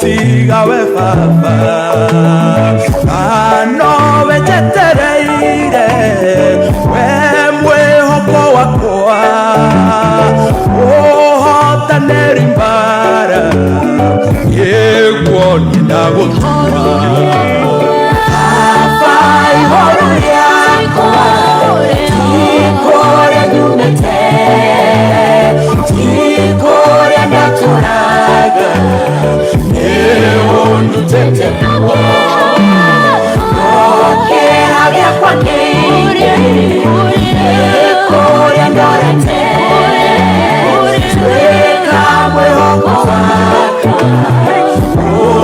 Tiga we baba nowe njetereire we mwĩhoko wakwa ũhotanĩri mbara nĩguo niĩ ndagũtua Baba ihoro rĩakwa ti kũrĩa nyumĩte ti kũrĩa ndatũraga nĩũndutĩte kuo no kĩeha gĩakwa kĩingĩ nĩ kũrĩa ndorete tuĩka mwĩhoko wakwa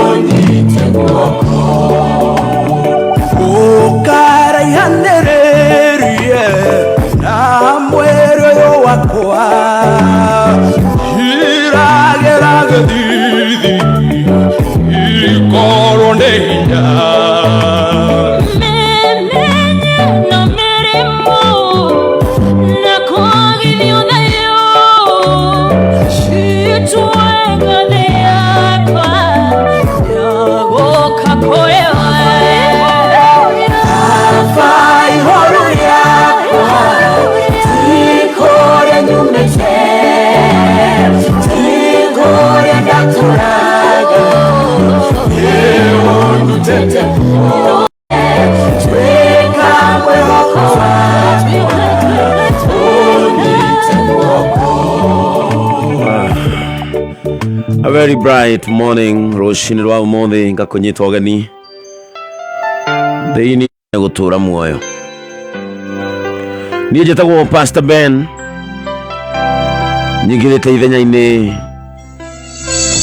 ũnyite guoko ũkaraihanĩrĩrie na mwĩrĩ ũyũ wakwa iragĩra gĩthithi ikorwo nĩ hinya. Memenye na mĩrimũ na kwagithio nayo citwega thĩ yakwa ndagũka kũrĩ we. Baba ihoro rĩakwa ti kũrĩa nyumĩte ti kũrĩa ndatũraga nĩũndutĩte kuo tuĩka mwĩhoko wakwa ũnyite guoko. A very bright morning rũcinĩ rwa ũmũthĩ ngakũnyita ũgeni thĩinĩ gũtũra muoyo. Niĩ njĩtagwo Pastor Ben, nyingĩrĩte ithenya-inĩ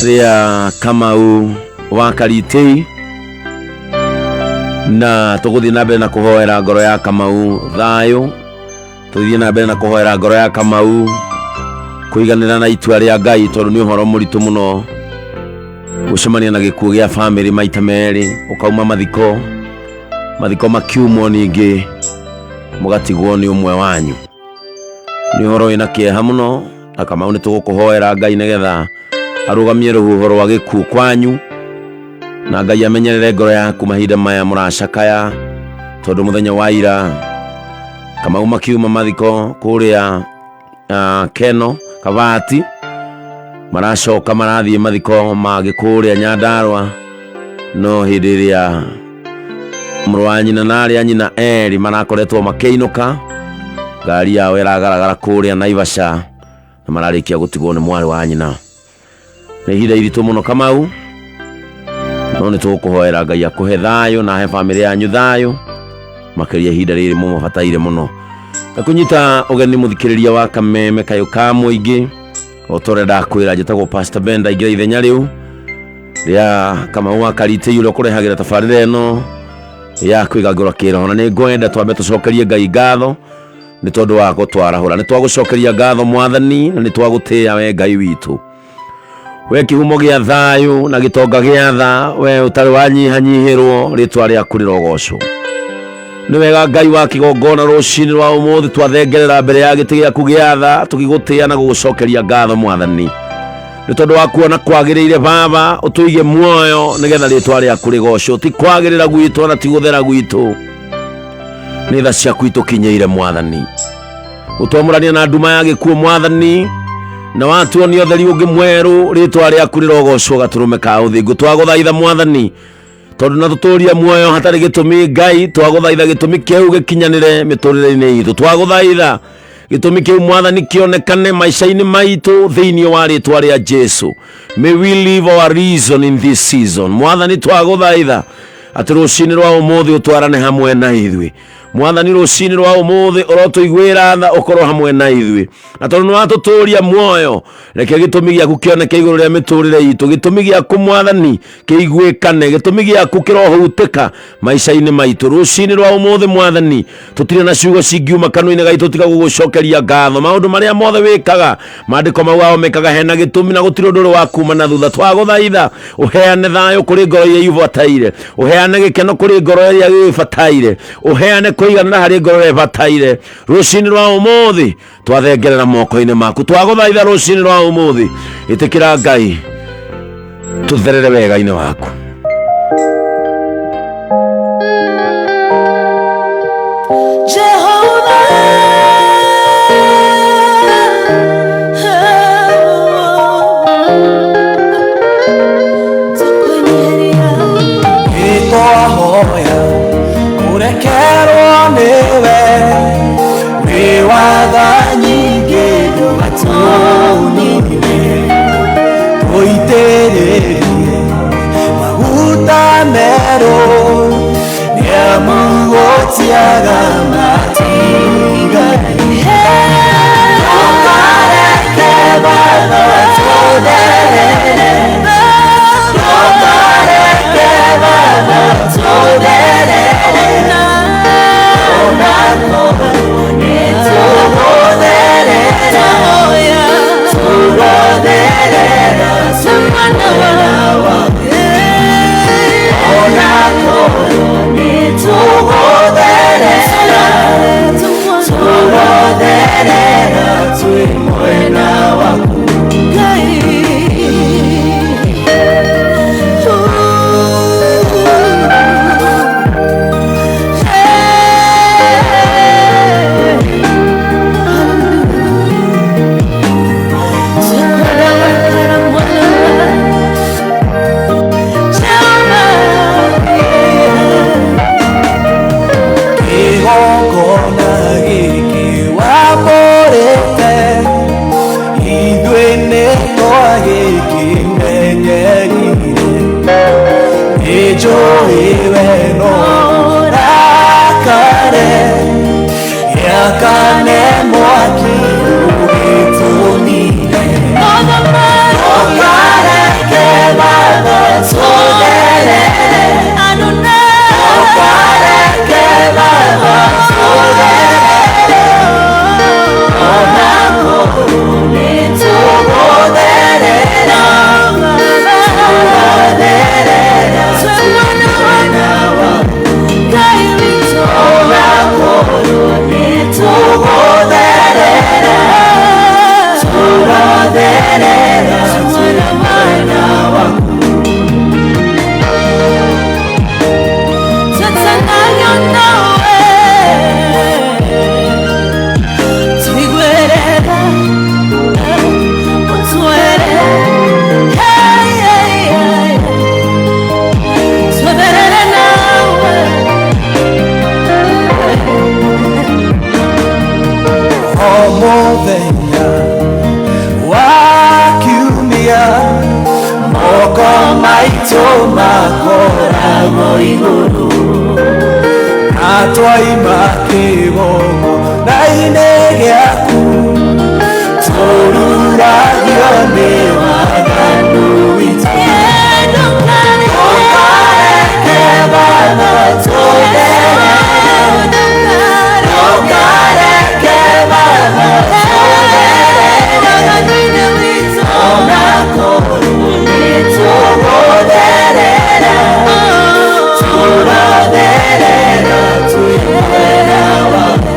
rĩa Kamau wa Karitei, na tũgũthiĩ na mbere na kũhoera ngoro ya Kamau thayũ, tũthiĩ na mbere na kũhoera ngoro ya Kamau kũiganĩra na itua rĩa Ngai, tondũ nĩ ũhoro mũritũ mũno gũcemania na gĩkuũ gĩa bamĩrĩ maita merĩ, ũkauma mathiko, mathiko makiumwo, ningĩ mũgatigwo nĩ ũmwe wanyu. Nĩ ũhoro wĩna kĩeha mũno, na Kamau nĩ tũgũkũhoera Ngai nĩgetha arũgamie rũhuho rwa gĩkuũ kwanyu, na Ngai amenyerere ngoro yaku mahinda maya mũracakaya, tondũ mũthenya wa ira Kamau makiuma mathiko kũrĩa Keno Kabati, maracoka marathiĩ mathiko mangĩ kũrĩa Nyandarua, no hĩndĩ ĩrĩa mũrũ wa nyina na arĩa nyina erĩ marakoretwo makĩinũka, ngari yao ĩragaragara kũrĩa Naivasha na mararĩkia gũtigwo nĩ mwarĩ wa nyina. Nĩ ihinda iritũ mũno Kamau, no nĩ tũgũkũhoera Ngai akũhe thayũ na ahe bamĩrĩ yanyu thayũ makĩria ihinda rĩrĩ mũmabataire mũno. Ngakũnyita ũgeni mũthikĩrĩria wa Kameme Kayũ ka Mũingĩ, o ta ũrĩa ndakwĩra njĩtagwo Pastor Ben, ndaingĩra ithenya rĩu rĩa Kamau wa Karitei ũrĩa ũkũrehagĩra tabarĩra ĩno ya kwĩgangũra kĩroho, na nĩ ngwenda twambe tũcokerie Ngai ngatho nĩ tondũ wa gũtwarahũra. Nĩ twagũcokeria ngatho Mwathani, na nĩ twagũtĩĩa we Ngai witũ, we kĩhumo gĩa thayũ na gĩtonga gĩa tha, we ũtarĩ wanyihanyihĩrwo, rĩtwa rĩaku rĩrogocwo. Nĩ wega Ngai wa kĩgongona, rũcinĩ rwa ũmũthĩ twathengerera mbere ya gĩtĩ gĩaku gĩa tha tũgĩgũtĩĩa na gũgũcokeria ngatho Mwathani, nĩ tondũ wa kuona kwagĩrĩire Baba ũtũige muoyo nĩgetha rĩtwa rĩaku rĩgocwo. Ti kwagĩrĩra gwitũ na ti gũthera gwitũ, nĩ tha ciaku itũkinyĩire Mwathani, ũtwamũrania na nduma ya gĩkuũ Mwathani, na watuonia ũtheri ũngĩ mwerũ, rĩtwa rĩaku rĩrogocwo gatũrũme ka ũthingu. Twagũthaitha Mwathani, tondũ na tũtũria muoyo hatarĩ gĩtũmi Ngai, twagũthaitha gĩtũmi kĩu gĩkinyanĩre mĩtũrĩre-inĩ itũ. Twagũthaitha gĩtũmi kĩu Mwathani kĩonekane maica-inĩ maitũ thĩinĩ wa rĩtwa rĩa Jesu. May we live our reason in this season. Mwathani, twagũthaitha atĩ rũcinĩ rwa ũmũthĩ ũtwarane hamwe na ithuĩ. Mwathani, rũcinĩ rwa ũmũthĩ ũrotũiguĩra tha, ũkorwo hamwe na ithuĩ, na tondũ nĩ watũtũria muoyo, reke gĩtũmi gĩaku kĩoneke igũrũ rĩa mĩtũrĩre itũ, gĩtũmi gĩaku Mwathani kĩiguĩkane, gĩtũmi gĩaku kĩrohutĩka maica-inĩ maitũ rũcinĩ rwa ũmũthĩ. Mwathani, tũtirĩ na ciugo cingiuma kanua-inĩ gaitũ tiga gũgũcokeria ngatho. Maũndũ marĩa mothe wĩkaga, maandĩko maugaga mekaga hena gĩtũmi na gũtirĩ ũndũ ũrĩ wa kuma na thutha. Twagũthaitha ũheane thayũ kũrĩ ngoro iria ibataire, ũheane gĩkeno kũrĩ ngoro iria ĩbataire, ũheane kũiganĩra harĩ ngoro ĩrĩa ĩbataire. Rũcinĩ rwa ũmũthĩ twathengerera moko-inĩ maku. Twagũthaitha rũcinĩ rwa ũmũthĩ, ĩtĩkĩra Ngai Tũtherere wega-inĩ waku. Nĩtwahoya kũrekerwo nĩwe, wĩ watha nyingĩ ndũgatũnine, tũitĩrĩrie maguta merũ, nĩamu gũtiaga matigari. Ndũkareke watho tũtherere, ndũkareke watho tũtherere, tũgũtherera, tũgũtherera, onakorwo nĩtũgũtherera, tũgũtherera twĩ mwena waku. Kĩgongona gĩkĩ wamũrĩte, ithuĩ nĩtwagĩkĩmenyerire, nĩnjũĩ we no ũrakare, gĩakane mwaki ũgĩtũnine. Ndũkareke watho tũtherere, ndũkareke watho tũtherere, onakorwo nĩtũgũtherera, tũgũtherera twĩ mwena waku. Onakorwo nĩtũgũtherera, tũgũtherera twĩ mwena waku. O mũthenya wa kiumia, moko maitũ makoragwo igũrũ, na twaima kĩgongona-inĩ gĩaku, tũruragio nĩ waganu witũ. Ndũkareke watho tũtherere, ndũkareke watho tũtherere, onakorwo nĩtũgũtherera, tũratherera twĩ mwena waku.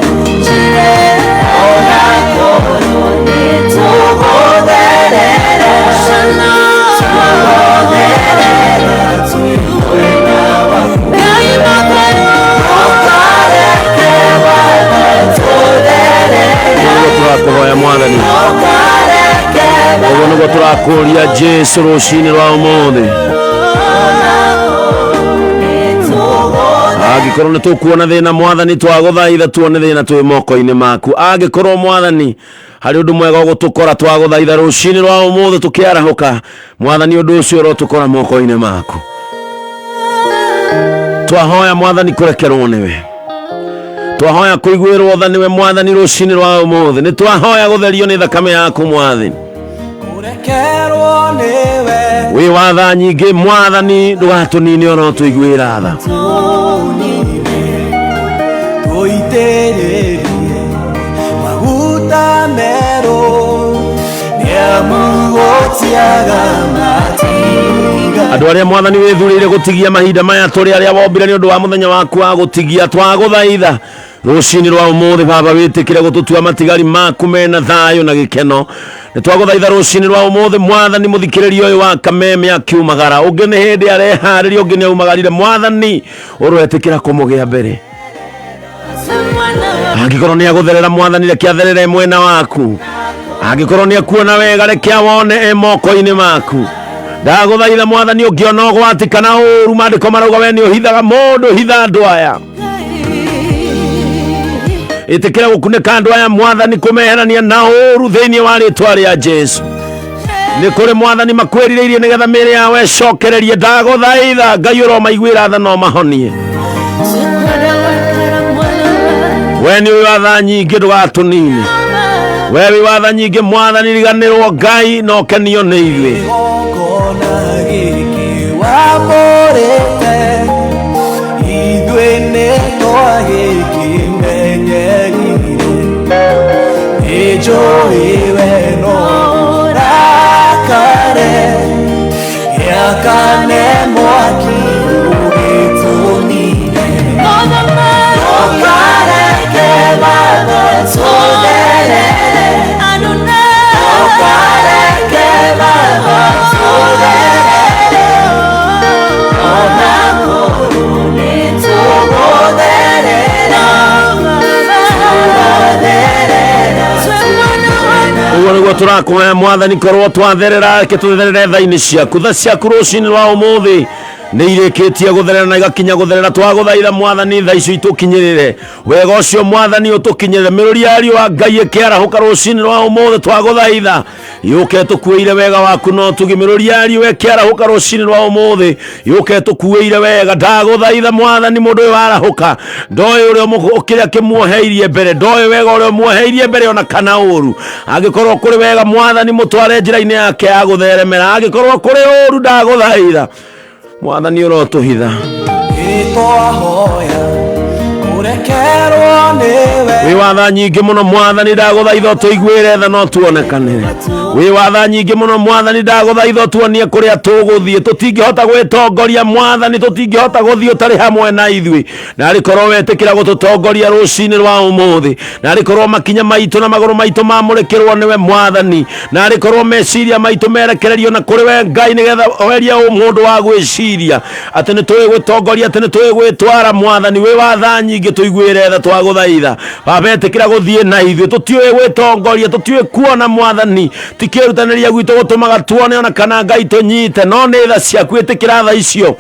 Onakorwo nĩtũgũtherera, tũgũtherera twĩ mwena waku. Ndũkareke watho tũtherere, Nĩguo tũrakũhoya Mwathani, ndũkareke ũguo nĩguo tũrakũria Jesu rũcinĩ rwa ũmũthĩ. Angĩkorwo nĩ tũkuona thĩna, Mwathani, twagũthaitha tuone thĩna twĩ moko-inĩ maku. Angĩkorwo, Mwathani, harĩ ũndũ mwega ũgũtũkora, twagũthaitha rũcinĩ rwa ũmũthĩ tũkĩarahũka, Mwathani, ũndũ ũcio ũrotũkora moko-inĩ maku. Twahoya, Mwathani, kũrekerwo nĩwe, twahoya kũiguĩrwo tha nĩwe, Mwathani. Rũcinĩ rwa ũmũthĩ nĩ twahoya gũtherio nĩ thakame yaku, Mwathani. Kũrekerwo nĩwe, Wĩ watha nyingĩ, Mwathani, ndũgatũnine, ona ũtũiguĩra tha. Tũnine, tũitĩrĩrie maguta merũ, nĩamu gũtiaga matiga. Andũ arĩa, Mwathani, wĩthurĩire gũtigia mahinda maya tũrĩ, arĩa wombire nĩ ũndũ wa mũthenya waku wa gũtigia, twagũthaitha. Rũcinĩ rwa ũmũthĩ baba wĩtĩkĩre gũtũtua matigari maku mena thayũ na gĩkeno. Nĩ twagũthaitha rũcinĩ rwa ũmũthĩ mwathani, mũthikĩrĩria ũyũ wa kameme akiumagara, ũngĩ nĩ hĩndĩ areharĩria, ũngĩ nĩ aumagarire. Mwathani ũroetĩkĩra kũmũgĩa mbere, angĩkorwo nĩ agũtherera mwathani reke atherere mwena waku, angĩkorwo nĩ akuona wega reke awone e moko-inĩ maku. Ndagũthaitha mwathani, ũngĩona ũgwati kana ũru, maandĩko marauga we nĩ ũhithaga mũndũ, hitha andũ aya, ĩtĩkĩra gũkunĩka andũ aya mwathani, kũmeherania na ũru thĩinĩ wa rĩtwa rĩa Jesu. Nĩ kũrĩ mwathani makwĩrirĩirie nĩgetha mĩĩrĩ yao ĩcokererie. Ndagũthaitha Ngai, ũromaiguĩra tha no mahonie. We nĩ ũĩ watha nyingĩ, ndũgatũnine. We wĩ watha nyingĩ mwathani, riganĩrwo Ngai no kenio nĩ ithuĩ. Igongona gĩkĩ wamũrĩte, ithuĩ nĩ twagĩkĩmenyerire, nĩnjũĩ we no ũrakare, gĩakane mwaki ũgĩtũnine. Ndũkareke Baba tũtherere, ndũkareke Baba tũtherere, ona korwo nĩtũgũtherera, tũgatherera. Ũguo nĩguo tũrakũhoya mwathani, korwo twatherera, reke tũtherere tha-inĩ ciaku. Tha ciaku rũcinĩ rwa ũmũthĩ nĩ irĩkĩtie gũtherera na igakinya gũtherera. Twagũthaitha mwathani, tha icio itũkinyĩrĩre, wega ũcio mwathani ũtũkinyĩrĩre. Mĩrũri ya riũa Ngai ĩkĩarahũka rũcinĩ rwa ũmũthĩ, twagũthaitha yũke tũkuĩire wega waku no tugi. Mĩrũri ya riũa ĩkĩarahũka rũcinĩ rwa ũmũthĩ, yũke tũkuĩire wega. Ndagũthaitha mwathani, mũndũ ũyũ arahũka ndoĩ ũrĩa kĩrĩa kĩmuoheirie mbere, ndoĩ wega ũrĩa ũmuoheirie mbere ona kana ũru. Angĩkorwo kũrĩ wega mwathani, mũtware njĩra-inĩ yake ya gũtheremera. Angĩkorwo kũrĩ ũru, ndagũthaitha mwathani, ũrotũhitha. Nĩtwahoya kũrekerwo nĩwe. Wĩ watha nyingĩ mũno mwathani, ndagũthaitha ũtũiguĩre tha no tuonekanĩre. Wĩ watha nyingĩ mũno mwathani, ndagũthaitha ũtuonie kũrĩa tũgũthiĩ. Tũtingĩhota gwĩtongoria mwathani, tũtingĩhota gũthiĩ ũtarĩ hamwe na ithuĩ. Narĩ korwo wetĩkĩra gũtũtongoria rũcinĩ rwa ũmũthĩ, narĩ korwo makinya maitũ na magũrũ maitũ mamũrĩkĩrwo nĩwe mwathani, narĩ korwo meciria maitũ merekererio na kũrĩ we Ngai, nĩgetha werie mũndũ wa gwĩciria atĩ nĩ tũĩ gwĩtongoria, atĩ nĩ tũĩ gwĩtwara. Mwathani wĩ watha nyingĩ, tũiguĩre tha, twagũthaitha baba, ĩtĩkĩra gũthiĩ na ithuĩ. Tũtiũĩ gwĩtongoria, tũtiũĩ kuona mwathani, ti kĩrutanĩria gwitũ gũtũmaga tuone ona kana Ngai tũnyite, no nĩ tha ciaku. Ĩtĩkĩra tha icio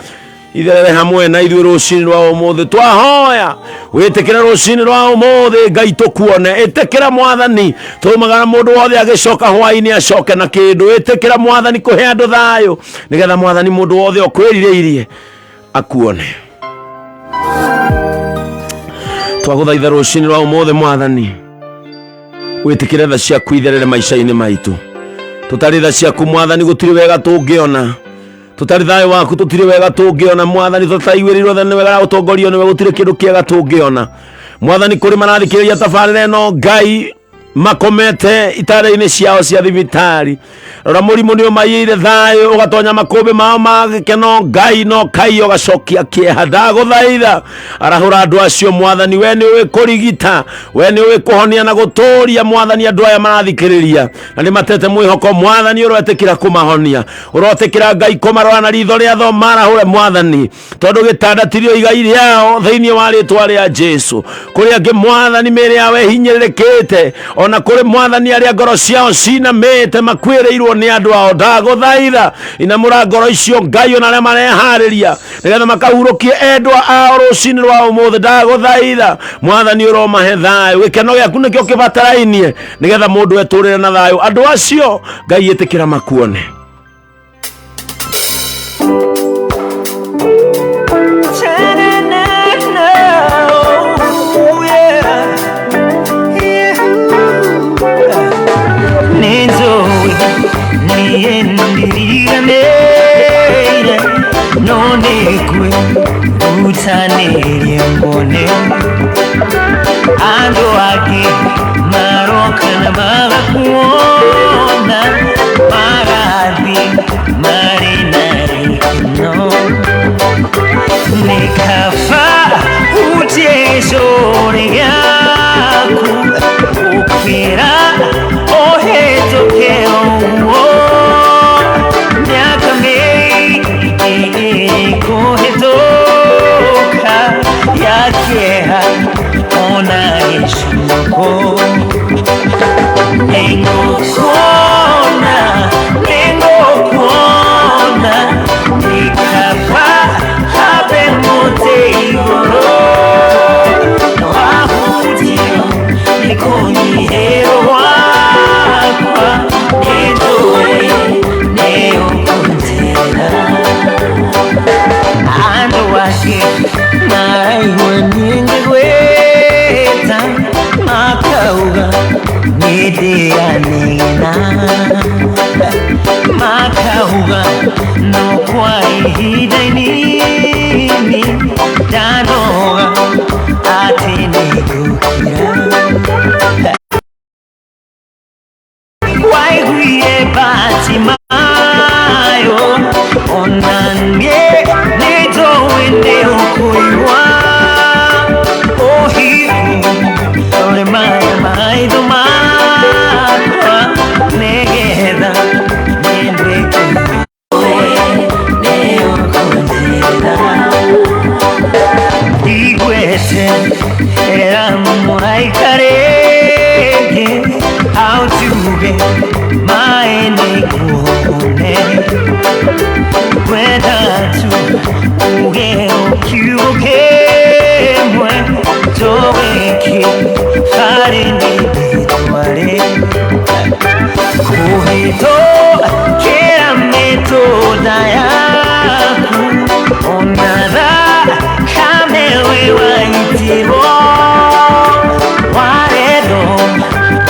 itherere hamwe na ithuĩ rũcinĩ rwa ũmũthĩ. Twahoya wĩtĩkĩre rũcinĩ rwa ũmũthĩ Ngai tũkuone. Ĩtĩkĩra mwathani, tũmagara mũndũ wothe agĩcoka hwainĩ acoke na kĩndũ. Ĩtĩkĩra mwathani kũhe andũ thayũ, nĩgetha mwathani mũndũ wothe ũkwĩrirĩirie akuone. Twagũthaitha rũcinĩ rwa ũmũthĩ mwathani, wĩtĩkĩre tha ciaku itherere maica-inĩ maitũ. Tũtarĩ tha ciaku mwathani, gũtirĩ wega tũngĩona. Tũtarĩ thayũ waku, tũtirĩ wega tũngĩona mwathani. Tũtaiguĩrĩirwo tha nĩwe na ũtongorio nĩwe, gũtirĩ kĩndũ kĩega tũngĩona mwathani. Kũrĩ marathikĩrĩria tabarĩra ĩno Ngai makomete itanda-inĩ ciao cia thibitarĩ, rora mũrimũ nĩ ũmaiyĩire thayũ, ũgatonya makũmbĩ mao ma gĩkeno Ngai no kai ũgacokia kĩeha. Ndagũthaitha arahũra andũ acio mwathani, we nĩ ũĩ kũrigita, we nĩ ũĩ kũhonia na gũtũria mwathani. Andũ aya marathikĩrĩria na nĩ matete mwĩhoko mwathani, ũroetĩkĩra kũmahonia, ũrotĩkĩra Ngai kũmarora na ritho rĩa tho, marahũre mwathani, tondũ gĩtanda tirio igai rĩao thĩinĩ wa rĩtwa rĩa Jesu. Kũrĩ angĩ mwathani mĩĩrĩ yao ĩhinyĩrĩrĩkĩte, ona kũrĩ mwathani arĩa ngoro ciao cinamĩte makuĩrĩirwo nĩ andũ ao, ndagũthaitha inamũra ngoro icio Ngai, ona arĩa mareharĩria nĩgetha makahurũkie endwa ao rũcinĩ rwa ũmũthĩ, ndagũthaitha mwathani ũromahe thayũ. Gĩkeno gĩaku nĩkĩo kĩbatarainie nĩgetha mũndũ etũrĩre na thayũ. Andũ acio Ngai ĩtĩkĩra makuone. Nĩnjũĩ niĩ ndiriganĩire, no nĩngwĩrutanĩria ngone andũ angĩ maroka na magakuona, magathiĩ marĩ na gĩkeno. Nĩ kaba hutie. Gĩcũrĩ gĩaku gũkĩra ũhĩtũke ũguo mĩaka mĩingĩ kũhĩtũka ya kĩeha ona gĩcungo. Nĩngũkuona, nĩngũkuona, nĩ kaba habe mũtĩ igũrũ wahutio nĩ kũnyihĩrwo gwakwa, nĩnjũĩ nĩũkũnjĩra. Andũ ake maraigua niĩ ngĩgwĩta makauga nĩndĩranegena, makauga no kwa ihinda inini ndanoga atĩ nĩngũkira. Waiguire Batimayo ona niĩ nĩnjũĩ nĩũkũigua ũhingũre maya maitho makwa nĩgetha nĩnduĩke nĩũkũnjĩra. Ndigweterera mũraika rĩngĩ aũtuge maĩ nĩnguone, ngwenda tu uge kiugo kĩmwe tũwĩke harĩ niĩ ndĩtware kũhĩtũkĩra mĩtũnda yaku ona thakame wĩ waitirwo warendo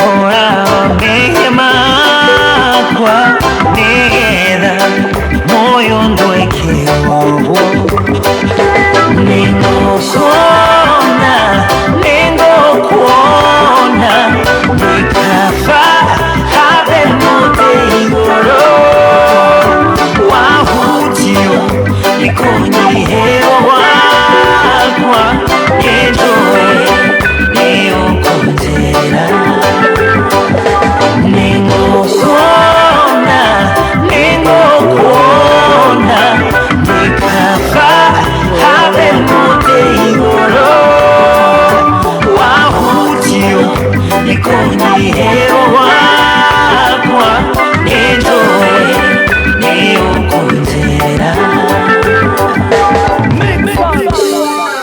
ũrawa mehia makwa nĩgetha moyo ndwĩke ũguo. Nĩngũkuona, nĩngũkuona, nĩ kaba habe mũtĩ igũrũ wahutio nĩ kũnyihĩrwo gwakwa, nĩnjũĩ nĩũkũnjĩra. Nĩngũkuona, nĩngũkuona, nĩ kaba habe mũtĩ igũrũ wahutio nĩ kũnyihĩrwo gwakwa, nĩnjũĩ nĩũkũnjĩra.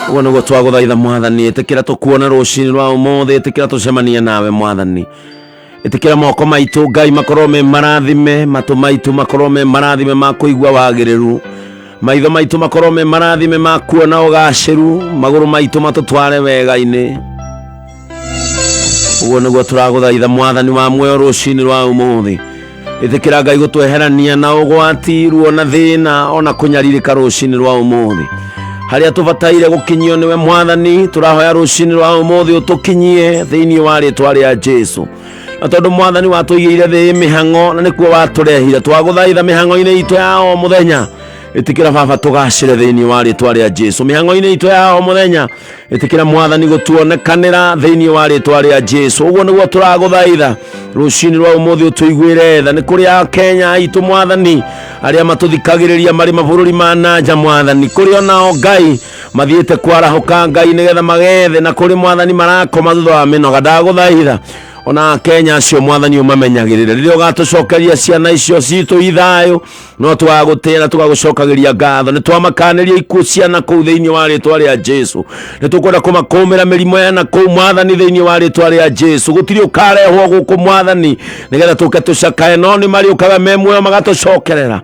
Ũguo nĩguo twagũthaitha Mwathani, ĩtĩkĩra tũkuone rũcinĩ rwa ũmũthĩ, ĩtĩkĩra tũcemanie nawe Mwathani, ĩtĩkĩra moko maitũ Ngai makorwo me marathime, matũ maitũ makorwo me marathime ma kũigua wagĩrĩru, maitho maitũ makorwo me marathime ma kuona ũgacĩru, magũrũ maitũ matũtware wega-inĩ. Ũguo nĩguo tũragũthaitha Mwathani wa muoyo rũcinĩ rwa ũmũthĩ, ĩtĩkĩra Ngai gũtweherania na ũgwati, ruo na thĩna ona kũnyarirĩka rũcinĩ rwa ũmũthĩ. Harĩa tũbataire gũkinyio nĩwe Mwathani, tũrahoya rũcinĩ rwa ũmũthĩ ũtũkinyie thĩinĩ wa rĩtwa rĩa Jesu. Na tondũ Mwathani watũigĩire thĩ mĩhang'o na nĩkuo watũrehire, twagũthaitha mĩhang'o-inĩ itũ ya o mũthenya, ĩtĩkĩra Baba tũgacĩre thĩinĩ wa rĩtwa rĩa Jesu. Mĩhang'o-inĩ itũ ya o mũthenya, ĩtĩkĩra Mwathani gũtuonekanĩra thĩinĩ wa rĩtwa rĩa Jesu. Ũguo nĩguo tũragũthaitha rũcinĩ rwa ũmũthĩ, ũtũiguĩre tha. Nĩ kũrĩ Akenya aitũ Mwathani arĩa matũthikagĩrĩria marĩ mabũrũri ma nanja Mwathani, kũrĩ onao Ngai mathiĩte kwarahũka Ngai nĩgetha magethe, na kũrĩ Mwathani marakoma thutha wa mĩnoga. Ndagũthaitha ona Akenya acio Mwathani ũmamenyagĩrĩre rĩrĩa ũgatũcokeria ciana icio citũ ithayũ, no twagũtĩĩa na tũgagũcokagĩria ngatho. Nĩ twamakanĩria ikuũ ciana kũu thĩinĩ wa rĩtwa rĩa Jesu, nĩ tũkwenda kũmakũmĩra mĩrimũ ya na kũu Mwathani thĩinĩ wa rĩtwa rĩa Jesu. Gũtirĩ ũkarehwo gũkũ Mwathani nĩgetha tũke tũcakae, no nĩ marĩũkaga me muoyo magatũcokerera,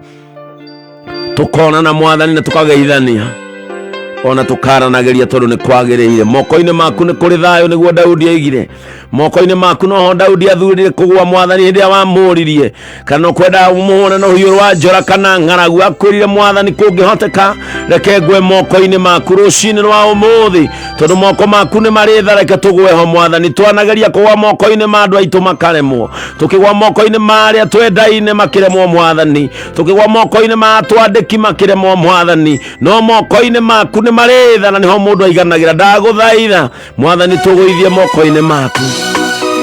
tũkonana Mwathani na tũkageithania ona tũkaranagĩria, tondũ nĩ kwagĩrĩire. Moko-inĩ maku nĩ kũrĩ thayũ, nĩguo Daudi oigire. Moko-inĩ maku noho Daudi athurire kũgũa Mwathani hĩndĩ ĩrĩa wamũririe kana ũkwenda mũhũre na rũhiũ rwa njora kana ng'aragu. Akwĩrire Mwathani, kũngĩhoteka reke ngwe moko-inĩ maku rũcinĩ rwa ũmũthĩ, tondũ moko maku nĩ marĩ tha, reke tũgwe ho Mwathani. Twanageria kũgwa moko-inĩ ma andũ aitũ makaremwo, tũkĩgwa moko-inĩ ma arĩa twendaine makĩremwo Mwathani, tũkĩgwa moko-inĩ ma atwandĩki makĩremwo Mwathani, no moko-inĩ maku nĩ Nĩ marĩ tha na nĩho mũndũ aiganagĩra. Ndagũthaitha Mwathani, tũgũithie moko-inĩ maku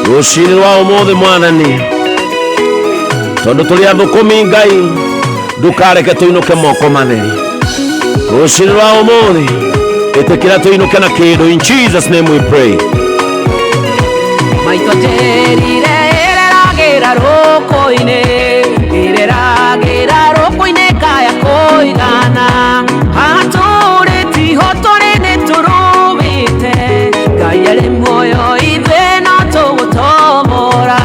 rũcinĩ rwa ũmũthĩ Mwathani, tondũ tũrĩ athũkũmi Ngai, ndũkareke tũinũke moko matheri rũcinĩ rwa ũmũthĩ. Ĩtĩkĩra tũinũke na kĩndũ. In Jesus name we pray. Maitũ njĩrire ĩreragĩra rũkũ-inĩ, ĩreragĩra rũkũ-inĩ kaya kũigana. Haha tũrĩ tiho tũrĩ nĩ tũrũĩte. Ngai arĩ muoyo, ithuĩ no tũgũtomora.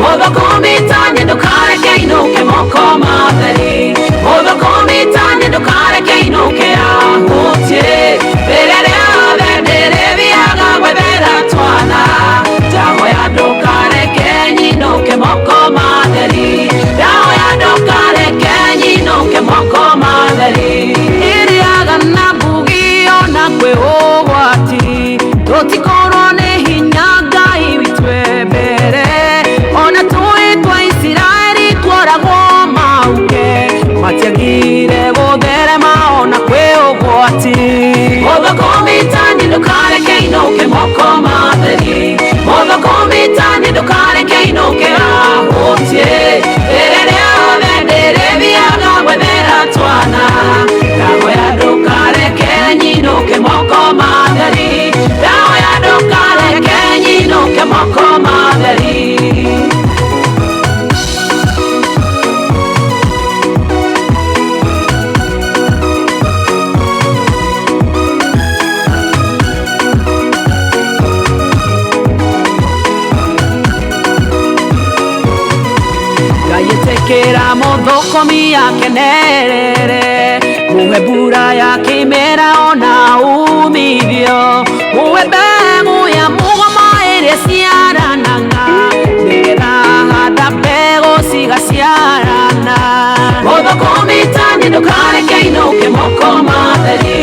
Mũthũkũmitanye ndũkareke inũke moko matheri. Mũthũkũmitanye ndũkareke inũke ahũtie. Rĩrĩa rĩothe ndĩrĩthiaga gwethera twana, ndahoya ndũkareke nyinũke moko matheri. Ndahoya ndũkareke nyinũke moko matheri. Ĩrĩaga na mbugi ona kwĩ ũgwati, tũtikorwo nĩ hinya Ngai witũ e mbere. Ona tũĩ twa Isiraeli tuoragwo mauke, matiagire gũtherema ona kwĩ ũgwati. Mũthũkũmitani ndũkareke inũke moko matheri. Mũthũkũmitani ndũkareke inũke ahũtie. Rĩrĩa rĩothe ndĩrĩthiaga gwethera twana, ndahoya ndũkareke nyinũke moko matheri. Ndahoya ndũkareke nyinũke moko matheri. Ngai ĩtĩkĩra mũthũkũmi akenerere, muhe mbura ya kĩmera ona umithio, muhe mbegũ ya mũgoma ĩrĩa ciaranaga, nĩgetha handa mbegũ cigaciarana. Mũthũkũmitani ndũkareke inũke moko matheri.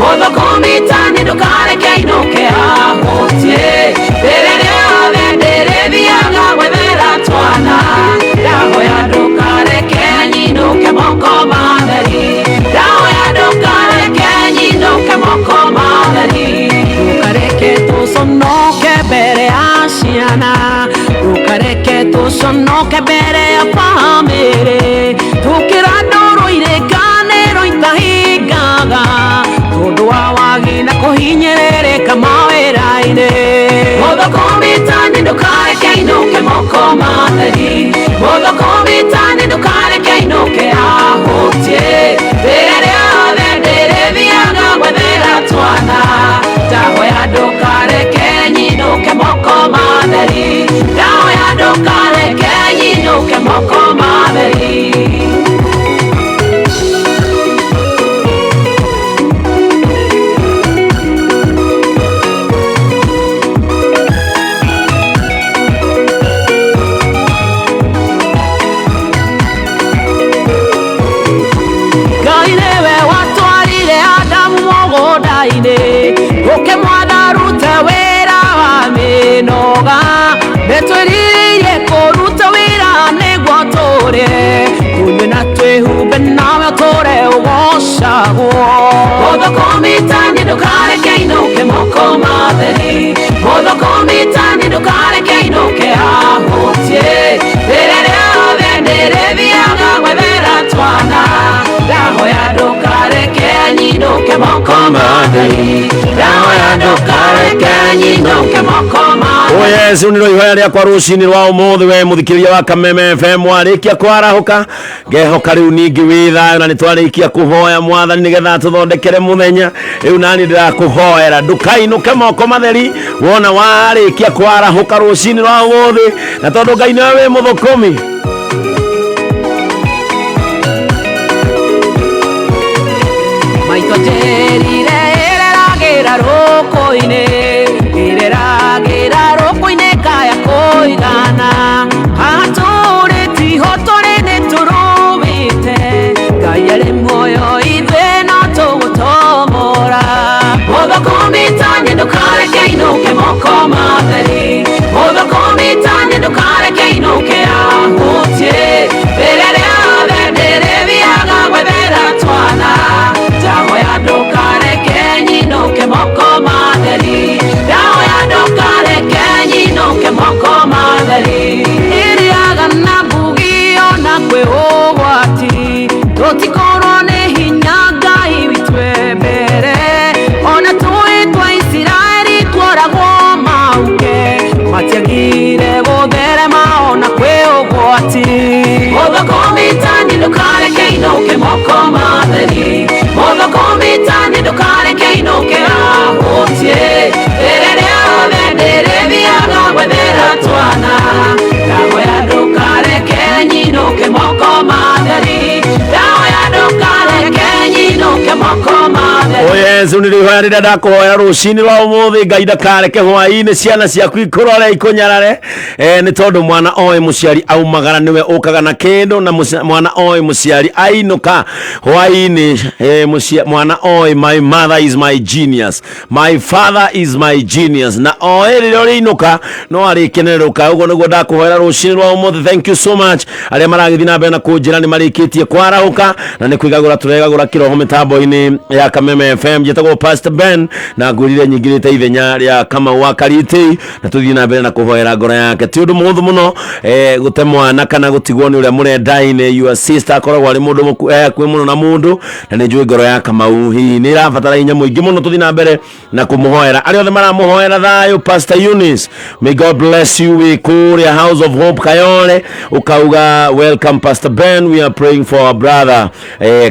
Mũthũkũmitani ndũkareke inũke ahũtie. Rĩrĩa rĩothe ndĩrĩthiaga gwethera twana, ndahoya ndũkareke nyinũke moko matheri. Ndahoya ndũkareke nyinũke moko matheri. Ndũkareke tũconoke mbere ya ciana, ndũkareke tũconoke mbere ya bamĩrĩ. Tũkĩra ndũrũ irĩkanĩro itahingaga, tondũ wa wagi na kũhinyĩrĩrĩka mawĩra-inĩ. Mũthũkũmitani ndũkareke inũke moko matheri. Mũthũkũmitani ndũkareke inũke ahũtie. Rĩrĩa rĩothe ndĩrĩthiaga gwethera twana, ndahoya ndũkareke nyinũke moko matheri. Ndahoya ndũkareke nyinũke moko matheri. Ngai nĩwe watwarire Adamu mũgũnda-inĩ, ũkĩmwatha arute wĩra wa mĩnoga. Nĩtwĩrirĩirie kũruta wĩra nĩguo tũrĩe, tũnyue na twĩhumbe, nawe ũtũre ũgocagwo. Mũthũkũmitani ndũkareke inũke moko matheri. Mũthũkũmitani ndũkareke inũke ahũtie. Rĩrĩa rĩothe ndĩrĩthiaga gwethera twana, ndahoya ndũkareke nyinũke moko matheri. Ndahoya ndũkareke nyinũke moko matheri. Oh yes, nä ihoya rĩakwa rũcinĩ rwa ũmũthĩ we mũthikĩrĩria wa Kameme FM warĩkia kwarahũka, ngehoka rĩu ningĩ wĩ thayũ na nĩ twarĩkia kũhoya Mwathani nĩgetha tũthondekere mũthenya. Rĩu nani ndĩrakũhoera ndũkainũke moko matheri wona warĩkia kwarahũka rũcinĩ rwa ũmũthĩ, na tondũ Ngai nĩwe wĩ mũthũkũmi. Maitũ njĩrire ĩreragĩra rũkũ-inĩ, ĩreragĩra rũkũ-inĩ kaya kũigana. Haha tũrĩ tiho tũrĩ nĩ tũrũĩte. Ngai arĩ muoyo, ithuĩ no tũgũtomora. Mũthũkũmitani ndũkareke inũke moko matheri. Mũthũkũmitani ndũkareke inũke ahũtie. Rĩrĩa rĩothe ndĩrĩthiaga gwethera twana, ndahoya ndũkareke Rĩrĩa ndakũhoera rũcinĩ rwa ũmũthĩ, Ngai ndakareke hwaĩ-inĩ ciana ciaku ikũrore ikũnyarare, nĩ tondũ mwana oĩ mũciari aumagara nĩwe ũkaga na kĩndũ, na mwana oĩ mũciari ainũka hwaĩ-inĩ, mwana oĩ my mother is my genius, my father is my genius, na oĩ rĩrĩa ũrĩinũka no arĩkenerũka. Ũguo nĩguo ndakũhoera rũcinĩ rwa ũmũthĩ. Thank you so much arĩa maragĩthiĩ na mbere na kũnjĩra nĩ marĩkĩtie kwarahũka na nĩ kwĩgagũra tũregagũra kĩroho mĩtambo-inĩ ya Kameme FM. Njĩtagwo Pastor Ben na ngwĩrire nyingĩrĩte ithenya rĩa Kamau wa Karitĩ, na tũthiĩ na mbere na kũhoera ngoro yake. Ti ũndũ mũhũthũ mũno gũte mwana kana gũtigwo nĩ ũrĩa mũrendaine. Your sister akoragwo arĩ mũndũ hakuhĩ mũno na mũndũ, na nĩ njũĩ ngoro ya Kamau hihi nĩ ĩrabatara hinya mũingĩ mũno. Tũthiĩ na mbere na kũmũhoera, arĩa othe maramũhoera thayũ. Pastor Eunice, may God bless you, wĩ kũrĩa House of Hope Kayole, ũkauga welcome Pastor Ben, we are praying for our brother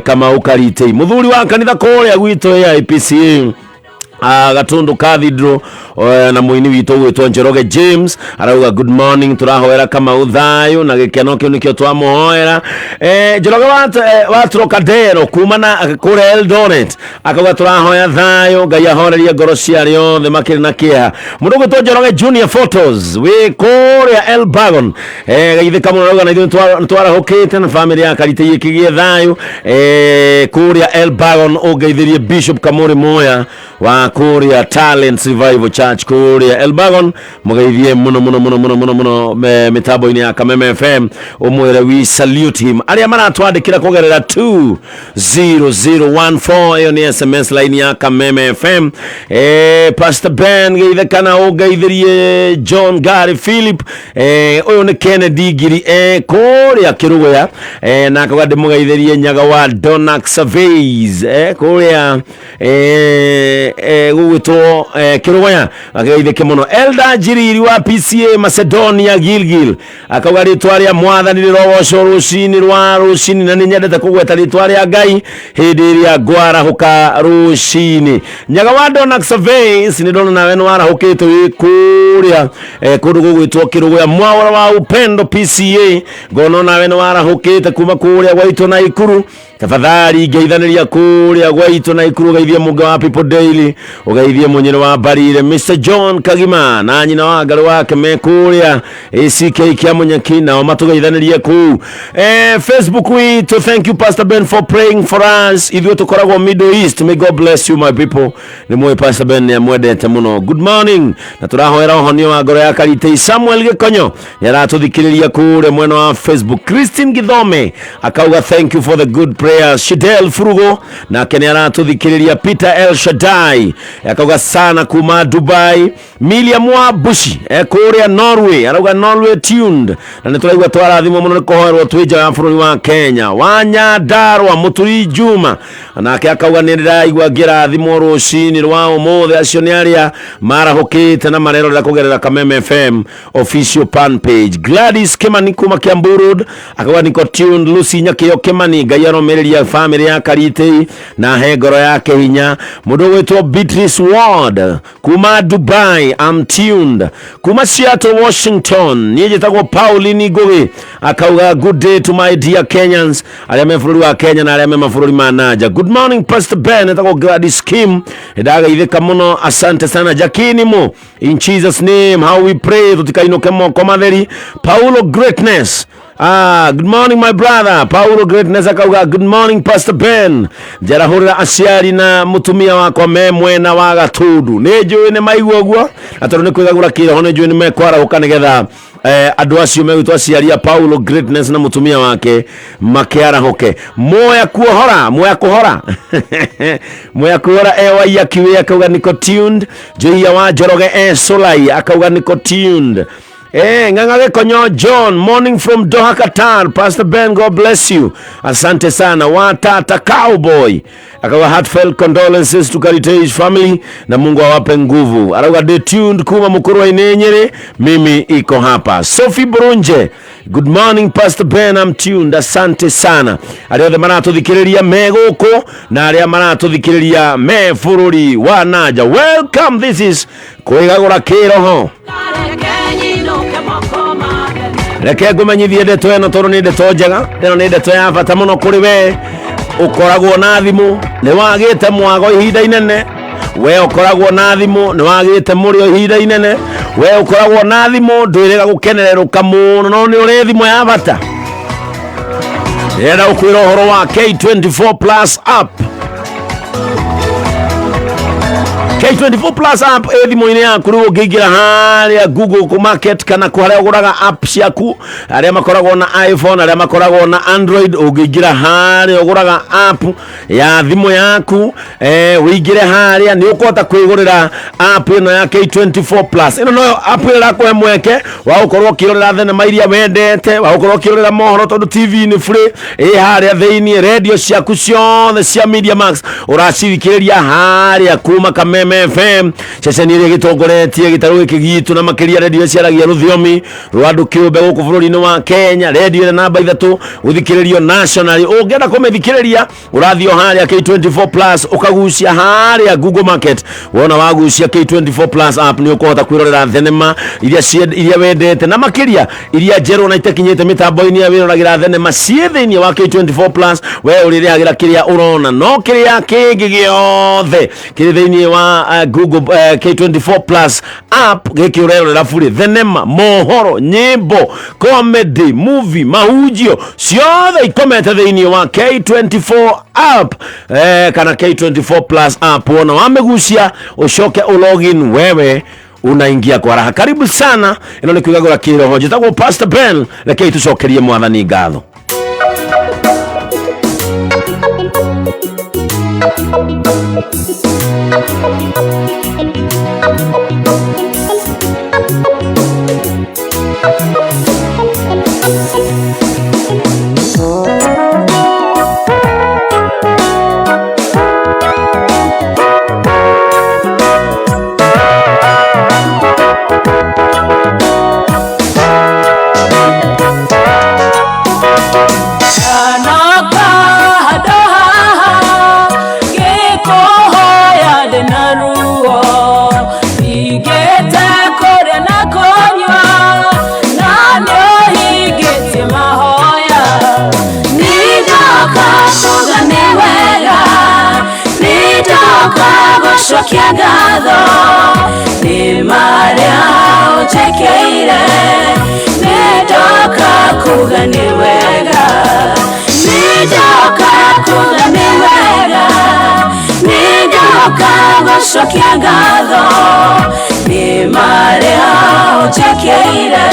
Kamau Karitei, mũthuri wa kanitha kũrĩa gwitũ AIPCA Gatundu Cathedral, na mũini witũ gwĩtwo Njoroge James arauga good morning, tũrahoera Kamau thayũ na gĩkeno kĩu nĩkĩo twamũhoera. Njoroge wa Trocadero kuma na kũrĩa Eldoret akauga tũrahoya thayũ, Ngai ahorerie ngoro cia arĩa othe makĩrĩ na kĩeha. Mũndũ gwĩtwo Njoroge Junior Photos wĩ kũrĩa Elbagon, geithĩka mũno, arauga na ithuĩ nĩtwarahũkĩte na famĩlĩ ya Karitei ĩkĩgĩe thayũ kũrĩa Elbagon. Ũngeithĩrie Bishop Kamuri Moya wa kũrĩa Talent Revival Church kũrĩa Elbagon, mũgeithie mũno mũno mũno mũno mũno mũno mĩtambo-inĩ ya Kameme FM, ũmwĩre we salute him. Arĩa maratwandĩkĩra kũgerera 20014, ĩyo nĩ SMS line ya Kameme FM. Pastor Ben, geithĩkana, ũngeithĩrie John Gary Philip. Ũyũ nĩ Kennedy Ngiri kũrĩa Kĩrũgũya, na akauga ndĩmũgeithĩrie Nyaga wa Donax Surveys kũrĩa gũgwĩtwo Kĩrũgũya, akĩgeithĩke mũno. Elda Njiriri wa PCA Macedonia Gilgil akauga rĩtwa rĩa Mwathani rĩrogocwo rũcinĩ rwa rũcinĩ, na nĩ nyendete kũgweta rĩtwa rĩa Ngai hĩndĩ ĩrĩa ngwarahũka rũcinĩ. Nyaga wa Donax Surveys, nĩ ndona nawe nĩ warahũkĩte wĩ kũrĩa kũndũ gũgwĩtwo Kĩrũgũya. Mwaũra wa Upendo PCA, ngona nawe nĩ warahũkĩte kuma kũrĩa gwaitũ na Ikuru. Tafadhali ngeithanĩria kũrĩa gwaitũ na Ikuru, ũgeithie mũnge wa People Daily, ũgeithie mũnyĩrĩ wa Mbarire Mr John Kagima na nyina wa ngarĩ wake me kũrĩa ACK kĩa Mũnyaki, nao matũgeithanĩrie kũu. Facebook witũ, thank you Pastor Ben for praying for us, ithuĩ tũkoragwo Middle East. May God bless you my people, nĩ mũĩ Pastor Ben nĩ amwendete mũno. Good morning, na tũrahoera ũhonio wa ngoro ya Karitei. Samuel Gĩkonyo nĩ aratũthikĩrĩria kũrĩa mwena wa Facebook. Christine Githome akauga thank you for the good prayers. Shidel Furugo nake nĩ aratũthikĩrĩria. Peter El Shaddai akauga sana kuma Dubai. Miriam wa Bushi kũrĩa Norway arauga Norway tuned, na nĩ tũraigua twarathimwo mũno nĩ kũhoerwo twĩ nja ya bũrũri wa Kenya. Wa Nyandarua Mũturi Juma nake akauga nĩ ndĩraigua ngĩrathimwo rũcinĩ rwa ũmũthĩ. Acio nĩ arĩa marahũkĩte na marerorera kũgerera Kameme FM official fan page. Gladys Kimani kuma Kiambu Road akauga niko tuned. Lucy Nyakĩo Kimani, Ngai arũmĩrĩria famĩlĩ ya Karitei na he ngoro yake hinya. Mũndũ ũgwĩtwo Beatrice Ward kuma Dubai, I'm tuned kuma Seattle, Washington. Niĩ njĩtagwo Pauline Ngugi, akauga good day to my dear Kenyans, arĩa me bũrũri wa Kenya na arĩa me mabũrũri ma nanja. Good morning Pastor Ben, etagwo Gladys Kim, nĩndagaithĩka mũno, asante sana. Jakini mo, in Jesus name how we pray, tutikainũke moko matheri. Paulo Greatness. Ah, good morning my brother. Paulo Greatness akauga good morning Pastor Ben. Njarahũrĩra aciari na mũtumia wakwa me mwena wa Gatundu. Nĩ njũĩ nĩ maigua ũguo, na tondũ nĩ kwĩgagũra kĩroho nĩ njũĩ nĩ mekwarahũka nĩgetha andũ acio megwĩtwo aciari a Paulo Greatness na mũtumia wake makĩarahũke. Moya kuohora, moya kuhora. Moya kuhora e Waiyaki akauga niko tuned. Joia wa Njoroge e Solai akauga niko tuned. Ng'ang'a Gĩkonyo John, morning from Doha, Qatar. Pastor Ben, God bless you. Asante sana. Watata Cowboy akauga heartfelt condolences to Karitei's family na Mungu awape nguvu. Arauga stay tuned kuma mukuru wa Inenyere, mimi iko hapa. Sophie Burunje, good morning Pastor Ben, I'm tuned. Asante sana. Arĩa othe maratũthikĩrĩria me gũkũ na arĩa maratũthikĩrĩria me bũrũri wa nanja. Welcome, this is kwĩgagũra kĩroho. Reke ngũmenyithie ndeto ĩno tondũ nĩ ndeto njega. Ĩno nĩ ndeto ya bata mũno kũrĩ we ũkoragwo na thimũ, nĩ wagĩte mwago ihinda inene. We ũkoragwo na thimũ nĩ wagĩte mũrĩo ihinda inene. We ũkoragwo na thimũ ndwĩrĩga gũkenererũka mũno, no nĩ ũrĩ thimũ ya bata. Ndĩrenda gũkwĩra ũhoro wa K24 Plus app. K24 Plus app ĩ thimũ-inĩ yaku. Rĩu ũngĩingĩra harĩa Google Market kana harĩa ũgũraga app ciaku, arĩa makoragwo na iPhone, arĩa makoragwo na Android, ũngĩingĩra harĩa ũgũraga app ya thimũ yaku, ũingĩre harĩa nĩ ũkũhota kwĩgũrĩra app ĩno ya K24 Plus. Ĩno noyo app ĩrĩa ĩrakũhe mweke wa gũkorwo ũkĩrorera thenema iria wendete, wa gũkorwo ũkĩrorera mohoro tondũ TV nĩ free ĩ harĩa thĩinĩ, radio ciaku ciothe cia Media Max ũracithikĩrĩria harĩa kuma Kameme FM, ceceni ĩrĩa ĩgĩtongoretie gĩtarũ gĩkĩ gitũ, na makĩria radio ciaragia rũthiomi rwa andũ kĩũmbe gũkũ bũrũri-inĩ wa Kenya, radio ĩrĩa namba 3 gũthikĩrĩrio nationally. Ũngĩenda kũmĩthikĩrĩria, ũrathiĩ o harĩa K24 Plus, ũkagucia harĩa Google Market. Wona wagucia K24 Plus app, nĩ ũkũhota kwĩrorera thenema iria wendete, na makĩria iria njerũ na itakinyĩte mĩtambo-inĩ ya wĩroragĩra thenema ciĩ thĩinĩ wa K24 Plus. We ũrĩrĩhagĩra kĩrĩa ũrona, no kĩrĩa kĩngĩ gĩothe kĩrĩ thĩinĩ wa Google K24 Plus app gĩkĩ ũrerorera bure, thenema, mohoro, nyĩmbo, comedy movie, mahunjio, ciothe ikomete thĩinĩ wa K24 app, kana K24 Plus app. Wona wamĩgucia, ũcoke ulogin, wewe unaingia kwa raha. Karibu sana, ĩno nĩ kwĩgagũra kĩroho. Njĩtagwo Pastor Ben. Rekei tũcokerie Mwathani ngatho. Ndanoka handũ haha ngĩkũhoya ndĩna ruo, hingĩte kũrĩa na kũnyua, na nĩũhingĩtie mahoya. Nĩndoka kuga nĩ wega, nĩndoka gũcokia ngatho nĩ marĩa ũnjĩkĩire, nĩndoka kuga nĩ wega, nĩndoka kuga nĩ wega, nĩndoka gũcokia ngatho nĩ marĩa ũnjĩkĩire,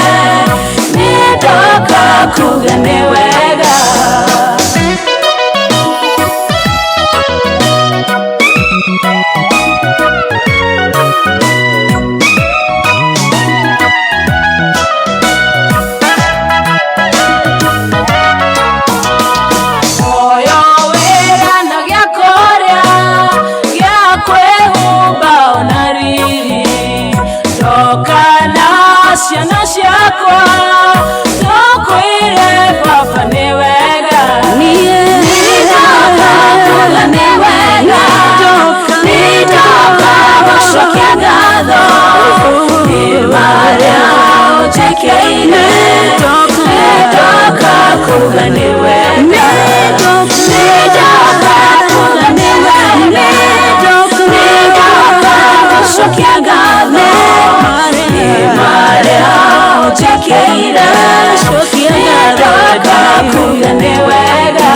nĩndoka kuga nĩ wega. Moyo wĩra na gĩa kũrĩa, gĩa kwĩhumba ona riri, ndoka na ciana ciakwa tũkwĩre baba nĩ wega. Nĩndoka kuga nĩ wega, nĩndoka gũcokia ngatho nĩ marĩa ũnjĩkĩire, nĩndoka kuga nĩ wega, nĩndoka kuga nĩ wega, nĩndoka gũcokia ngatho nĩ marĩa ũnjĩkĩire, nĩndoka kuga nĩ wega.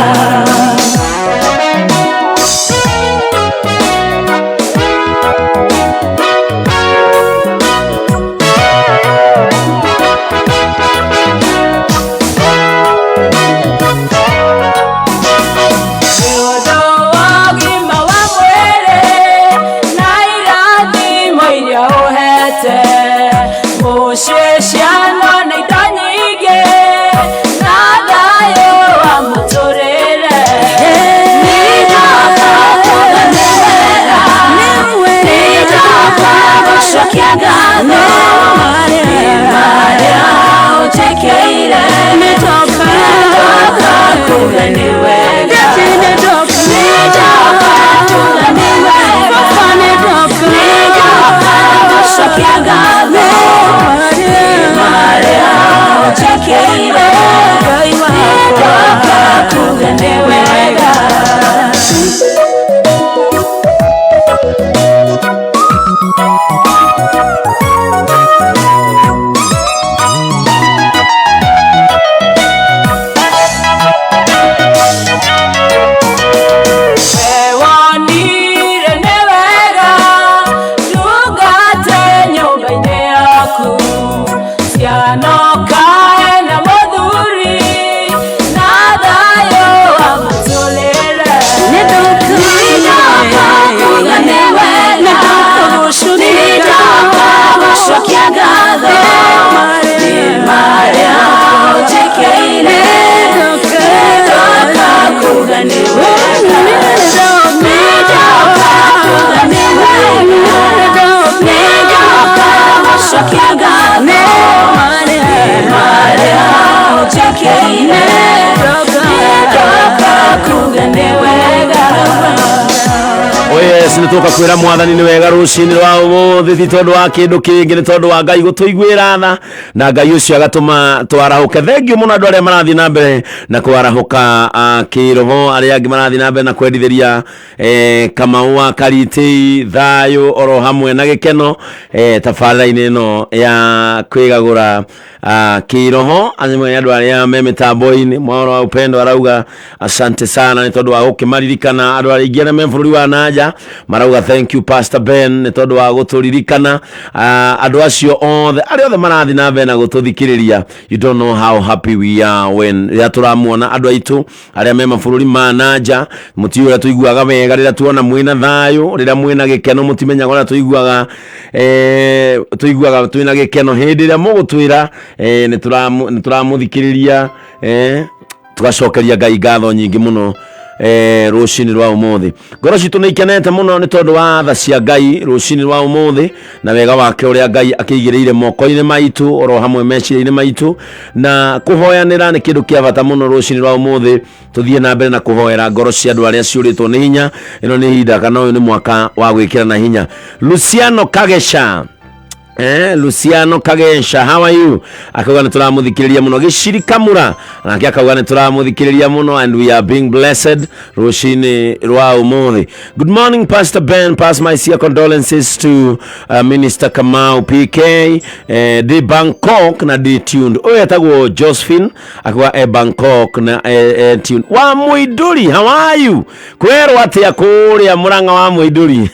Tũka kwĩra Mwathani nĩ wega rũcinĩ rwa ũmũthĩ, ti tondũ wa kĩndũ kĩngĩ, nĩ tondũ wa Ngai gũtũiguĩra tha na Ngai ũcio agatũma twarahũke. Thengiũ mũno andũ arĩa marathiĩ na mbere na kwarahũka kĩroho, arĩa angĩ marathiĩ na mbere na kwendithĩria Kamau wa Karitei thayũ oro hamwe na gĩkeno tabarĩra-inĩ ĩno ya kwĩgagũra kĩroho. Amwe andũ arĩa me mĩtambo-inĩ, Mwaũra wa Upendo arauga asante sana nĩ tondũ wa gũkĩmaririkana. Andũ aingĩ arĩa me bũrũri wa nanja marauga thank you, Pastor Ben, nĩ tondũ wa gũtũririkana. Andũ acio othe, arĩa othe marathiĩ na mbere na gũtũthikĩrĩria, you don't know how happy we are when rĩrĩa tũramuona andũ aitũ arĩa me mabũrũri ma nanja. Mũtiũĩ ũrĩa tũiguaga wega rĩrĩa tuona mwĩna thayũ, rĩrĩa mwĩna gĩkeno. Mũtimenyaga ũrĩa tũiguaga, tũiguaga twĩna gĩkeno hĩndĩ ĩrĩa mũgũtwĩra nĩ tũramũthikĩrĩria, tũgacokeria Ngai ngatho nyingĩ mũno. Rũcinĩ rwa ũmũthĩ ngoro citũ nĩ ikenete mũno nĩ tondũ wa tha cia Ngai rũcinĩ rwa ũmũthĩ na wega wake ũrĩa Ngai akĩigĩrĩire moko-inĩ maitũ oro hamwe meciria-inĩ maitũ. Na kũhoyanĩra nĩ kĩndũ kĩa bata mũno. Rũcinĩ rwa ũmũthĩ tũthiĩ na mbere na kũhoera ngoro cia andũ arĩa ciũrĩtwo nĩ hinya. Ĩno nĩ ihinda kana ũyũ nĩ mwaka wa gwĩkĩra na hinya. Luciano Kagesha, Luciano Kagesha, how are you? Akauga nĩ tũramũthikĩrĩria mũno. Gĩciri Kamura nake akauga nĩ tũramũthikĩrĩria mũno and we are being blessed rũcinĩ rwa ũmũthĩ. Good morning, Pastor Ben. Pass my sincere condolences to Minister Kamau PK. Di Bangkok na di tuned. Ũyũ etagwo Josephine, akauga e Bangkok na tuned. Wa Mũindũri, how are you? Kwerwo atĩa kũrĩa Mũrang'a wa Mũindũri?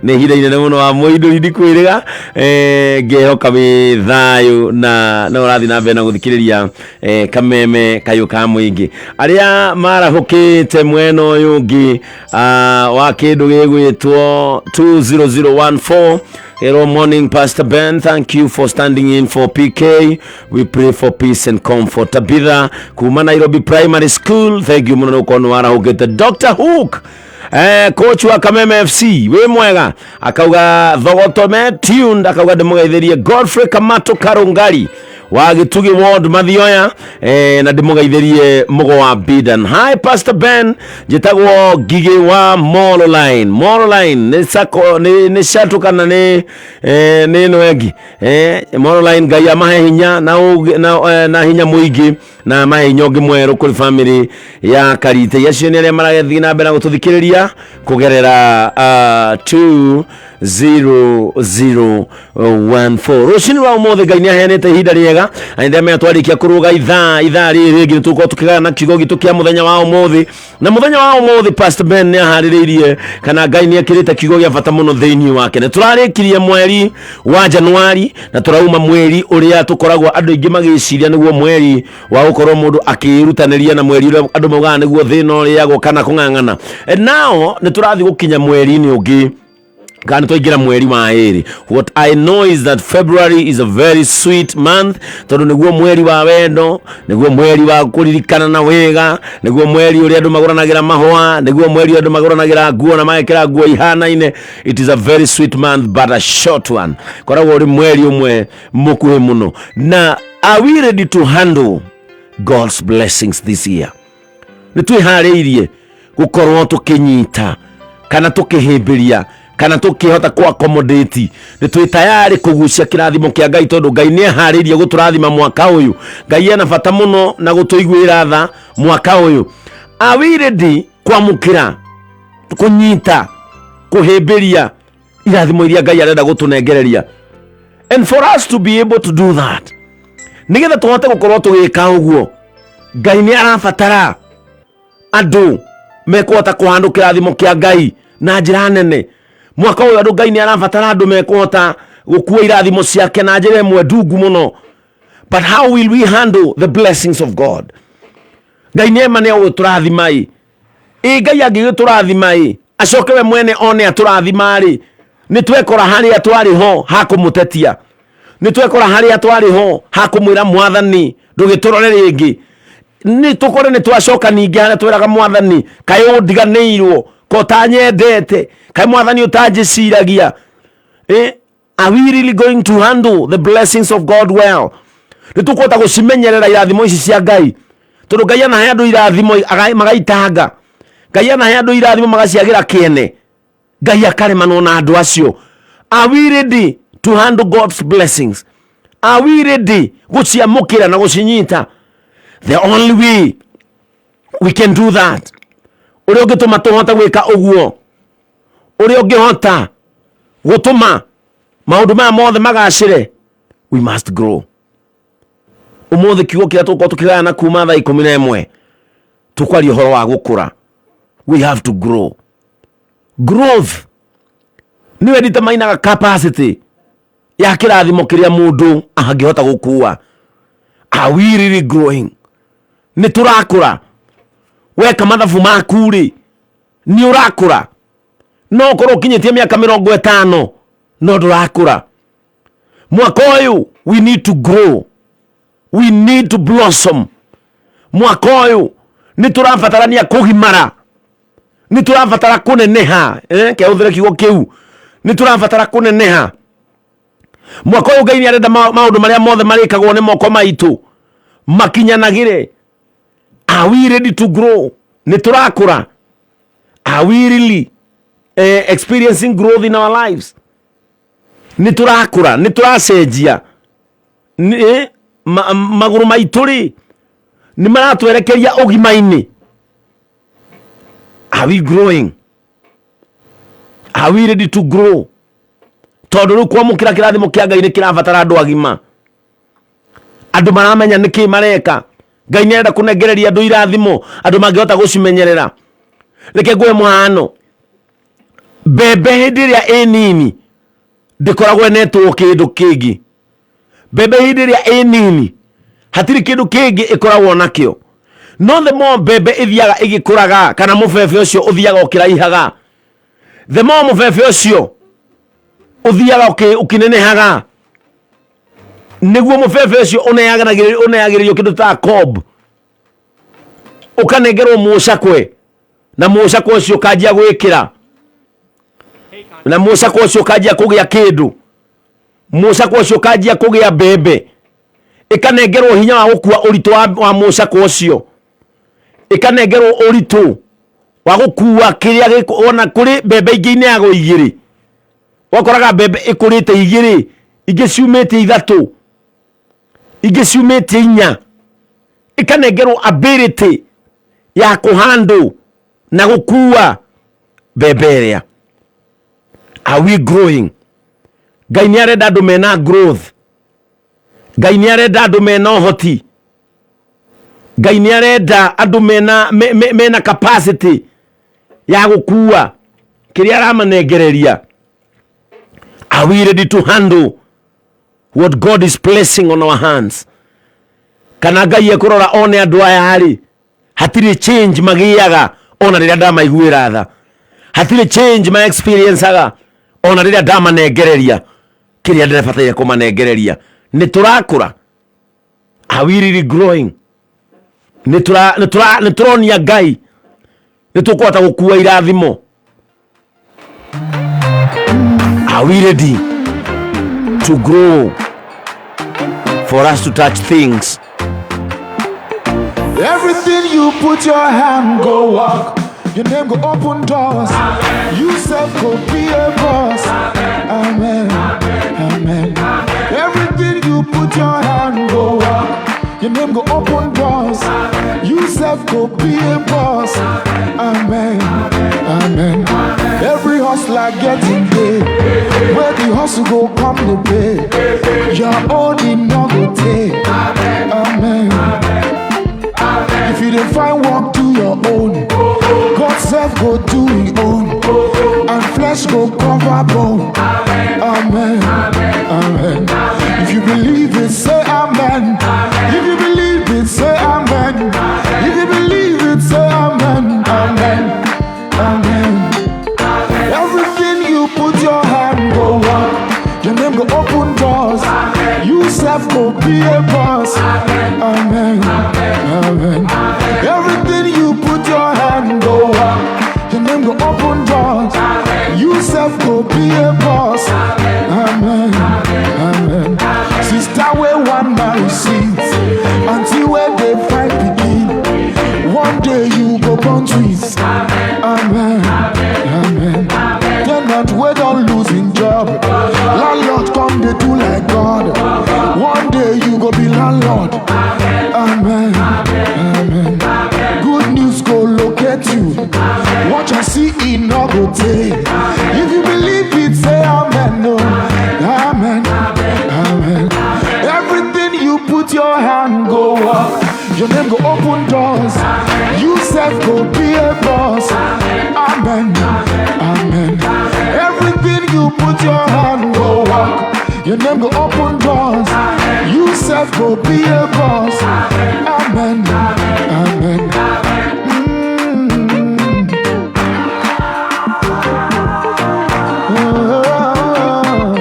Nĩ ihinda inene mũno, wa Mũindũri, ndikwĩrĩga. Ngehoka wĩ thayũ na no ũrathiĩ na mbere na gũthikĩrĩria kameme kayũ ka mũingĩ. Arĩa marahũkĩte mwena ũyũ ũngĩ wa kĩndũ gĩgwĩtwo 20014. Hello, morning, Pastor Ben. Thank you for standing in for PK. We pray for peace and comfort. Tabitha kuma Nairobi Primary School. Thank you mũno nĩ gũkorwo nĩ warahũkĩte. Dr. Hook, coach wa Kameme FC, wĩ mwega? Akauga thogoto me tuned, akauga ndĩmũgeithĩrie Godfrey Kamato Karungari wa Gĩtugi Ward Mathioya, na ndĩmũgeithĩrie Mũgo wa Bidan. Hi, Pastor Ben, njĩtagwo Ngigĩ wa Mololine. Mololine nĩ sako, nĩ catu kana nĩ ĩno ĩngĩ. Mololine, Ngai amahe hinya na, ũgĩ- na hinya mũingĩ na amahe hinya ũngĩ mwerũ kũrĩ family ya Karite. Acio nĩ arĩa marathiĩ na mbere na gũtũthikĩrĩria kũgerera 20014. Rũcinĩ rwa ũmũthĩ Ngai nĩ aheanĩte ihinda rĩega na nĩndamenya twarĩkia kũrũga ithaa rĩrĩ rĩngĩ nĩ tũgũkorwo tũkĩgana na kiugo gitũ kĩa mũthenya wa ũmũthĩ. Na mũthenya wa ũmũthĩ Pastor Ben nĩ aharĩrĩirie kana Ngai nĩ ekĩrĩte kiugo gĩa bata mũno thĩinĩ wake. Nĩ tũrarĩkirie mweri wa Januari na tũrauma mweri ũrĩa tũkoragwo andũ aingĩ magĩciria nĩguo mweri wa gũkorwo mũndũ akĩĩrutanĩria na mweri ũrĩa andũ maugaga nĩguo thĩna ũrĩagwo kana kũng'ang'ana. And now nĩ tũrathiĩ gũkinya mweri-inĩ ũngĩ kana twaingĩra mweri wa ĩrĩ. What I know is that February is a very sweet month, tondũ nĩguo mweri wa wendo, nĩguo mweri wa kũririkana na wega, nĩguo mweri ũrĩa andũ magũranagĩra mahũa, nĩguo mweri ũrĩa andũ magũranagĩra nguo na magekĩra nguo ihanaine. It is a very sweet month, but a short one. Koragwo ũrĩ mweri ũmwe mũkuhĩ mũno. Na are we ready to handle God's blessings this year? Nĩ twĩharĩirie gũkorwo tũkĩnyita kana tũkĩhĩmbĩria kana tũkĩhota kũ accommodate? Nĩ twĩ tayarĩ kũgucia kĩrathimo kĩa Ngai? Tondũ Ngai nĩ aharĩirie gũtũrathima mwaka ũyũ. Ngai ena bata mũno na gũtũiguĩra tha mwaka ũyũ. Are we ready kwamũkĩra, kũnyita, kũhĩmbĩria irathimo iria Ngai arenda gũtũnengereria? And for us to be able to do that, nĩgetha tũhote gũkorwo tũgĩka ũguo, Ngai nĩ arabatara andũ mekũhota kũhandũ kĩrathimo kĩa Ngai na njĩra nene mwaka ũyũ. Andũ, Ngai nĩ arabatara andũ mekũhota gũkua irathimo ciake na njĩra ĩmwe ndungu mũno. But how will we handle the blessings of God? Ngai nĩ ema nĩ agũtũrathima. Ĩ Ngai angĩgĩtũrathima, ĩ acoke we mwene one atũrathima rĩ, nĩ twekora harĩa twarĩ ho hakũmũtetia, nĩ twekora harĩa twarĩ ho hakũmwĩra, "Mwathani, ndũgĩtũrore rĩngĩ." Nĩ tũkore nĩ twacoka ningĩ harĩa twĩraga Mwathani, "Kaĩ ũndiganĩirwo? Ko ũtanyendete? Kaĩ Mwathani ũtanjĩciragia?" Are we really going to handle the blessings of God well? Nĩ tũkũhota gũcimenyerera irathimo ici cia Ngai? Tondũ Ngai anahe andũ irathimo magaitanga, Ngai anahe andũ irathimo magaciagĩra kĩene. Ngai akaremanwo na andũ acio. Are we ready to handle God's blessings? Are we ready gũciamũkĩra na gũcinyita? The only way we can do that, ũrĩa ũngĩtũma tũhote gwĩka ũguo, ũrĩa ũngĩhota gũtũma maũndũ maya mothe magacĩre, we must grow. Ũmũthĩ kiugo kĩrĩa tũgũkorwo tũkĩgayana kuma thaa 11 tũkwaria ũhoro wa gũkũra. We have to grow. Growth nĩwe determinaga capacity ya kĩrathimo kĩrĩa mũndũ angĩhota gũkua. Are we really growing? Nĩ tũrakũra? Weka mathabu maku rĩ, nĩ ũrakũra? No ũkorwo ũkinyĩtie mĩaka 50 no ndũrakũra. Mwaka ũyũ we need to grow, we need to blossom. Mwaka ũyũ nĩ tũrabatarania kũgimara, nĩ tũrabatara kũneneha, kehũthĩre kiugo kĩu, nĩ tũrabatara kũneneha. Mwaka ũyũ Ngai nĩ arenda maũndũ marĩa mothe marĩkagwo nĩ moko maitũ makinyanagĩre. Are we ready to grow? Nĩ tũrakũra? Are we really experiencing growth in our lives? Nĩ tũrakũra? Nĩ tũracenjia? Magũrũ maitũ rĩ, nĩ maratwerekeria ũgima-inĩ? Are we growing? Are we ready to grow? Tondũ rĩu kwamũkĩra kĩrathimo kĩa Ngai nĩ kĩrabatara andũ agima, andũ maramenya nĩkĩ mareka. Ngai nĩ arenda kũnengereria andũ irathimo, andũ mangĩhota gũcimenyerera. Reke nguhe mũhano. Mbembe hĩndĩ ĩrĩa ĩ nini ndĩkoragwo ĩnetwo kĩndũ kĩngĩ. Mbembe hĩndĩ ĩrĩa ĩ nini hatirĩ kĩndũ kĩngĩ ĩkoragwo nakĩo. No the more mbembe ĩthiaga ĩgĩkũraga, kana mũbebe ũcio ũthiaga ũkĩraihaga, the more mũbebe ũcio ũthiaga ũkĩnenehaga, nĩguo mũbebe ũcio ũneagĩrĩrio kĩndũ ta cob, ũkanengerwo mũcakwe, na mũcakwe ũcio ũkanjia gwĩkĩra, na mũcakwe ũcio ũkanjia kũgĩa kĩndũ, mũcakwe ũcio ũkanjia kũgĩa mbembe, ĩkanengerwo hinya wa gũkua ũritũ wa mũcakwe ũcio, ĩkanengerwo ũritũ wa gũkua kĩrĩa gĩkũ-, ona kũrĩ mbembe ingĩ ineagwo igĩrĩ, wakoraga mbembe ĩkũrĩte igĩrĩ, ingĩ ciumĩte ithatũ, ingĩ ciumĩte inya, ĩkanengerwo ability ya kũhandũ na gũkua mbembe ĩrĩa. Are we growing? Ngai nĩ arenda andũ mena growth. Ngai nĩ arenda andũ mena ũhoti. Ngai nĩ arenda andũ mena capacity ya gũkua kĩrĩa aramanengereria. Are we ready to handle what God is placing on our hands? Kana Ngai ekũrora one andũ aya rĩ, hatirĩ change magĩaga ona rĩrĩa ndamaiguĩra tha, hatirĩ change ma experienceaga ona rĩrĩa ndamanengereria kĩrĩa ndĩrabataire kũmanengereria. Nĩ tũrakũra? Are we really growing? Nĩ tũronia Ngai nĩ tũkũhota gũkua irathimo? Are we ready to grow for us to touch things? Everything you put your hand go walk. Your name go open doors. You self go be a boss. Amen. Amen. Everything you put your hand go walk. Your name go open doors. You self go be a boss. Amen. Amen. Every hustler getting paid. Where the hustle go come to pay. Your own in no go take. Amen. If you don't find work, do your own. God self go do his own. And flesh go cover bone. Amen. Amen. If you believe it, say amen. If you believe it, say amen. If you believe it, say amen. Amen. Amen. Everything you put your hand go up. Your name go open doors. You self go be a boss. Amen. Amen. Everything you put your hand go up. Your name go open doors. You self go be a boss. Amen. Amen. Sister where one marry seeds. Until where they fight begin. One day you go born twins. Amen. Amen. put your hand go walk, your name go open doors. You self go be a boss. Amen. Amen. Oh, oh, oh,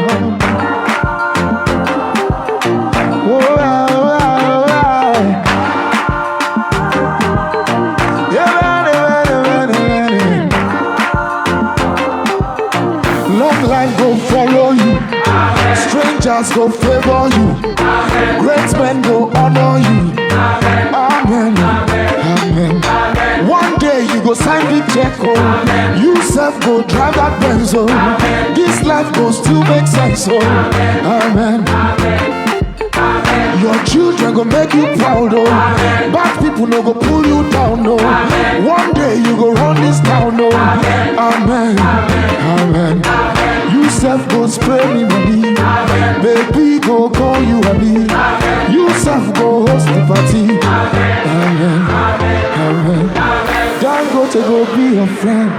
oh. Long life go follow you. Strangers go favor you. Great men go honor you. Amen. Amen. One day you go sign the check. Oh. You self go drive that Benz. Oh. This life go still make sense. Oh. Amen. Your children go make you proud, oh. Bad people no go pull you down, oh. One day you go run this town, oh. Amen. Amen. You self go spray me money. Baby go call you honey. You self go host the party. Amen. Amen. Dangote go be your friend.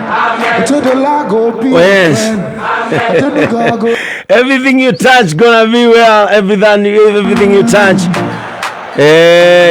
Otedola go be Oh, yes. your friend. Adenuga go. Everything you touch gonna be well. Everything you touch,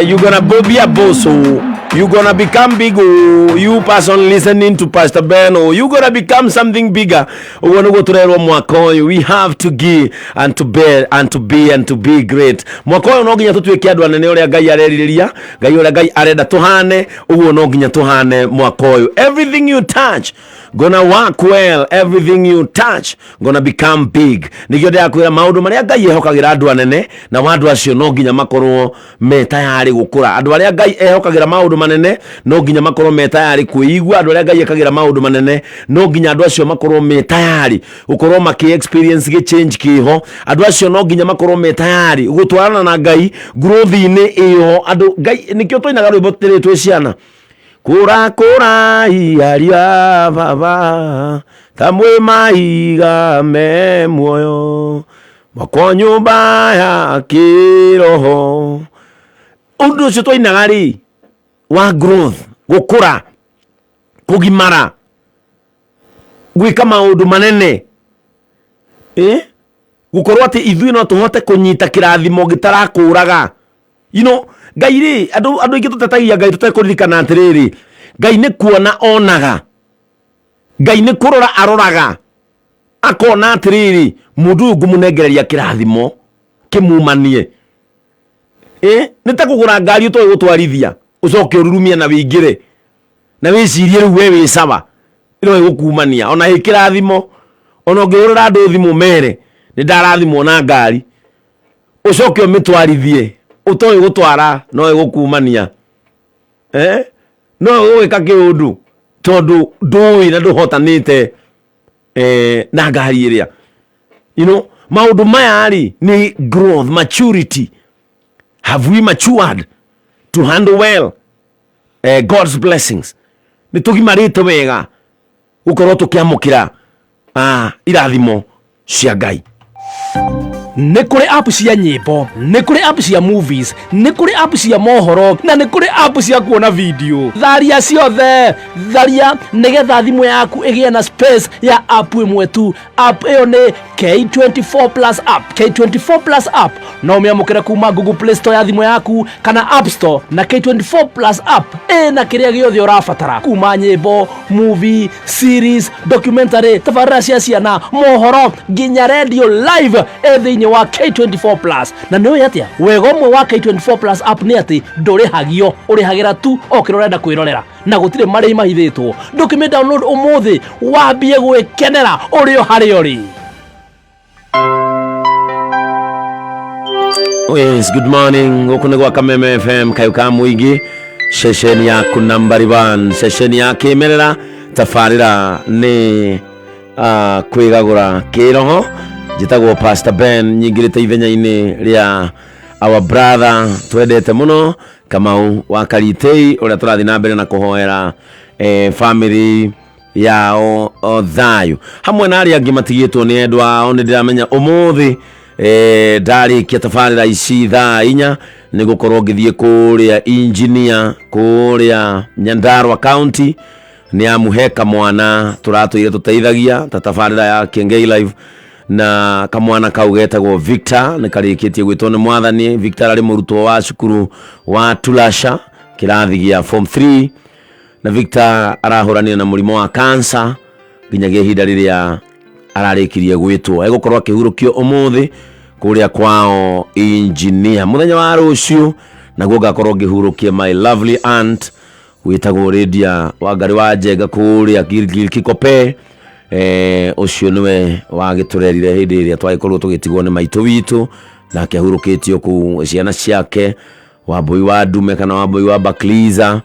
you gonna be a boss. Oh. You gonna become big. Oh. You person listening to Pastor Ben. Oh. You gonna become something bigger. Ũguo nĩguo tũrerwo mwaka ũyũ. We have to give and to bear and to be and to be great. Mwaka ũyũ no nginya tũtuĩke andũ anene ũrĩa Ngai arerirĩria, Ngai ũrĩa Ngai arenda tũhane, ũguo no nginya tũhane mwaka ũyũ. Everything you touch gonna work well. Everything you touch gonna become big. Nĩkĩo ndĩrakwĩra maũndũ marĩa Ngai ehokagĩra andũ anene, na andũ acio no nginya makorwo me tayarĩ gũkũra. Andũ arĩa Ngai ehokagĩra maũndũ manene no nginya makorwo me tayarĩ kwĩigua. Andũ arĩa Ngai ekagĩra maũndũ manene no nginya andũ acio makorwo me tayarĩ gũkorwo makĩ experience gĩ change kĩho. Andũ acio no nginya makorwo me tayarĩ gũtwarana na Ngai growth-inĩ ĩyo. Andũ Ngai nĩkĩo twainaga rwĩmbo tũrĩ twĩ ciana, kũra kũra iharia baba ta mwĩ maiga me muoyo mwakwo nyũmba ya kĩroho. Ũndũ ũcio twainaga rĩ wa growth, gũkũra, kũgimara, gwĩka maũndũ manene, gũkorwo atĩ ithuĩ no tũhote kũnyita kĩrathimo gĩtarakũraga. Ngai rĩ, andũ aingĩ tũtetagia Ngai tũtekũririkana atĩrĩrĩ, Ngai nĩ kuona onaga, Ngai nĩ kũrora aroraga, akona atĩrĩrĩ, mũndũ ũyũ ngũmũnengereria kĩrathimo kĩmumanie. Nĩ ta kũgũra ngari ũtoĩ gũtwarithia, ũcoke ũrurumie na wĩingĩre na wĩcirie rĩu we wĩ sawa, ĩno ĩgũkumania ona ĩ kĩrathimo. Ona ũngĩhũrĩra andũ thimũ mere nĩ ndarathimwo na ngari, ũcoke ũmĩtwarithie ũtoĩ gũtwara, no ĩgũkumania. No ĩgũgĩka kĩũndũ tondũ ndũĩ na ndũhotanĩte na ngari ĩrĩa. Maũndũ maya rĩ nĩ growth, maturity. Have we matured to handle well God's blessings? Nĩ tũgimarĩte wega gũkorwo tũkĩamũkĩra irathimo cia Ngai. Nĩ kũrĩ app cia nyĩmbo, nĩ kũrĩ app cia movies, nĩ kũrĩ app cia mohoro, na nĩ kũrĩ app cia kuona video. Tharia ciothe, tharia nĩgetha thimũ yaku ĩgĩe na space ya app ĩmwe tu. App ĩyo nĩ K24 Plus app. K24 Plus app no ũmĩamũkĩre kuma Google Play Store ya thimũ yaku kana App Store, na K24 Plus app ĩna kĩrĩa gĩothe ũrabatara, kuma nyĩmbo, movie, series, documentary, tabarĩra cia ciana, mohoro, nginya radio live ĩ thĩinĩ wa K24 Plus. Na nĩ ũĩ atĩa wega ũmwe wa K24 Plus app nĩ atĩ ndũrĩhagio, ũrĩhagĩra tu o kĩrĩa ũrenda kwĩrorera, na gũtirĩ marĩhi mahithĩtwo. Ndũkĩmĩ download ũmũthĩ wambie gwĩkenera ũrĩ o harĩa ũrĩ. Oh yes, good morning. Gũkũ nĩ gwa Kameme FM kayũ ka mũingĩ, ceceni yaku nambari 1, ceceni ya kĩmerera. Tabarĩra nĩ kwĩgagũra kĩroho. Njĩtagwo Pastor Ben, nyingĩrĩte ithenya-inĩ rĩa our brother twendete mũno Kamau wa Karitei, ũrĩa tũrathiĩ na mbere na kũhoera family yao thayũ hamwe na arĩa angĩ matigĩtwo nĩ endwa ao. Nĩ ndĩramenya ũmũthĩ ndarĩkia tabarĩra ici thaa 4 nĩ gũkorwo ngĩthiĩ kũrĩa engineer kũrĩa Nyandarua County. Nĩ amu he kamwana tũratũire tũteithagia ta tabarĩra ya Kĩengei Live, na kamwana kau getagwo Victor nĩ karĩkĩtie gwĩtwo nĩ mwathani. Victor arĩ mũrutwo wa cukuru wa Tulasha kĩrathi gĩa form 3, na Victor arahũranire na mũrimũ wa cancer nginyagia ihinda rĩrĩa ararĩkirie gwĩtwo. Egũkorwo akĩhurũkio ũmũthĩ kũrĩa kwao engineer. Mũthenya wa rũciũ naguo ngakorwo ngĩhurũkia my lovely aunt wĩtagwo Lydia Wangari wa Njenga kũrĩa Gilgil Kikope. Ũcio nĩwe wagĩtũrerire hĩndĩ ĩrĩa twagĩkorirwo tũgĩtigwo nĩ maitũ witũ, nake ahurũkĩtio kũu ciana ciake Wambui wa Ndume kana Wambui wa Bakliza.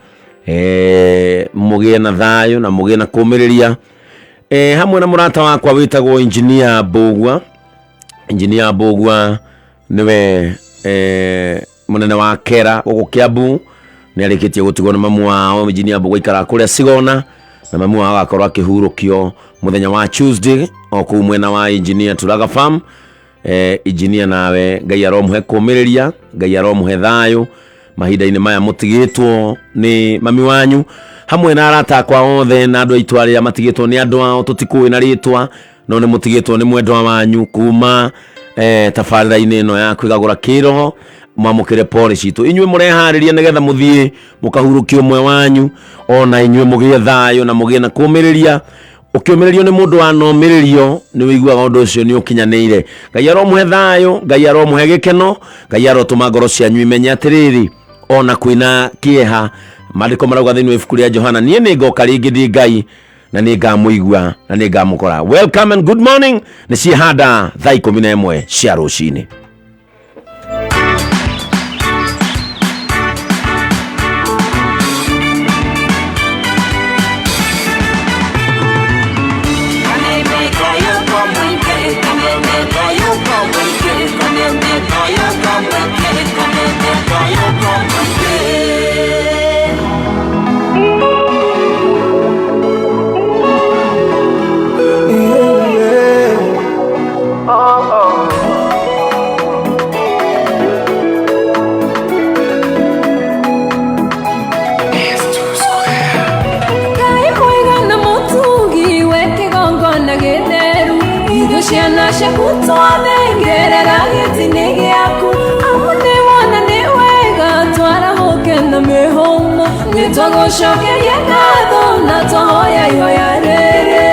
Mũgĩe na thayũ na mũgĩe na kũmĩrĩria. Hamwe na mũrata wakwa wĩtagwo Engineer Mbũgua. Engineer Mbũgua nĩwe mũnene wa kera gũkũ Kiambu, nĩ arĩkĩtie gũtigwo nĩ mamu wao. Engineer Mbũgua aikaraga kũrĩa Sigona, na mamu wao agakorwo akĩhurũkio mũthenya wa Tuesday o kũu mwena wa Engineer Turaga Farm. Engineer nawe Ngai aromũhe kũmĩrĩria, Ngai aromũhe thayũ mahinda-inĩ maya mũtigĩtwo nĩ mami wanyu, hamwe na arata akwa othe na andũ aitũ arĩa matigĩtwo nĩ andũ ao tũtikũĩ na rĩtwa, no nĩ mũtigĩtwo nĩ mwendwa wanyu kuma tabarĩra-inĩ ĩno ya kwĩgagũra kĩroho. Mwamũkĩre pole citũ inyuĩ mũreharĩria nĩgetha mũthiĩ mũkahurũkie ũmwe wanyu, ona inyuĩ mũgĩe thayũ na mũgĩe na kũmĩrĩria. Ũkĩũmĩrĩrio nĩ mũndũ wanomĩrĩrio nĩ ũiguaga ũndũ ũcio nĩ ũkinyanĩire. Ngai aromũhe thayũ, Ngai aromũhe gĩkeno, Ngai arotũma ngoro cianyu imenye atĩrĩrĩ, ona kwĩna kĩeha. Maandĩko marauga thĩinĩ wa ibuku rĩa Johana, niĩ nĩ ngoka rĩngĩ ndĩ Ngai na nĩ ngamũigua na nĩ ngamũkora. Welcome and good morning. Nĩ ciehanda thaa 11 cia rũcinĩ. Ngai mwega na mũtugi we kĩgongona gĩtheru, ithuĩ ciana ciaku twathengerera gĩtĩ-inĩ gĩaku, amu nĩ wona nĩ wega twarahũke na mĩhũmũ, nĩ twagũcokeria ngatho na twahoya ihoya rĩrĩ,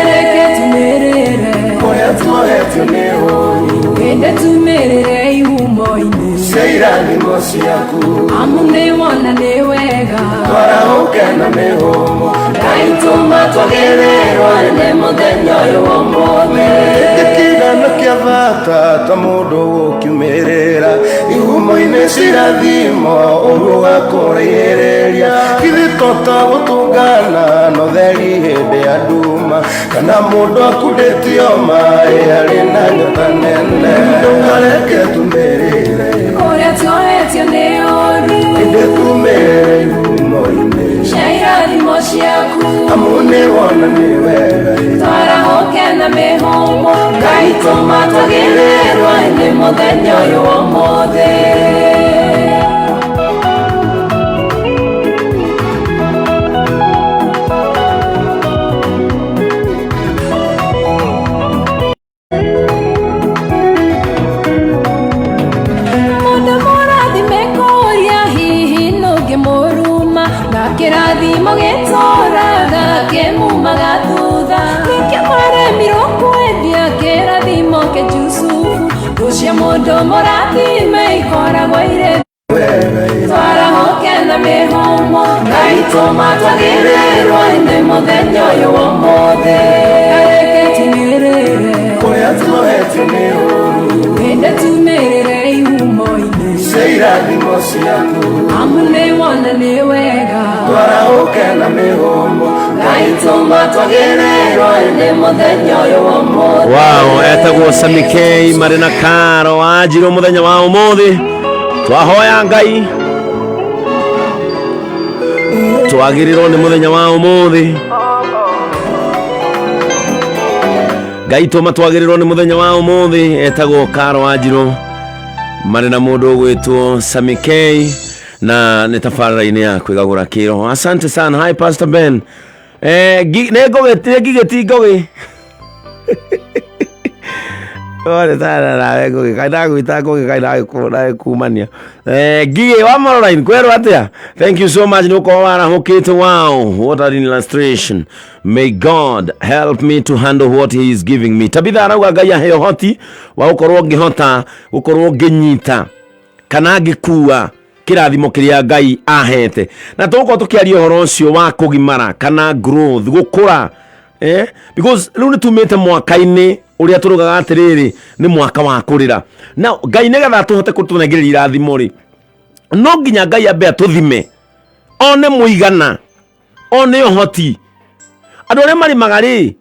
reke tumĩrĩre kũrĩa tuohetio nĩ ũũru, ĩndĩ tumĩrĩre ihumo-inĩ cia irathimo ciaku, amu nĩ wona nĩ wega twarahũke na mĩhũmũ. Ngai tũma twagĩrĩrwo nĩ mũthenya ũyũ wa ũmũthĩ. Gĩkĩgano kĩa bata ta mũndũ gũkiumĩrĩra ihumo-inĩ cirathimo ũru ũgakũraihĩrĩria, githĩ to ta gũtũngana na ũtheri hĩndĩ ya nduma, kana mũndũ akundĩtio maĩ arĩ na nyota nene, ndũkareke tumĩrĩre kũrĩa tuohetio nĩ ũũru, ĩndĩ tumĩrĩre ihumo-inĩ cia irathimo ciaku, amu nĩ wona nĩ wega twarahũke na mĩhũmũ. Ngai tũma twagĩrĩrwo nĩ mũthenya ũyũ wa ũmũthĩ. Mũndũ mũrathime kũria hihi nũngĩmũruma, na kĩrathimo gĩtũraga kĩmumaga thutha, nĩkĩo maremirwo kwendia kĩrathimo kĩa Jusufu, thũ cia mũndũ mũrathime ikoragwo irĩ twarahũke na mĩhũmũ. Ngai tũma twagĩrĩrwo nĩ mũthenya ũyũ wa ũmũthĩ, reke tumĩrĩre kũrĩa tuohetio nĩ ũũru, ĩndĩ tumĩrĩre ihumo-inĩ cia irathimo ciaku, amu nĩ wona nĩ wega twarahũke na mĩhũmũ. Ngai tũma twagĩrĩrwo nĩ mũthenya ũyũ wa ũmũthĩ. Wow, etagwo Sami K marĩ na Karo Wanjirũ mũthenya wa ũmũthĩ. Twahoya Ngai twagĩrĩrwo nĩ mũthenya wa ũmũthĩ. Ngai tũma twagĩrĩrwo nĩ mũthenya wa ũmũthĩ. Etagwo Karo Wanjirũ marĩ na mũndũ ũgwĩtwo Sami K na nĩ tabarĩra-inĩ ya kwĩgagũra kĩroho. Asante sana. Hi Pastor Ben. Eh, nĩ ngũgĩ nĩ ngigĩ ti ngũgĩ. Pole sana nawe ngũgĩ, kaĩ ndagwĩta ngũgĩ kaĩ ndagĩkumania. Eh, ngigĩ wa Moroline kwerwo atĩa? Thank you so much nĩ gũkorwo warahũkĩte. Wow, what an illustration. May God help me to handle what he is giving me. Tabitha arauga Ngai ahe ũhoti wa gũkorwo ngĩhota gũkorwo ngĩnyita kana ngĩkua kĩrathimo kĩrĩa Ngai ahete. Na tũgũkorwo tũkĩaria ũhoro ũcio wa kũgimara kana growth, gũkũra. Eh? Because rĩu nĩ tumĩte mwaka-inĩ ũrĩa tũrugaga atĩrĩrĩ nĩ mwaka wa kũrĩra. Now Ngai nĩgetha tũhote kũtũnengereria irathimo rĩ, no nginya Ngai ambe atũthime one mũigana one ũhoti. Andũ arĩa marĩmaga rĩ,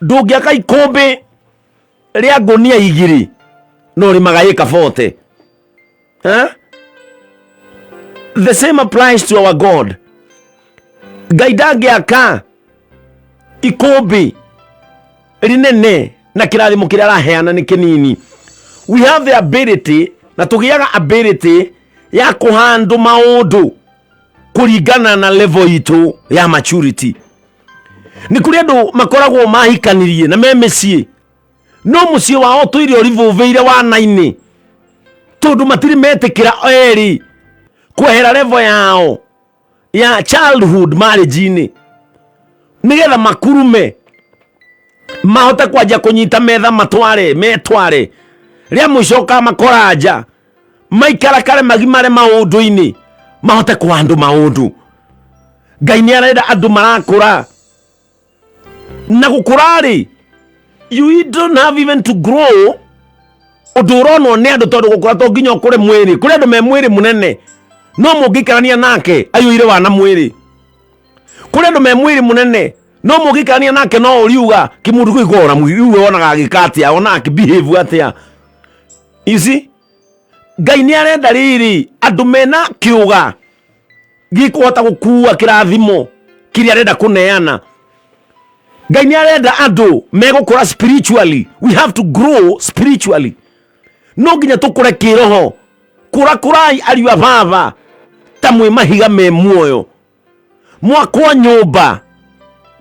ndũngĩaka ikũmbĩ rĩa ngũnia igĩrĩ no ũrĩmaga ĩka 40. Eh? The same applies to our God. Ngai ndangĩaka ikũmbĩ rinene na kĩrathimo kĩrĩa araheana nĩ kĩnini. We have the ability na tũgĩaga ability ya kũhandũ maũndũ kũringana na level itũ ya maturity. Nĩ kũrĩ andũ makoragwo mahikanirie na me mĩciĩ no mũciĩ wao ũtũire ũrivũvĩire wana-inĩ tondũ matirĩ metĩkĩra erĩ kwehera level yao ya childhood marriage-inĩ nĩgetha makurume mahote kwanjia kũnyita metha matware metware rĩa mũico ũkamakora nja maikarakare magimare maũndũ-inĩ mahote kũhandũ maũndũ. Ngai nĩ arenda andũ marakũra na gũkũra rĩ, you don't have even to grow ũndũ ũronwo nĩ andũ tondũ gũkũra to nginya ũkũre mwĩrĩ. Kũrĩ andũ me mwĩrĩ mũnene no mũngĩikarania nake aiyũire wana mwĩrĩ. Kũrĩ andũ me mwĩrĩ mũnene no mũngĩikarania nake no ũriuga kĩmũndũ kĩu kora mwĩrĩ wonaga agĩka atĩa, wonaga akĩbehave atĩa. You see, Ngai nĩ arenda rĩrĩ andũ mena kĩũga gĩkũhota gũkua kĩrathimo kĩrĩa arenda kũneana. Ngai nĩ arenda andũ megũkũra spiritually. We have to grow spiritually. No nginya tũkũre kĩroho. Kũrakũrai ariũ a baba ta mwĩ mahiga me muoyo. Mwakwo nyũmba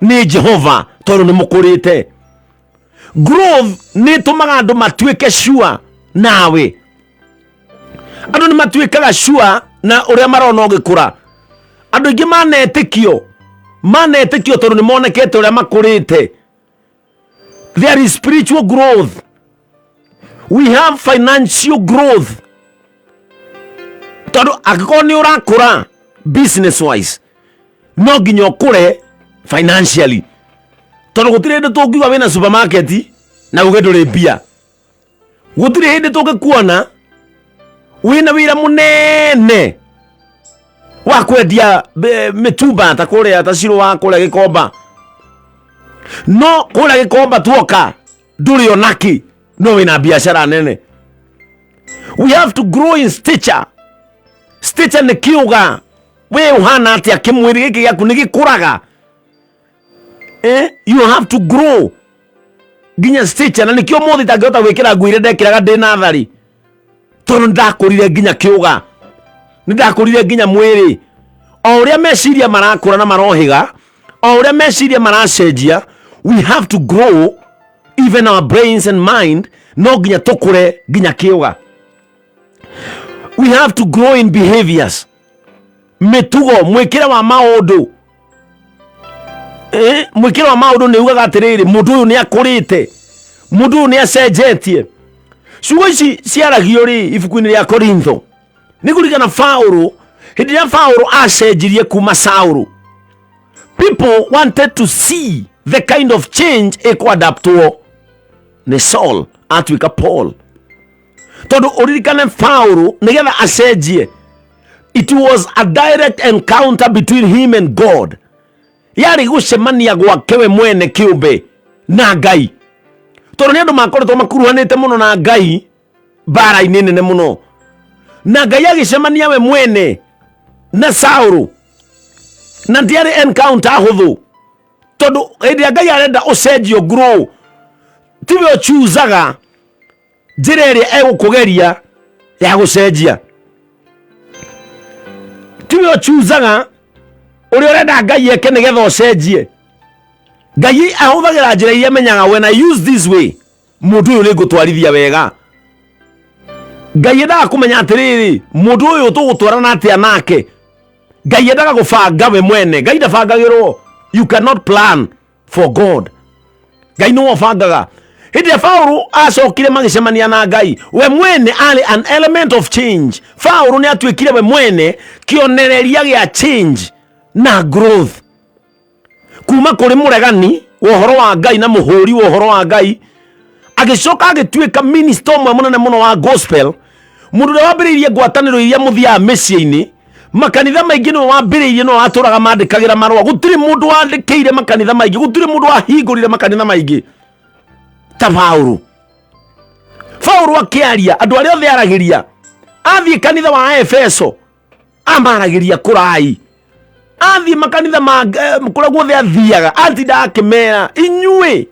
nĩ Jehova tondũ nĩ mũkũrĩte. Growth nĩ ĩtũmaga andũ matuĩke sure nawe. Andũ nĩ matuĩkaga sure na ũrĩa marona ũgĩkũra. Andũ aingĩ manetĩkio, manetĩkio tondũ nĩ monekete ũrĩa makũrĩte. There is spiritual growth. We have financial growth. Tondũ angĩkorwo nĩ ũrakũra business wise, no nginya ũkũre financially. Tondũ gũtirĩ hĩndĩ tũngiuga wĩna supermarket na uge ndũrĩ mbia. Gũtirĩ hĩndĩ tũngĩkuona wĩna wĩra mũnene wa kwendia mĩtumba ta kũrĩa ta cirũ wa kũrĩa Gĩkomba, no kũrĩa Gĩkomba tuoka ndũrĩ onakĩ no wĩna biacara nene. We have to grow in stature. Stature nĩ kĩũga we ũhana atĩa, kĩmwĩrĩ gĩkĩ gĩaku nĩ gĩkũraga. You have to grow nginya stature, na nĩkĩo mũthĩ itangĩhota gwĩkĩra nguo iria ndekĩraga ndĩ natharĩ tondũ nĩndakũrire nginya kĩũga, nĩndakũrire nginya mwĩrĩ. O ũrĩa meciria marakũra na marohĩga, o ũrĩa meciria maracenjia, we have to grow even our brains and mind. No nginya tũkũre nginya kĩũga. We have to grow in behaviors, mĩtugo, mwĩkĩre wa maũndũ. Mwĩkĩre wa maũndũ nĩ ugaga atĩrĩrĩ, mũndũ ũyũ nĩ akũrĩte, mũndũ ũyũ nĩ acenjetie. Ciugo ici ciaragio rĩ ibuku-inĩ rĩa Korintho. Nĩ kũririkana Paũlũ, hĩndĩ ĩrĩa Paũlũ acenjirie kuma Saũlũ, people wanted to see the kind of change ĩkũadaptwo nĩ Saul atuĩka Paul. Tondũ ũririkane Paũlũ nĩgetha acenjie, it was a direct encounter between him and God. Yarĩ gũcemania gwake we mwene kĩũmbe na Ngai, tondũ nĩ andũ makoretwo makuruhanĩte mũno na Ngai mbara-inĩ nene mũno, na Ngai agĩcemania we mwene na Saũlũ, na ndiarĩ encounter hũthũ, tondũ hĩndĩ ĩrĩa Ngai arenda ũcenjio grow, tiwe ũchuzaga njĩra ĩrĩa egũkũgeria ya gũcenjia, tiwe ũchuzaga ũrĩa ũrenda Ngai eke nĩgetha ũcenjie. Ngai ahũthagĩra njĩra iria amenyaga, when I use this way, mũndũ ũyũ nĩ ngũtwarithia wega. Ngai endaga kũmenya atĩrĩrĩ, mũndũ ũyũ tũgũtwarana atĩa nake. Ngai endaga gũbanga we mwene. Ngai ndabangagĩrwo. You cannot plan for God. Ngai nĩwe ũbangaga. Hĩndĩ ĩrĩa Paũlũ acokire magĩcemania na Ngai, we mwene arĩ an element of change. Paũlũ nĩ atuĩkire we mwene kĩonereria gĩa change na growth, kuma kũrĩ mũregani wa ũhoro wa Ngai na mũhũri wa ũhoro wa Ngai, agĩcoka agĩtuĩka minister ũmwe mũnene mũno wa gospel, mũndũ ũrĩa wambĩrĩirie ngwatanĩro iria mũthiaga mĩciĩ-inĩ. Makanitha maingĩ nĩwe wambĩrĩirie, nĩwe watũraga mandĩkagĩra marũa. Gũtirĩ mũndũ wandĩkĩire makanitha maingĩ, gũtirĩ mũndũ wahingũrire makanitha maingĩ ta Paũlũ. Paũlũ akĩaria andũ arĩa othe aragĩria, athiĩ kanitha wa Efeso amaragĩria kũrai, athiĩ makanitha ma kũrĩa guothe athiaga atindaga akĩmera, inyuĩ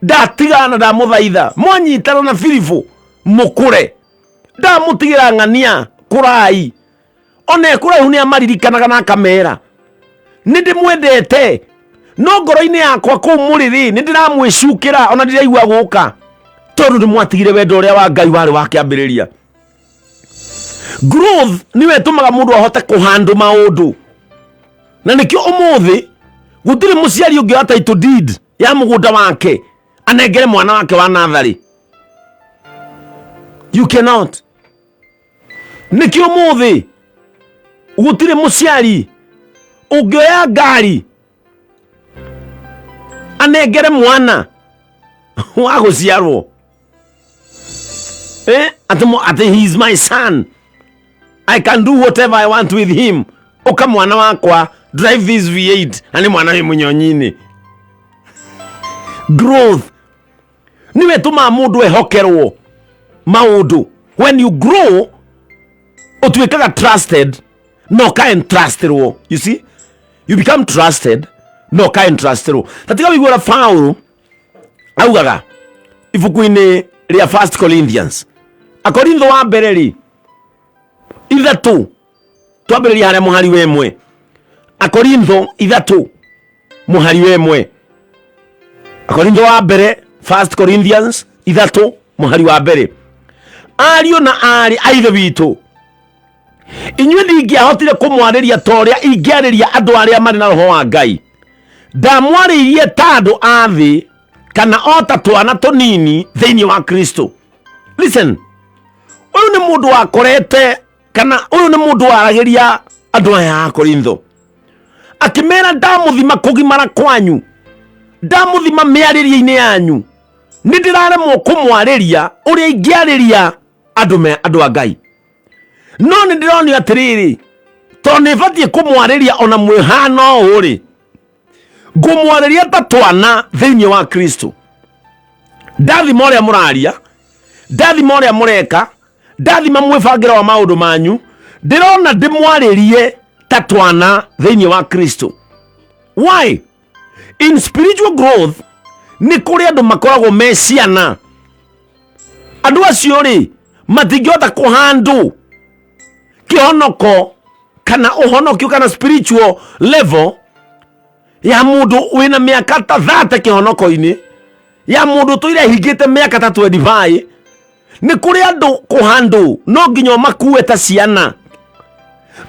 ndatigana na ndamũthaitha, mwanyitana na Filipo mũkũre, ndamũtigĩra ng'ania kũrai. Ona ekũraihu nĩ amaririkanaga na akamera, nĩ ndĩmwendete, no ngoro-inĩ yakwa kũu mũrĩrĩ nĩ ndĩramwĩcukĩra, ona ndiraigua gũka, tondũ nĩ mwatigire wendo ũrĩa wa Ngai warĩ wa kĩambĩrĩria. Growth nĩyo ĩtũmaga mũndũ ahote kũhandũ maũndũ, na nĩkĩo ũmũthĩ gũtirĩ mũciari ũngĩoya title deed ya mũgũnda wake anengere mwana wake wa natharĩ. You cannot. Nĩkĩo ũmũthĩ gũtirĩ mũciari ũngĩoya ngari anengere mwana wa gũciarwo, atĩ he is my son, I can do whatever I want with him. Ũka mwana wakwa, drive this V8, na nĩ mwana wĩ mũnyonyi-inĩ. Growth nĩwe ĩtũmaga mũndũ ehokerwo maũndũ. When you grow, ũtuĩkaga trusted na ũka entrustirwo. You see, you become trusted na ũka entrustirwo. Ta tiga wĩiguaga Paũlũ augaga ibuku-inĩ rĩa First Corinthians, Akorintho wa mbere rĩ 3, twambĩrĩria harĩa mũhari wa 1. Akorintho 3 mũhari wa 1. Akorintho wa mbere, First Corinthians 3 mũhari wa 1: ariũ na aarĩ a Ithe witũ, inyuĩ ndingĩahotire kũmwarĩria ta ũrĩa ingĩarĩria andũ arĩa marĩ na roho wa Ngai. Ndamwarĩirie ta andũ a thĩ, kana o ta twana tũnini thĩinĩ wa Kristo. Listen, ũyũ nĩ mũndũ wakorete, kana ũyũ nĩ mũndũ waragĩria andũ aya a Korintho akĩmera, ndamũthima kũgimara kwanyu, ndamũthima mĩarĩrie-inĩ yanyu, nĩ ndĩraremwo kũmwarĩria ũrĩa ingĩarĩria andũ a Ngai, no nĩ ndĩronio atĩrĩrĩ, tondũ nĩ batiĩ kũmwarĩria ona mwĩhano ũũ rĩ, ngũmwarĩria ta twana thĩinĩ wa Kristo. Ndathima ũrĩa mũraria, ndathima ũrĩa mũreka, ndathima mwĩbangĩro wa maũndũ manyu, ndĩrona ndĩmwarĩrie ta twana thĩinĩ wa Kristo. Why? In spiritual growth nĩ kũrĩ andũ makoragwo me ciana. Andũ acio rĩ, matingĩhota kũhandũ kĩhonoko kana ũhonokio kana spiritual level ya mũndũ wĩna mĩaka ta 30 kĩhonoko-inĩ, ya mũndũ ũtũire ahingĩte mĩaka ta 25. Nĩ kũrĩ andũ kũhandũ no nginya makue ta ciana,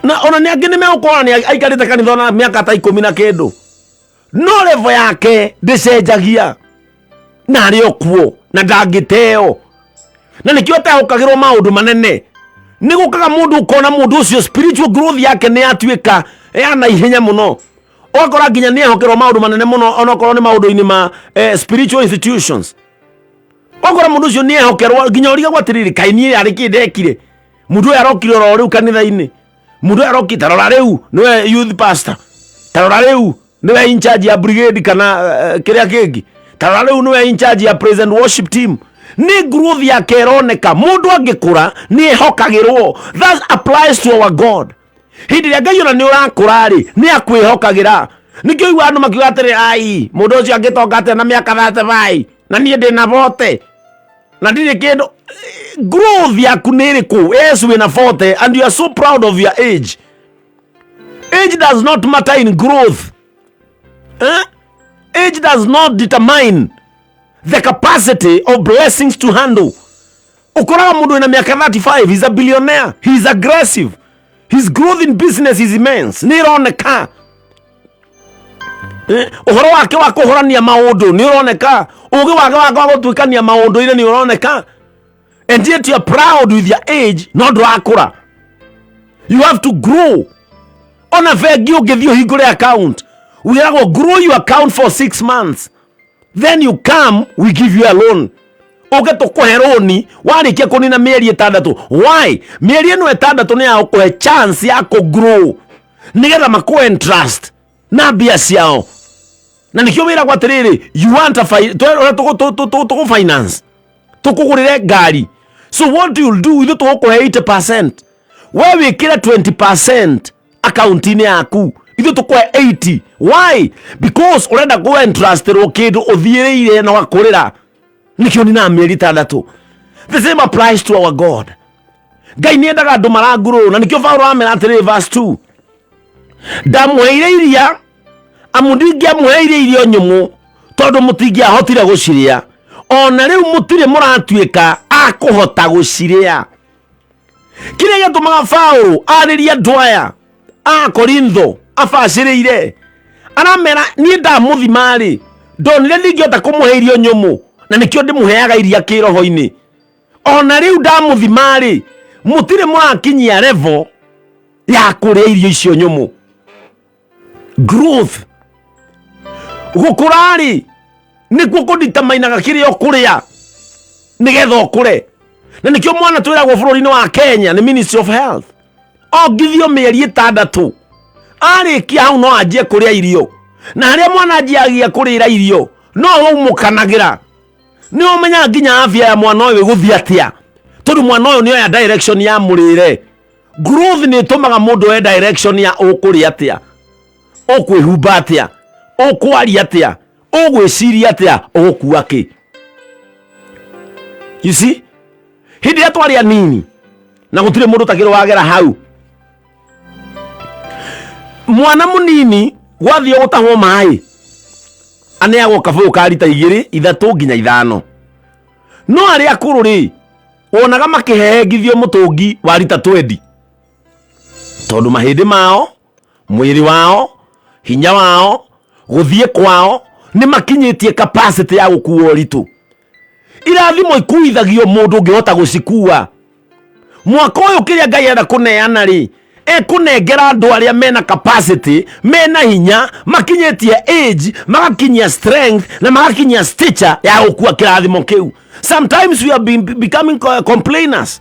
na ona nĩ angĩ nĩ megũkorwo nĩ aikarĩte kanitha ona mĩaka ta 10 na kĩndũ, no level yake ndĩcenjagia na arĩ o kuo na ndangĩteo, na nĩkĩo atehokagĩrwo maũndũ manene. Nĩ gũkaga mũndũ ũkona mũndũ ũcio spiritual growth yake nĩ yatuĩka ya na ihenya mũno, ũgakora nginya nĩ ehokerwo maũndũ manene mũno, onokorwo nĩ maũndũ-inĩ ma spiritual institutions. Ũgakora mũndũ ũcio nĩ ehokerwo nginya ũrigagwo atĩrĩrĩ, kaĩ niĩ arĩ kĩ ndekire? Mũndũ ũyũ arokire oro rĩu kanitha-inĩ, mũndũ ũyũ arokire, tarora rĩu nĩwe youth pastor, tarora rĩu nĩwe in charge ya brigade kana kĩrĩa kĩngĩ, tarora rĩu nĩwe in charge ya praise and worship team. Nĩ growth yake ĩroneka. Mũndũ angĩkũra nĩ ehokagĩrwo. That applies to our God. Hĩndĩ ĩrĩa Ngai ona nĩ ũrakũra rĩ, nĩ akwĩhokagĩra. Nĩkĩo igua andũ makiuga atĩrĩ, ai, mũndũ ũcio angĩtonga atĩa na mĩaka 35, na niĩ ndĩna 40 na ndirĩ kĩndũ. Growth yaku nĩ ĩrĩkũ? Yes, wĩna 40 and you are so proud of your age. Age does not matter in growth. Age does not determine the capacity of blessings to handle. Ũkoraga mũndũ wĩna mĩaka 35, he's a billionaire, he's aggressive, his growth in business is immense, nĩ ĩroneka. Ũhoro wake wa kũhũrania maũndũ nĩ ũroneka, ũgĩ wake wa gũtuĩkania maũndũ-inĩ nĩ ũroneka, and yet you are proud with your age, no ndũrakũra. You have to grow. Ona bengi ũngĩthiĩ ũhingũre account, wĩragwo grow your account for 6 months, then you come, we give you a loan. Ũke tũkũhe rũni warĩkia kũnina mĩeri 6. Why? Mĩeri ĩno 6 nĩ ya gũkũhe chance ya kũ grow nĩgetha makũ entrust na mbia ciao. Na nĩkĩo wĩragwo atĩrĩrĩ, you want a ũrĩa tũgũ finance, tũkũgũrĩre ngari. So what you'll do, ithuĩ tũgũkũhe 80%, we wĩkĩre 20% akaunti-inĩ yaku, ithuĩ tũkũhe 80. Why? Because ũrenda kũ entrustĩrwo kĩndũ ũthiĩrĩire na ũgakũrĩra. Nĩkĩo ninaga mĩeri 6. The same applies to our God. Ngai nĩ endaga andũ marangurũ, na nĩkĩo Paulo amera atĩrĩrĩ, verse 2, ndamũheire iria amu ndingĩamũheire irio nyũmũ tondũ mũtingĩahotire gũcirĩa, ona rĩu mũtirĩ mũratuĩka a kũhota gũcirĩa. Kĩrĩa gĩatũmaga Paulo arĩrie andũ aya a Korintho abacĩrĩire, aramera niĩ ndamũthima-rĩ, ndonire ndingĩhota kũmũhe irio nyũmũ, na nĩkĩo ndĩmũheaga iria kĩroho-inĩ. Ona rĩu ndamũthima-rĩ, mũtirĩ mũrakinyia level ya kũrĩa irio icio nyũmũ. Growth, gũkũra-rĩ, nĩkuo kũnditamainaga kĩrĩa ũkũrĩa nĩgetha ũkũre. Na nĩkĩo mwana twĩragwo bũrũri-inĩ wa Kenya nĩ Ministry of Health, ongithio mĩeri 6, arĩkia hau no anjie kũrĩa irio. Na harĩa mwana anjiagia kũrĩra irio no ũmũkanagĩra, nĩ ũmenyaga nginya afya ya mwana ũyũ ĩgũthiĩ atĩa, tondũ mwana ũyũ nĩ oya direction ya mũrĩre. Growth nĩ ĩtũmaga mũndũ oe direction ya ũkũrĩa atĩa, ũkwĩhumba atĩa, ũkwaria atĩa, ũgwĩciria atĩa, ũgũkua kĩ. You see, hĩndĩ ĩrĩa twarĩ anini na gũtirĩ mũndũ ũtakĩrĩ wagera hau, mwana mũnini gwathiĩ gũtahwo maĩ aneagwo kabũyũ ka rita 2, 3 nginya 5. No arĩa akũrũ rĩ, wonaga makĩhehengithio mũtũngi wa rita 20, tondũ mahĩndĩ mao, mwĩrĩ wao, hinya wao, gũthiĩ kwao nĩ makinyĩtie capacity ya gũkua ũritũ. Irathimo ikuithagio mũndũ ũngĩhota gũcikua. Mwaka ũyũ kĩrĩa Ngai arenda kũneana rĩ, ekũnengera andũ arĩa mena capacity, mena hinya, makinyĩtie age, magakinyia strength na magakinyia stature ya gũkua kĩrathimo kĩu. Sometimes we have been becoming complainers.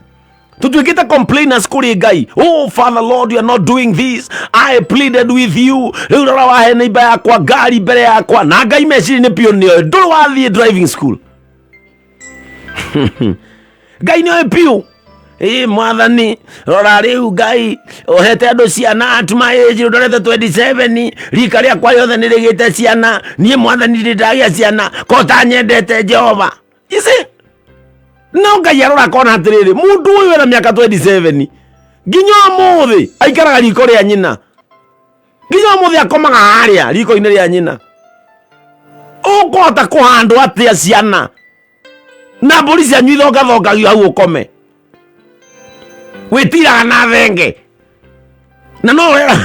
Tutuĩkĩte complainers kũrĩ Ngai. Oh Father Lord, you are not doing this, I pleaded with you, rĩu rora wahe neighbor yakwa ngari mbere yakwa. Na Ngai meciria nĩ piũ nĩoĩ ndũrĩ wathiĩ driving school. Ngai nĩoĩ piũ. Ĩ mwathani, rora rĩu Ngai ũhete andũ ciana at my age, ndorete 27, rika rĩakwa rĩothe nĩ rĩgĩte ciana, niĩ mwathani ndĩ ndagĩa ciana, ko tanyendete Jehova. You see? No Ngai arora akona atĩrĩrĩ, mũndũ ũyũ ena mĩaka 27, nginya ũmũthĩ aikaraga riko rĩa nyina, nginya ũmũthĩ akomaga harĩa riko-inĩ rĩa nyina. Ũkũhota kũhandwo atĩa ciana na mbũri cianyu ithongathongagio hau ũkome wĩtiraga na thenge na no ũrera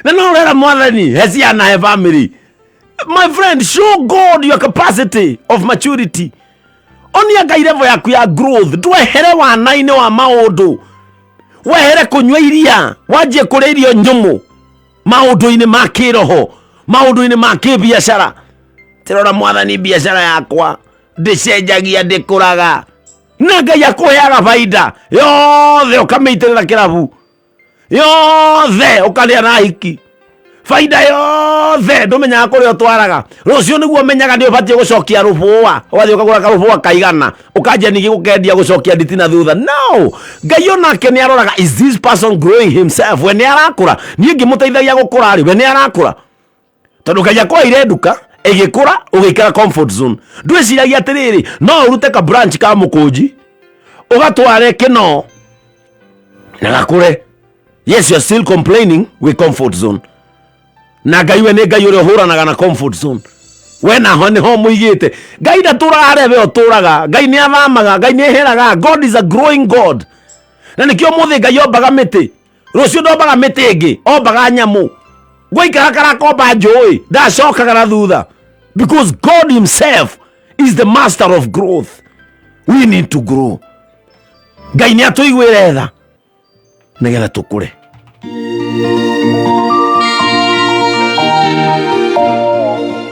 na no ũrera mwathani he ciana he family. My friend, show God your capacity of maturity. Onia Ngai level yaku ya growth. Ndwehere wana-inĩ wa maũndũ, wehere kũnyua iria, wanjie kũrĩa irio nyũmũ maũndũ-inĩ ma kĩroho, maũndũ-inĩ ma kĩbiacara. Tirora mwathani, biacara yakwa ndĩcenjagia, ndĩkũraga, na Ngai akũheaga baida yothe ũkamĩitĩrĩra kĩrabu yothe ũkarĩa na hiki, baida yothe ndũmenyaga kũrĩa ũtwaraga. Rũciũ nĩguo ũmenyaga nĩ ũbatiĩ gũcokia rũbũa, ũgathiĩ ũkagũra karũbũa kaigana, ũkanjia ningĩ gũkendia gũcokia nditi na thutha. No Ngai onake nĩ aroraga, is this person growing himself? We nĩ arakũra? Niĩ ngĩmũteithagia gũkũra rĩ, we nĩ arakũra? Tondũ Ngai akũheire nduka ĩgĩkũra, ũgĩikara comfort zone, ndwĩciragia atĩrĩrĩ, no ũrute ka branch ka mũkũnji ũgatware kĩno na gakũre. Yes, you are still complaining with comfort zone. Na Ngai we nĩ Ngai ũrĩa ũhũranaga na comfort zone. We naho nĩho mũigĩte. Ngai ndatũraga harĩa we ũtũraga. Ngai nĩ athamaga, Ngai nĩ eheraga. God is a growing God. Na nĩkĩo ũmũthĩ Ngai ombaga mĩtĩ, rũciũ ndombaga mĩtĩ ĩngĩ, ombaga nyamũ. Gwaikara karakomba njũĩ, ndacokaga na thutha. Because God himself is the master of growth. We need to grow. Ngai nĩ atũiguĩre tha nĩgetha tũkũre.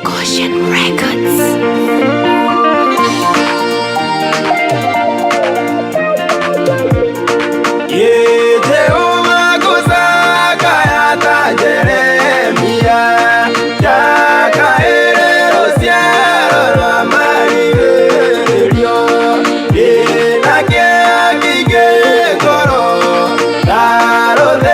Goshen Records. Jehova gũcakaya ta Jeremia, ndakaĩre rũciaro rwa marigĩrĩrio. Ndĩna kĩeha kĩingĩ ngoro, ndarũthe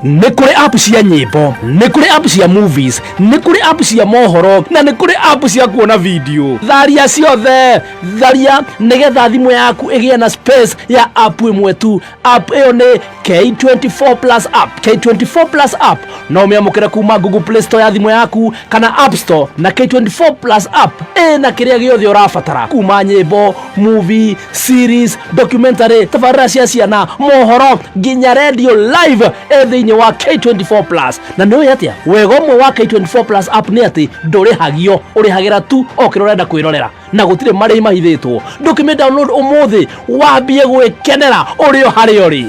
Nĩ kũrĩ app cia nyĩmbo, nĩ kũrĩ app cia movies, nĩ kũrĩ app cia mohoro, na nĩ kũrĩ app cia kuona video. Tharia ciothe, tharia nĩgetha thimũ yaku ĩgĩe na space ya app ĩmwe tu. App ĩyo nĩ K24 Plus app. K24 Plus app no ũmĩamũkĩre kuma Google Play Store ya thimũ yaku kana App Store, na K24 Plus app ĩna kĩrĩa gĩothe ũrabatara kuma nyĩmbo, movie, series, documentary, tabarĩra cia ciana, mohoro, nginya radio live ĩ thĩinĩ wa K24 Plus. Na nĩ ũĩ atĩa wega ũmwe wa K24 Plus app nĩ atĩ ndũrĩhagio, ũrĩhagĩra tu o kĩrĩa ũrenda kwĩrorera na gũtirĩ marĩhi mahithĩtwo. Ndũkĩmĩ download ũmũthĩ wambie gwĩkenera ũrĩ o harĩa ũrĩ.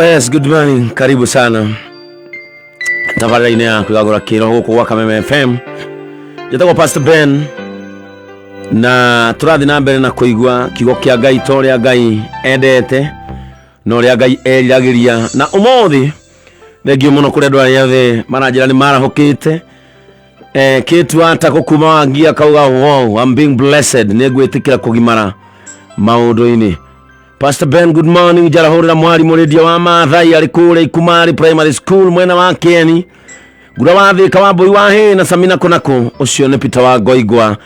Yes, good morning. Karibu sana tabarĩra-inĩ ya kwĩgagũra kĩroho gũkũ gwa Kameme FM. Njĩtagwo Pastor Ben na tũrathiĩ na mbere na kũigua kiugo kĩa Ngai ta ũrĩa Ngai endete na ũrĩa Ngai eriragĩria. Na ũmũthĩ thengio mũno kũrĩ andũ arĩa othe maranjĩra nĩ marahũkĩte. Kĩtu atako kuma wangia akauga, "Wow, I'm being blessed, nĩ ngwĩtĩkĩra kũgimara maũndũ-inĩ." Pastor Ben, good morning. Njarahũrĩra mwarimũ rĩndia wa Maathai arĩ kũrĩa Ikumari Primary School mwena wa Kĩeni. Ngura wa Thĩka wa Mbũi wa Hĩ na Samina kũnakũ. Ũcio nĩ Peter wa Ngoingwa.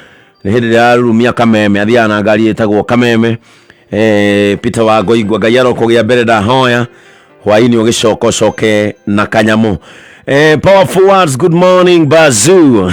Nĩ hĩndĩ ĩrĩa ararurumia Kameme, athiaga na ngari ĩtagwo Kameme. Peter wa Ngoingwa, Ngai arokũgĩa mbere ndahoya. Hwainĩ ũgĩcoka ũcoke na kanyamũ. Powerful words, good morning Bazoo.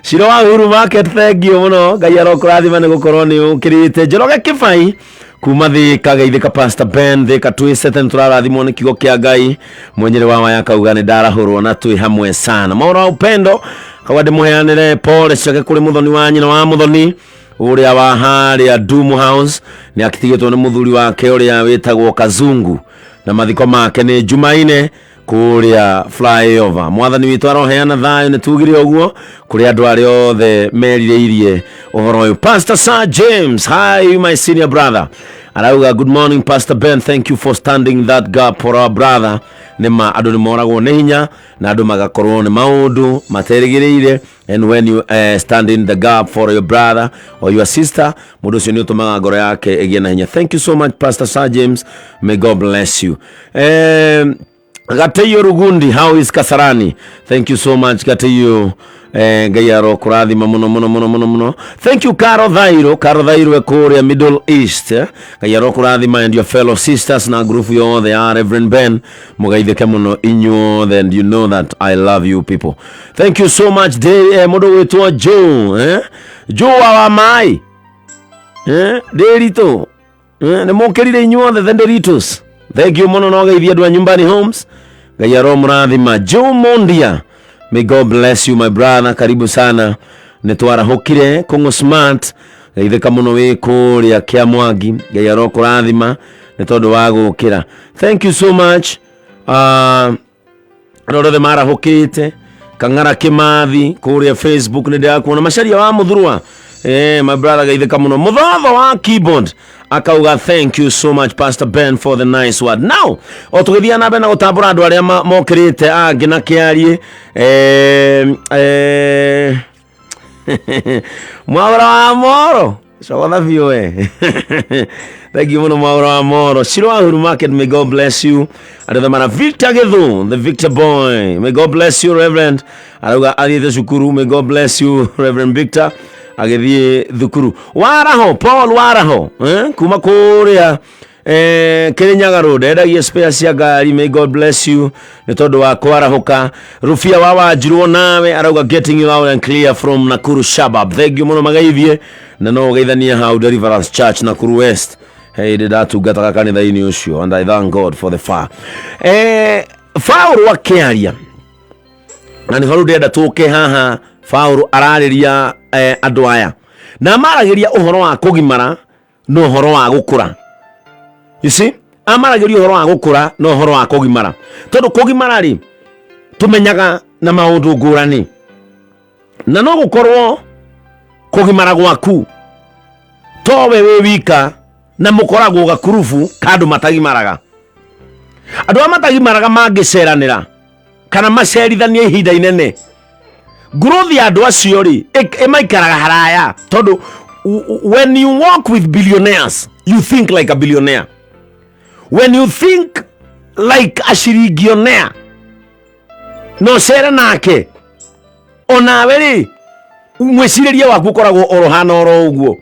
Ciro wa Uhuru Market, thank you mũno. Ngai arokũrathima nĩ gũkorwo nĩ ũkĩrĩte. Njoroge Kĩbai kuma Thĩka, geithĩka Pastor Ben Thĩka twĩcete, nĩ tũrarathimwo nĩ kiugo kĩa Ngai. Mwenyere wa waya akauga nĩ ndarahũrwo na twĩ hamwe sana. Maũndũ wa upendo kauga ndĩmũheanĩre pole ciake kũrĩ mũthoni wa nyina wa mũthoni ũrĩa wa harĩa Dumu House, nĩ akitigĩtwo nĩ mũthuri wake ũrĩa wĩtagwo Kazungu, na mathiko make nĩ Jumaine kũrĩa flyover. Mwathani witũ aroheana thayũ, nĩ tugire ũguo kũrĩ andũ arĩa othe merirĩirie ũhoro ũyũ. Pastor Sir James, hi my senior brother, arauga, "Good morning Pastor Ben, thank you for standing that gap for our brother." Nĩ ma andũ nĩ moragwo nĩ hinya na andũ magakorwo nĩ maũndũ materĩgĩrĩire, and when you stand in the gap for your brother or your sister, mũndũ ũcio nĩ ũtũmaga ngoro yake ĩgĩe na hinya. Thank you so much, Pastor Sir James, may God bless you. Gateyo Rugundi, how is Kasarani? Thank you so much, Gateyo. Ngai arokũrathima mũno mũno mũno mũno mũno. Thank you, Caro Thairo. Caro Thairo e kũrĩa Middle East. Ngai arokũrathima and your fellow sisters na group yothe ya Reverend Ben. Mũgeithĩke mũno inyuothe, and you know that I love you people. Thank you so much. Day, mũndũ gwĩtwo Joe, eh? Joe wa Mai. Ndĩritũ. Nĩ mũkĩrire inyuothe the Nderitos. Thank you mũno, no geithia andũ a Nyumbani Homes. Ngai aromũrathima. Joe Mondia, may God bless you my brother, karibu sana. Nĩ twarahũkire Kũng'ũ Smart, geithĩka mũno wĩ kũrĩa Kĩamwangi. Ngai arokũrathima nĩ tondũ wa gũkĩra. Thank you so much. Andũ othe marahũkĩte Kang'ara Kĩmathi kũrĩa Facebook, nĩ ndĩrakuona. Macaria wa Mũthurwa, my brother, geithĩka mũno. Mũthotho wa keyboard akauga, "Thank you so much, Pastor Ben, for the nice word." Now o tũgĩthiĩ na mbere na gũtambũra andũ arĩa mokĩrĩte angĩ na kĩarie, Mwaũra wa Moro cogotha biũ we, thank you mũno Mwaũra wa Moro. Ciro wa Uhuru Market, may God bless you. Andũ mara Victor Githu, the Victor boy, may God bless you. Reverend arauga athiĩte cukuru, may God bless you Reverend Victor agĩthiĩ thukuru. Waraho Paul Waraho, kuma kũrĩa Kirinyaga Road, endagia spare cia ngari, may God bless you nĩ tondũ wa kwarahũka. Rufia wa Wanjirwo nawe arauga, "Getting you loud and clear from Nakuru Shabab." Thank you mũno, mageithie na no ũgeithanie hau Deliverance Church Nakuru West, hĩndĩ ndatungataga kanitha-inĩ ũcio, and I thank God for the far. Paũlũ akĩaria na nĩ rĩu ndĩrenda tũke haha. Paũlũ ararĩria andũ aya na maragĩria ũhoro wa kũgimara na ũhoro wa gũkũra. You see, amaragĩria ũhoro wa gũkũra na ũhoro wa kũgimara, tondũ kũgimara rĩ, tũmenyaga na maũndũ ngũrani, na no gũkorwo kũgimara gwaku towe wĩ wika na mũkoragwo gakurubu ka andũ matagimaraga. Andũ arĩa matagimaraga mangĩceranĩra kana macerithanie ihinda inene, growth ya andũ acio rĩ, ĩmaikaraga haraya, tondũ when you walk with billionaires You think like a billionaire. When you think like a shirigionaire, na ũcere nake onawe rĩ, mwĩcirĩrie waku ũkoragwo oro hana oro ũguo.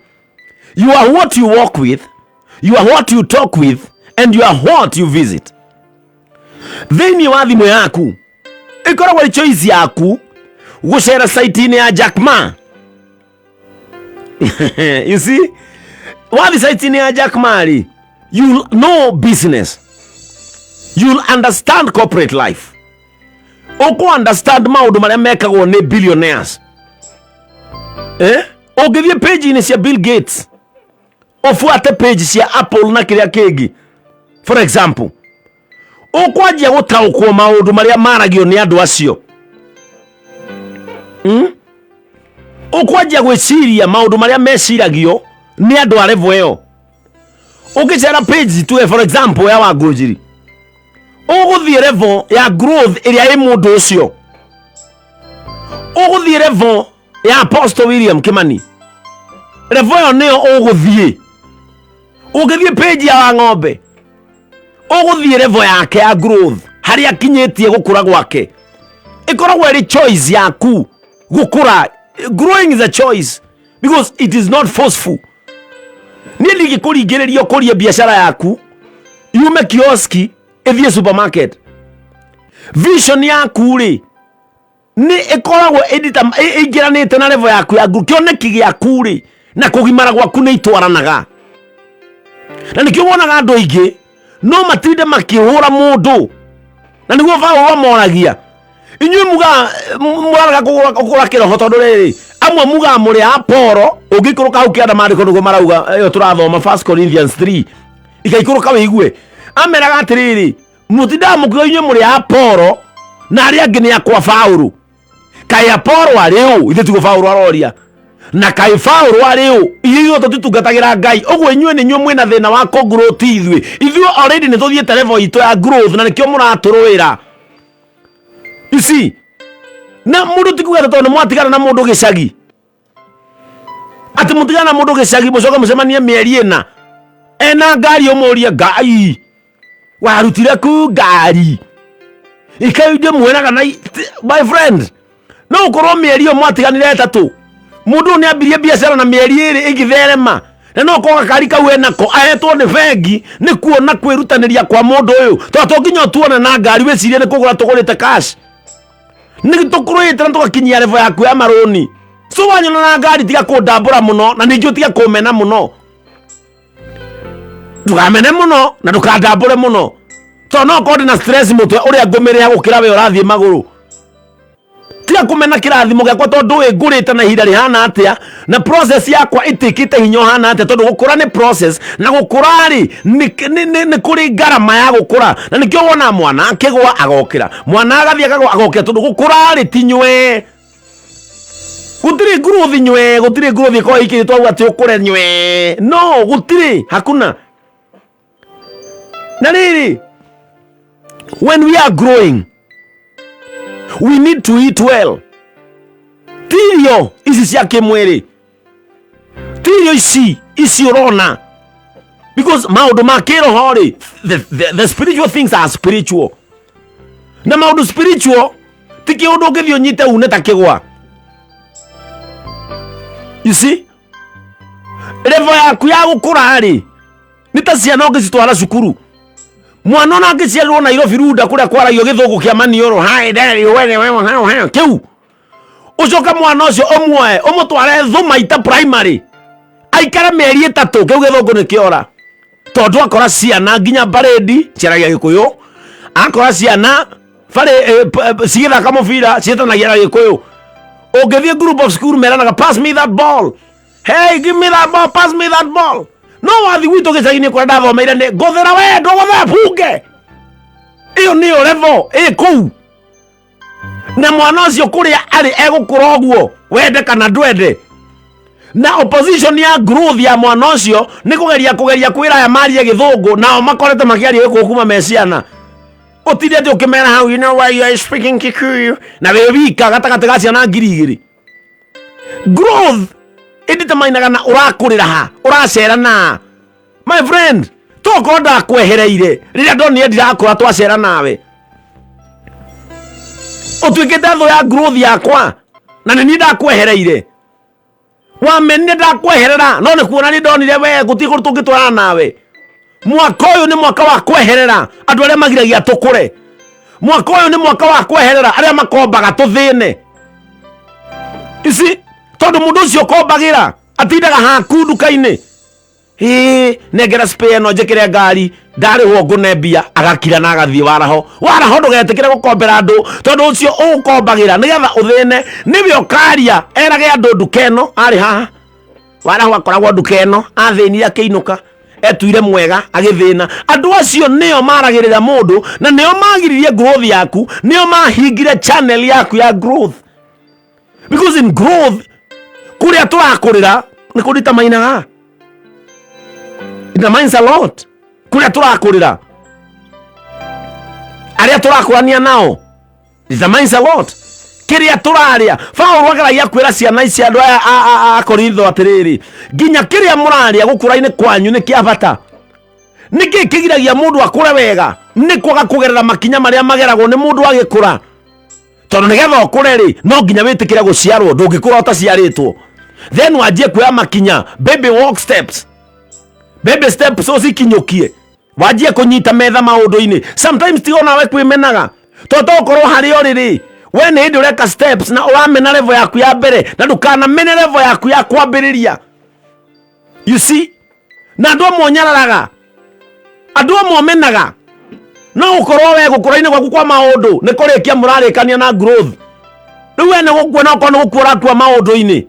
You are what you walk with, you are what you talk with, and you are what you visit. Thĩinĩ wa thimũ yaku ĩkoragwo ĩ choice yaku gũcera site-inĩ ya Jack Ma. You see, wathi site-inĩ ya Jack Ma rĩ, you'll know business, you'll understand corporate life, ũkũ understand maũndũ marĩa mekagwo nĩ billionaires. Ũngĩthiĩ page-inĩ cia Bill Gates, ũbuate page cia Apple na kĩrĩa kĩngĩ, for example, ũkwanjia gũtaũkwo maũndũ marĩa maragio nĩ andũ acio. Ũkwanjia gwĩciria maũndũ marĩa meciragio nĩ andũ a level ĩyo. Ũngĩcera page tuge, for example, ya Wangũnjiri, ũgũthiĩ level ya growth ĩrĩa ĩ mũndũ ũcio. Ũgũthiĩ level ya Apostle William Kimani, level ĩyo nĩyo ũgũthiĩ. Ũngĩthiĩ page ya Wang'ombe, ũgũthiĩ level yake ya growth, harĩa akinyĩtie gũkũra gwake. Ĩkoragwo ĩrĩ choice yaku gũkũra. Growing is a choice because it is not forceful. Niĩ ndingĩkũringĩrĩria ũkũrie biacara yaku yume kioski ĩthiĩ supermarket. Vision yaku rĩ, nĩ ĩkoragwo ĩingĩranĩte na level yaku ya growth. Kĩoneki gĩaku rĩ na kũgimara gwaku nĩ itwaranaga, na nĩkĩo wonaga andũ aingĩ no matinde makĩhũra mũndũ, na nĩguo Paũlũ amoragia, inyuĩ muga mũrarega kũgũra kĩroho, tondũ rĩrĩ, amwe mugaga mũrĩ a Apolo. Ũngĩikũrũka hau kĩanda, maandĩko nĩguo marauga ĩyo tũrathoma 1 Corinthians 3, ikaikũrũka wĩigue ameraga atĩrĩrĩ, mũtindaga mũkiuga inyuĩ mũrĩ a Apolo na arĩa angĩ nĩ akwa Paũlũ. Kaĩ Apolo arĩ ũ? Ithe tiguo Paũlũ aroria. Na kaĩ Paũlũ arĩ ũ? Ithuĩ tũtitungatagĩra Ngai ũguo? Inyuĩ nĩ inyuĩ mwĩna thĩna wa kũgrow, ti ithuĩ. Ithuĩ already nĩ tũthiĩte level itũ ya growth, na nĩkĩo mũratũrũĩra. You see, na mũndũ ti kuga atĩ tondũ nĩ mwatigana na mũndũ gĩcagi, atĩ mũtigana na mũndũ gĩcagi, mũcoke mũcemanie mĩeri 4 ena ngari, ũmũrie, "Ngai, warutire ku ngari?" Ikainde mweraga na my friend, no ũkorwo mĩeri ĩyo mwatiganire 3, mũndũ ũyũ nĩ ambirie biacara na mĩeri 2 ĩgĩtherema, na no ũkorwo gakari kau enako ahetwo nĩ bengi nĩ kuona kwĩrutanĩria kwa mũndũ ũyũ. Tondũ to nginya ũtuone na ngari wĩcirie nĩ kũgũra tũgũrĩte cash. Nĩ tũkũrũĩte na tũgakinyia level yaku ya marũni. So wanyona na ngari, tiga kũndambũra mũno, na ningĩ ũtige kũmena mũno. Ndũkamene mũno na ndũkandambũre mũno, tondũ no ũkorwo ndĩna stress mũtwe ũrĩa ngũmĩrĩha gũkĩra we ũrathiĩ magũrũ. Tiga kũmena kĩrathimo gĩakwa, tondũ ndũĩ ngũrĩte na ihinda rĩhana atĩa na process yakwa ĩtĩkĩte hinya ũhana atĩa, tondũ gũkũra nĩ process, na gũkũra rĩ, nĩ kũrĩ ngarama ya gũkũra. Na nĩkĩo wona mwana akĩgũa agokĩra, mwana agathiĩ akagũa agokĩra, tondũ gũkũra rĩ ti nywee. Gũtirĩ growth nywee, gũtirĩ growth ĩkorwo ĩkĩrĩtwo hau atĩ ũkũre nywee. No gũtirĩ, hakuna. Na rĩrĩ, when we are growing, we need to eat well. Ti irio ici cia kĩmwĩrĩ, ti irio ici ũrona, because maũndũ ma kĩroho rĩ, the spiritual things are spiritual, na maũndũ spiritual ti kĩũndũ ũngĩthiĩ ũnyite une ta kĩgwa. You see, level yaku ya gũkũra rĩ, nĩ ta ciana ũngĩcitwara cukuru. Mwana ona angĩciarirwo Nairobi, Runda, kũrĩa kwaragio gĩthũngũ kĩa maniũrũ, "Hi daddy, wene wewe hau hau," kĩu, ũcoke mwana ũcio ũmuoe ũmũtware Thumaita Primary aikare mĩeri 3, kĩu gĩthũngũ nĩ kĩora, tondũ akora ciana nginya parade ciaragia Gĩkũyũ, akora ciana barĩ cigĩthaka mũbira ciĩtanagia na Gĩkũyũ. Ũngĩthiĩ group of school, meranaga, "Pass me that ball. Hey, give me that ball. Pass me that ball." No wathi gwitũ gĩcagi-inĩ kũrĩa ndathomeire, nĩ ngũthĩra we ndũgũthĩra bunge. Ĩyo nĩyo level ĩ kũu, na mwana ũcio kũrĩa arĩ egũkũra ũguo, wende kana ndwende. Na opposition ya growth ya mwana ũcio nĩ kũgeria kwĩra aya marie gĩthũngũ, nao makorete makĩaria gĩkũyũ kuma me ciana. Ũtinde atĩ ũkĩmera hau, "You know why you are speaking Kikuyu?" na wĩ wika gatagatĩ ga ciana 2000. Growth ĩnditamainaga na ũrakũrĩra ha, ũracera na My friend, tokorwo ndakwehereire rĩrĩa ndonire ndirakũra twacera nawe, ũtuĩkĩte thũ ya growth yakwa, na nĩ niĩ ndakwehereire. Wamenire ndakweherera, no nĩ kuona nĩ ndonire we gũtirĩ kũndũ tũngĩtwarana nawe. Mwaka ũyũ nĩ mwaka wa kweherera andũ arĩa magiragia tũkũre. Mwaka ũyũ nĩ mwaka wa kweherera arĩa makombaga tũthĩne ici, tondũ mũndũ ũcio ũkombagĩra atindaga haku nduka-inĩ, ĩĩ, nengera spare ĩno njĩkĩre ngari, ndarĩhwo ngũne mbia, agakira na agathiĩ. Waraho waraho, ndũgetĩkĩre gũkombera andũ, tondũ ũcio ũgũkombagĩra nĩgetha ũthĩne nĩwe ũkaria erage andũ nduka ĩno arĩ haha. Waraho akoragwo nduka ĩno, athĩnire akĩinũka, etuire mwega agĩthĩna. Andũ acio nĩo maragĩrĩra mũndũ, na nĩo magiririe growth yaku, nĩo mahingire channel yaku ya growth, because in growth, kũrĩa tũrakũrĩra nĩ kũritamainaga. It determines a lot kũrĩa tũrakũrĩra, arĩa tũrakũrania nao determines a lot kĩrĩa tũrarĩa. Paulo ageragia kwĩra ciana ici, andũ aya a Korintho, atĩrĩrĩ, nginya kĩrĩa mũrarĩa gũkũra-inĩ kwanyu nĩ kĩa bata. Nĩkĩ kĩgiragia mũndũ akũre wega? Nĩ kwaga kũgerera makinya marĩa mageragwo nĩ mũndũ agĩkũra, tondũ nĩgetha ũkũre rĩ, no nginya wĩtĩkĩre gũciarwo. Ndũngĩkũra ũtaciarĩtwo. Then wanjie kuoya makinya, baby walk steps, baby steps, ũcikinyũkie, wanjie kũnyita metha maũndũ-inĩ. Sometimes tiga onawe kwĩmenaga, tondũ tokorwo harĩa ũrĩ rĩ, we nĩ hĩndĩ ũreka steps na ũramena level yaku ya mbere, na ndũkanamene level yaku ya kwambĩrĩria. You see, na andũ amwe ũnyararaga, andũ amwe ũmenaga, no gũkorwo we gũkũra-inĩ gwaku kwa maũndũ nĩ kũrĩkia mũrarĩkania na growth. Rĩu we nĩ gũkua, no korwo nĩ gũkua ũrakua maũndũ-inĩ,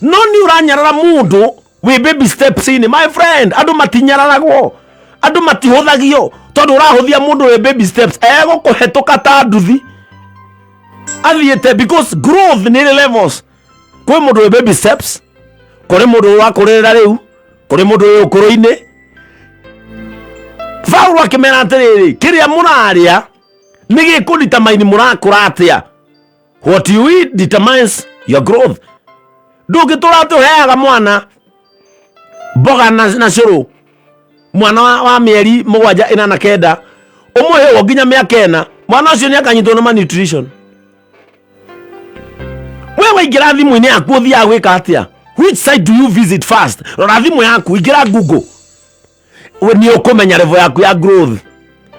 no nĩ ũranyarara mũndũ wĩ baby steps-inĩ. My friend, andũ matinyararagwo, andũ matihũthagio, tondũ ũrahũthia mũndũ wĩ baby steps, egũkũhetũka ta nduthi athiĩte, because growth nĩ ĩrĩ levels. Kwĩ mũndũ wĩ baby steps, kũrĩ mũndũ ũrakũrĩrĩra rĩu, kũrĩ mũndũ wĩ ũkũrũ-inĩ. Paulo akĩmera atĩrĩrĩ, kĩrĩa mũrarĩa nĩ gĩkũdetermine mũrakũra atĩa. What you eat determines your growth. Ndũngĩtũra atĩ ũheaga mwana mboga na cũrũ, mwana wa mĩeri 7, 8, 9, ũmũhe ũguo nginya mĩaka 4, mwana ũcio nĩ akanyitwo nĩ malnutrition. We waingĩra thimũ-inĩ yaku, ũthiaga gwĩka atĩa? Which site do you visit first? Rora thimũ yaku, ingĩra Google, we nĩ ũkũmenya level yaku ya growth.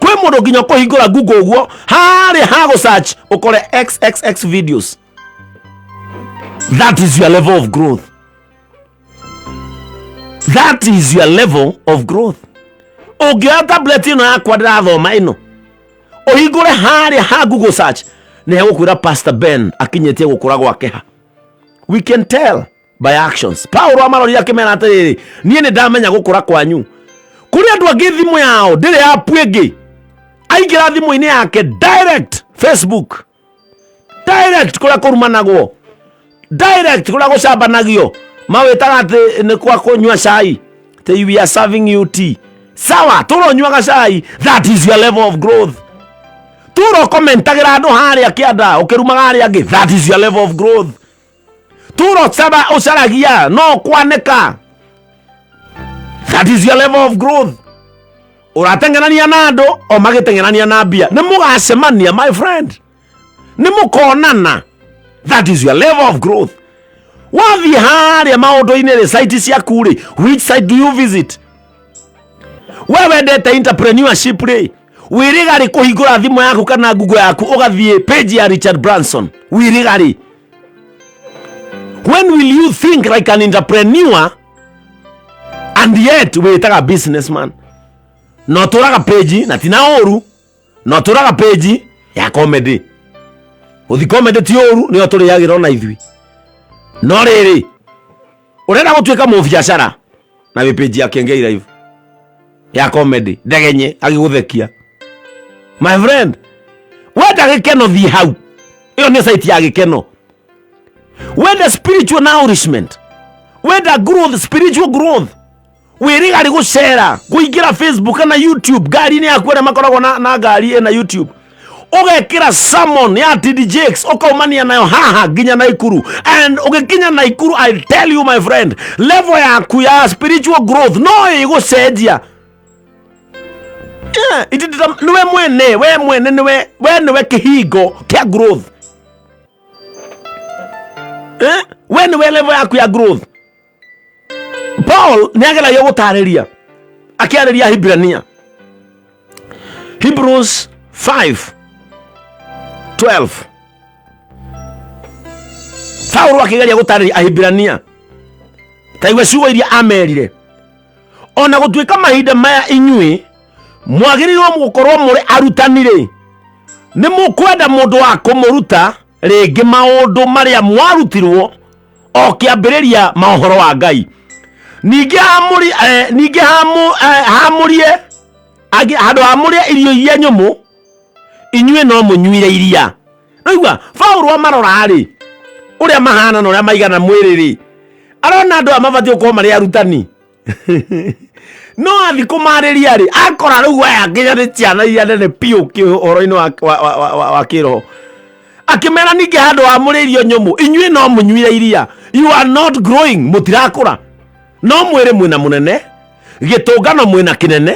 Kwĩ mũndũ nginya ũkũhingũra Google ũguo, harĩa ha gũ search ũkore xxx videos. That is your level of growth. That is your level of growth. Ũngĩoya tablet ĩno yakwa ndĩrathoma ĩno, ũhingũre harĩa ha Google search, nĩ hegũkwĩra Pastor Ben akinyĩtie gũkũra gwake ha. We can tell by actions. Paulo amarorire akĩmera atĩrĩrĩ, niĩ nĩ ndamenya gũkũra kwanyu. Kũrĩ andũ angĩ thimũ yao ndĩrĩ app ĩngĩ, aingĩra thimũ-inĩ yake, direct Facebook, direct kũrĩa kũrumanagwo, direct kũrĩa gũcambanagio, mawĩtaga atĩ nĩ kwa kũnyua cai, atĩ we are serving you tea. Sawa, tũronyuaga cai. That is your level of growth. Tũro komentagĩra andũ harĩa kĩanda, ũkĩrumaga arĩa angĩ. That is your level of growth. Tũro caba ũcaragia no kwanĩka. That is your level of growth. Ũrateng'erania na andũ o magĩteng'erania na mbia, nĩ mũgacemania, my friend, nĩ mũkonana. That is your level of growth. Wathiĩ harĩa maũndũ-inĩ rĩ, site ciaku rĩ, which site do you visit? We wendete entrepreneurship rĩ, wĩrĩga rĩ kũhingũra thimũ yaku kana Google yaku, ũgathiĩ page ya Richard Branson? Wĩrĩga rĩ? When will you think like an entrepreneur and yet wĩtaga businessman? No tũraga page na tina ũru, no tũraga page ya comedy. Gũthi comedy ti ũru, nĩyo tũrĩagĩra ona ithuĩ. No rĩrĩ, ũrenda gũtuĩka mũbiacara na wĩ page ya Kengei Live ya comedy, ndegenye agĩgũthekia. My friend, wenda gĩkeno, thiĩ hau, ĩyo nĩ site ya gĩkeno. Wenda spiritual nourishment, wenda growth, spiritual growth, wĩrĩga rĩ gũcera kũingĩra Facebook kana YouTube ngari-inĩ yaku, arĩa makoragwo na ngari ĩna YouTube, Ũgekĩra sermon ya TD Jakes ũkaumania nayo haha nginya Naikuru, and ũgĩkinya Naikuru, I tell you, my friend, level yaku ya spiritual growth no ĩgũcenjia. Yeah, nĩwe mwene, we mwene nĩwe, we nĩwe kĩhingo kĩa growth. Eh? We nĩwe level yaku ya growth. Paul nĩ ageragia gũtarĩria akĩarĩria Hibrania, Hebrews 5:12. Paulo akĩgeria gũtarĩria Ahibirania, ta igua ciugo iria amerire: "Ona gũtuĩka mahinda maya inyuĩ mwagĩrĩirwo gũkorwo mũrĩ arutani rĩ, nĩ mũkwenda mũndũ wa kũmũruta rĩngĩ maũndũ marĩa mwarutirwo o kĩambĩrĩria ma ũhoro wa Ngai. Ningĩ hamũri, ningĩ hamũrie handũ hamũrĩe irio iria nyũmũ, inyuĩ no mũnyuire iria." Noigua Paũlũ amarora rĩ, ũrĩa mahana na ũrĩa maigana mwĩrĩ rĩ, arona andũ aya mabatiĩ gũkorwo marĩ arutani, no athi kũmarĩria rĩ, akora rĩu aya nginya nĩ ciana iria nene biũ ũhoro-inĩ wa kĩroho. Akĩmera, "Ningĩ handũ ha mũrĩ irio nyũmũ, inyuĩ no mũnyuire iria." You are not growing, mũtirakũra. No mwĩrĩ mwĩna mũnene, gĩtũngano mwĩna kĩnene,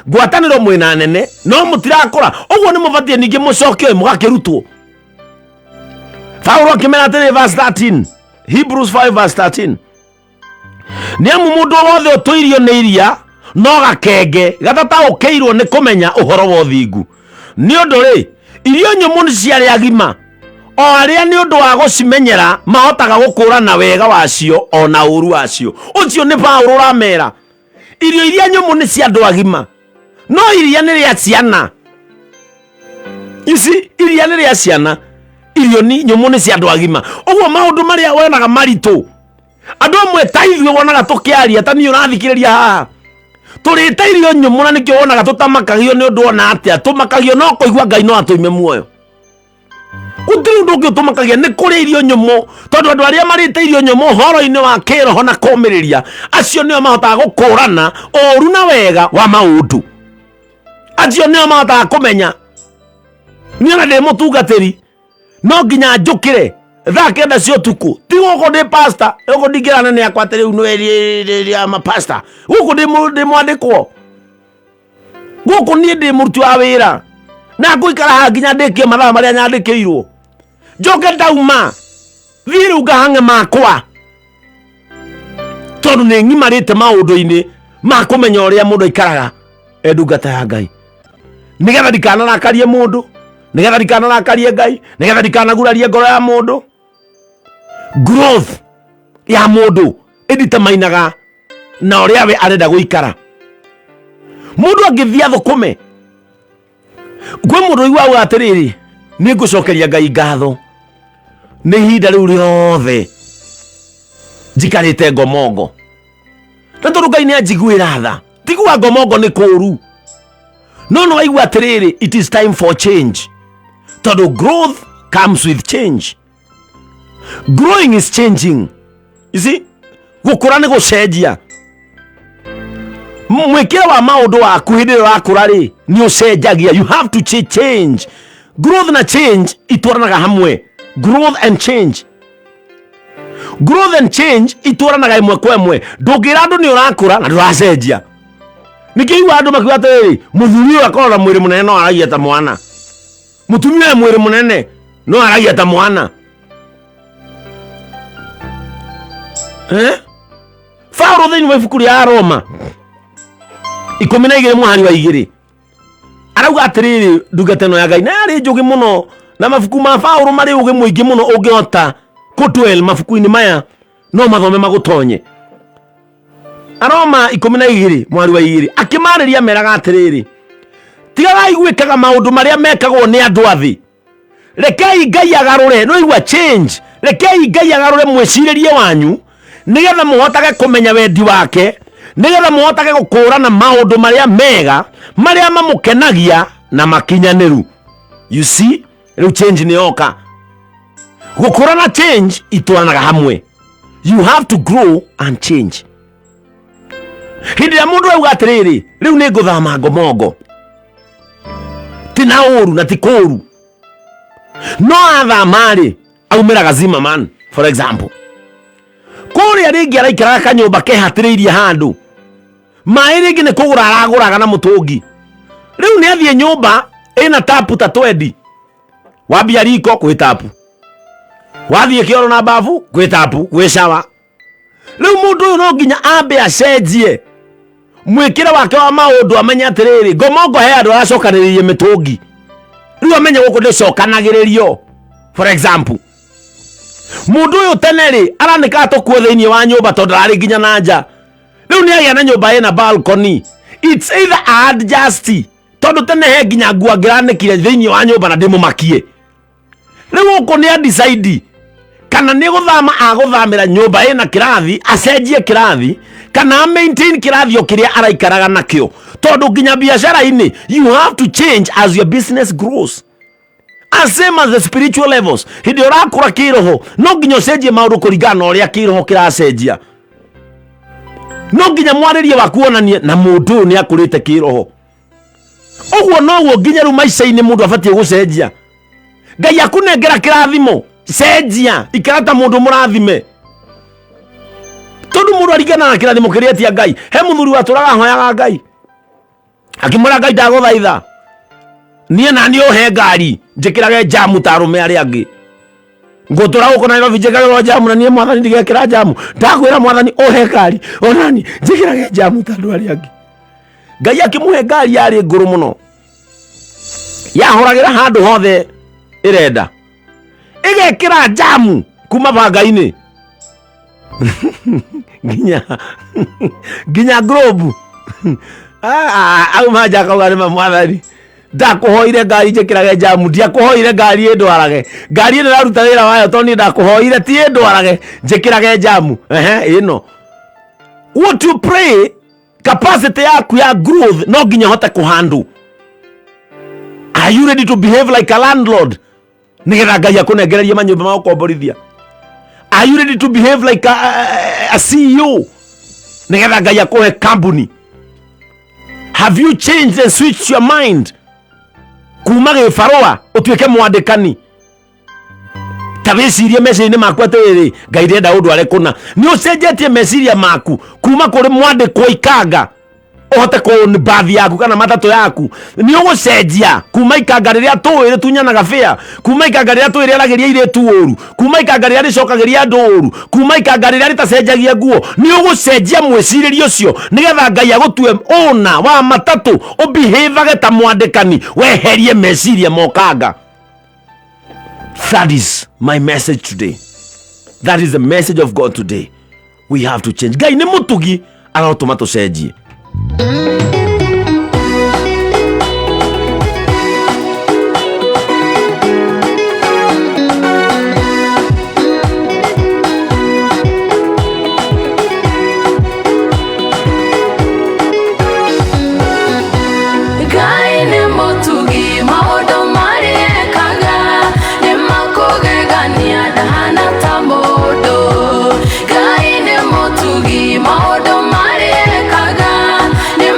ngwatanĩro mwĩna nene, no mũtirakũra. Ũguo nĩ mũbatiĩ ningĩ mũcokio mũgakĩrutwo. Paulo akĩmera atĩrĩ, verse 13, Hebrews 5 verse 13: "Nĩ amu mũndũ wothe ũtũirio nĩ iria no gakenge gatataũkĩirwo nĩ kũmenya ũhoro wa ũthingu. Nĩ ũndũ rĩ, irio nyũmũ nĩ cia arĩa agima, o arĩa nĩ ũndũ wa gũcimenyera mahotaga gũkũrana wega wacio o na ũũru wacio." Ũcio nĩ Paũlũ ũramera irio iria nyũmũ nĩ cia andũ agima, no iria nĩ rĩa ciana. Ici iria nĩ rĩa ciana, irio ni nyũmũ nĩ cia andũ agima. Ũguo maũndũ marĩa wonaga maritũ, andũ amwe ta ithuĩ wonaga tũkĩaria, ta niĩ ũrathikĩrĩria haha, tũrĩte irio nyũmũ, na nĩkĩo wonaga tũtamakagio nĩ ũndũ ona atĩa. Tũmakagio no kũigua Ngai no atũime muoyo. Gũtirĩ ũndũ ũngĩ ũtũmakagia, nĩ kũrĩa irio nyũmũ, tondũ andũ arĩa marĩte irio nyũmũ ũhoro-inĩ wa kĩroho na kũmĩrĩria, acio nĩo mahotaga gũkũrana ũru na wega wa maũndũ. Acio nĩo mahotaga kũmenya. Niĩ ona ndĩ mũtungatĩri, no nginya njũkĩre thaa 9 cia ũtukũ. Ti gũkũ ndĩ pastor, gũkũ ndingĩra nene akwa atĩ rĩu nĩ mapastor. Gũkũ ndĩ mwandĩkwo, gũkũ niĩ ndĩ mũruti wa wĩra, na ngũikara haha nginya ndĩkie mathaa marĩa nyandĩkĩirwo. Njoke ndauma thiĩ rĩu ngahang'e makwa, tondũ nĩ ng'imarĩte maũndũ-inĩ ma kũmenya ũrĩa mũndũ aikaraga e ndungata ya Ngai, nĩgetha ndikanarakarie mũndũ, nĩgetha ndikanarakarie Ngai, nĩgetha ndikanagurarie ngoro ya mũndũ. Growth ya mũndũ ĩnditamainaga na ũrĩa we arenda gũikara. Mũndũ angĩthiĩ athũkũme kwĩ mũndũ ũigua auga atĩrĩrĩ, "Nĩ ngũcokeria Ngai ngatho nĩ ihinda rĩu rĩothe njikarĩte ngomongo, na tondũ Ngai nĩ anjiguĩra tha." Tigua ngomongo nĩ kũũru, no nĩ waigua atĩrĩrĩ, it is time for change, tondũ growth comes with change. Growing is changing, you see? Gũkũra nĩ gũcenjia mwĩkĩre wa maũndũ waku. Hĩndĩ ĩrĩa ũrakũra rĩ, nĩ ũcenjagia. You have to change. Growth na change itwaranaga hamwe. Growth and change, growth and change itwaranaga ĩmwe kwa ĩmwe. Ndũngĩra andũ nĩ ũrakũra na ndũracenjia. Nĩkĩo igua andũ makiuga atĩrĩrĩ, "Mũthuri ũyũ akoragwo na mwĩrĩ mũnene no aragia ta mwana. Mũtumia ũyũ mwĩrĩ mũnene no aragia ta mwana." Eh? Paulo thĩinĩ wa ibuku rĩa Roma 12 mũhari wa 2 arauga atĩrĩrĩ, ndungata ĩno ya Ngai na yarĩ njũgĩ mũno, na mabuku ma Paulo marĩ ũgĩ mũingĩ mũno. Ũngĩhota kũdwell mabuku-inĩ maya, no mathome magũtonye. Aroma 12 mwari wa 2 akĩmarĩria meraga atĩrĩrĩ, "Tigagai gwĩkaga maũndũ marĩa mekagwo nĩ andũ a thĩ. Rekei Ngai agarũre," no igua change, "rekei Ngai agarũre mwĩcirĩrie wanyu, nĩgetha mũhotage kũmenya wendi wake, nĩgetha mũhotage gũkũũrana maũndũ marĩa mega, marĩa mamũkenagia na makinyanĩru." You see, rĩu change nĩ yoka. Gũkũra na change itwaranaga hamwe. You have to grow and change. Hĩndĩ ĩrĩa mũndũ auga atĩrĩrĩ, "Rĩu nĩ ngũthama ngomongo," ti na ũru na ti kũũru. No athama-rĩ, aumĩraga Zimmerman for example, kũrĩa rĩngĩ araikaraga kanyũmba kehatĩrĩirie handũ, maĩ rĩngĩ nĩ kũgũra aragũraga na mũtũngi. Rĩu nĩ athiĩ nyũmba ĩna tapu ta twendi, wambia riko kwĩ tapu, wathiĩ kĩoro na babu kwĩ tapu, gwĩ shawa. Rĩu mũndũ ũyũ no nginya ambe acenjie mwĩkĩre wake wa maũndũ, amenye atĩrĩrĩ, ngomongo he andũ aracokanĩrĩrie mĩtũngi, rĩu amenye gũkũ ndĩcokanagĩrĩrio. For example, mũndũ ũyũ tene rĩ aranĩkaga tũkuo thĩinĩ wa nyũmba tondũ ararĩ nginya na nja, rĩu nĩ agĩa na nyũmba ĩna balcony. It's either adjust, tondũ tene he nginya nguo angĩranĩkire thĩinĩ wa nyũmba na ndĩmũmakie. Rĩu gũkũ nĩ adecide kana nĩ gũthama agũthamĩra nyũmba ĩna kĩrathi, acenjie kĩrathi, kana a maintain kĩrathi o kĩrĩa araikaraga nakĩo, tondũ nginya biacara-inĩ you have to change as your business grows, as same as the spiritual levels. Hĩndĩ ĩrĩa ũrakũra kĩroho, no nginya ũcenjie maũndũ kũringana na ũrĩa kĩroho kĩracenjia. No nginya mwarĩrie waku wonanie na mũndũ ũyũ nĩ akũrĩte kĩroho. Ũguo noguo nginya rĩu maica-inĩ mũndũ abatiĩ gũcenjia. Ngai akũnengera kĩrathimo, cenjia, ikara ta mũndũ mũrathime, tondũ mũndũ aringana na kĩrathimo kĩrĩa etia Ngai. He mũthuri watũraga ahoyaga Ngai, akĩmwĩra, "Ngai, ndagũthaitha niĩ na niĩ ũhe ngari njĩkĩrage njamu ta arũme arĩa angĩ. Ngũtũra gũkũ Nairobi njĩkagĩrwo njamu, na niĩ Mwathani ndigekĩra njamu. Ndakwĩra Mwathani ũhe ngari onani njĩkĩrage njamu ta andũ arĩa angĩ." Ngai akĩmũhe ngari yarĩ ngũrũ mũno, yahũragĩra handũ hothe ĩrenda, ĩgekĩra njamu kuma banga-inĩ nginya Globe. Auma nja akauga, "Nĩma Mwathani, ndakũhoire ngari njĩkĩrage njamu, ndiakũhoire ngari ĩndwarage. Ngari ĩno ĩraruta wĩra wayo tondũ niĩ ndakũhoire ti ĩndwarage, njĩkĩrage njamu." Ehe, ĩno what you pray, capacity yaku ya growth no nginya hote kũhandle. Are you ready to behave like a landlord nigetha Ngai akũnengererie manyũmba ma gũkomborithia? Are you ready to behave like a CEO nigetha Ngai akũhe company? Have you changed and switched your mind kuma gĩbarũa ũtuĩke mwandĩkani? Ta wĩcirie meciria-inĩ maku atĩrĩrĩ, Ngai ndĩrenda ũndũ are kũna. Nĩ ũcenjetie meciria maku kuma kũrĩ mwandĩkwo ikanga ũhote kũũni bathi yaku kana matatũ yaku? Nĩ ũgũcenjia kuma ikanga rĩrĩa tũĩ rĩtunyanaga bĩa, kuma ikanga rĩrĩa tũĩ rĩaragĩria irĩtu ũru, kuma ikanga rĩrĩa rĩcokagĩria andũ ũru, kuma ikanga rĩrĩa rĩtacenjagia nguo? Nĩ ũgũcenjia mwĩcirĩrie ũcio nĩgetha Ngai agũtue ũna wa matatũ, ũbehave ta mwandĩkani, weherie meciria mokanga? That is my message today. That is the message of God today. We have to change. Ngai nĩ mũtugi, arotũma tũcenjie. Ngai nĩ mũtugi, maũndũ marĩa ekaga nĩ makũgegania, ndahana ta mũndũ. Ngai nĩ mũtugi, maũndũ marĩa ekaga nĩ.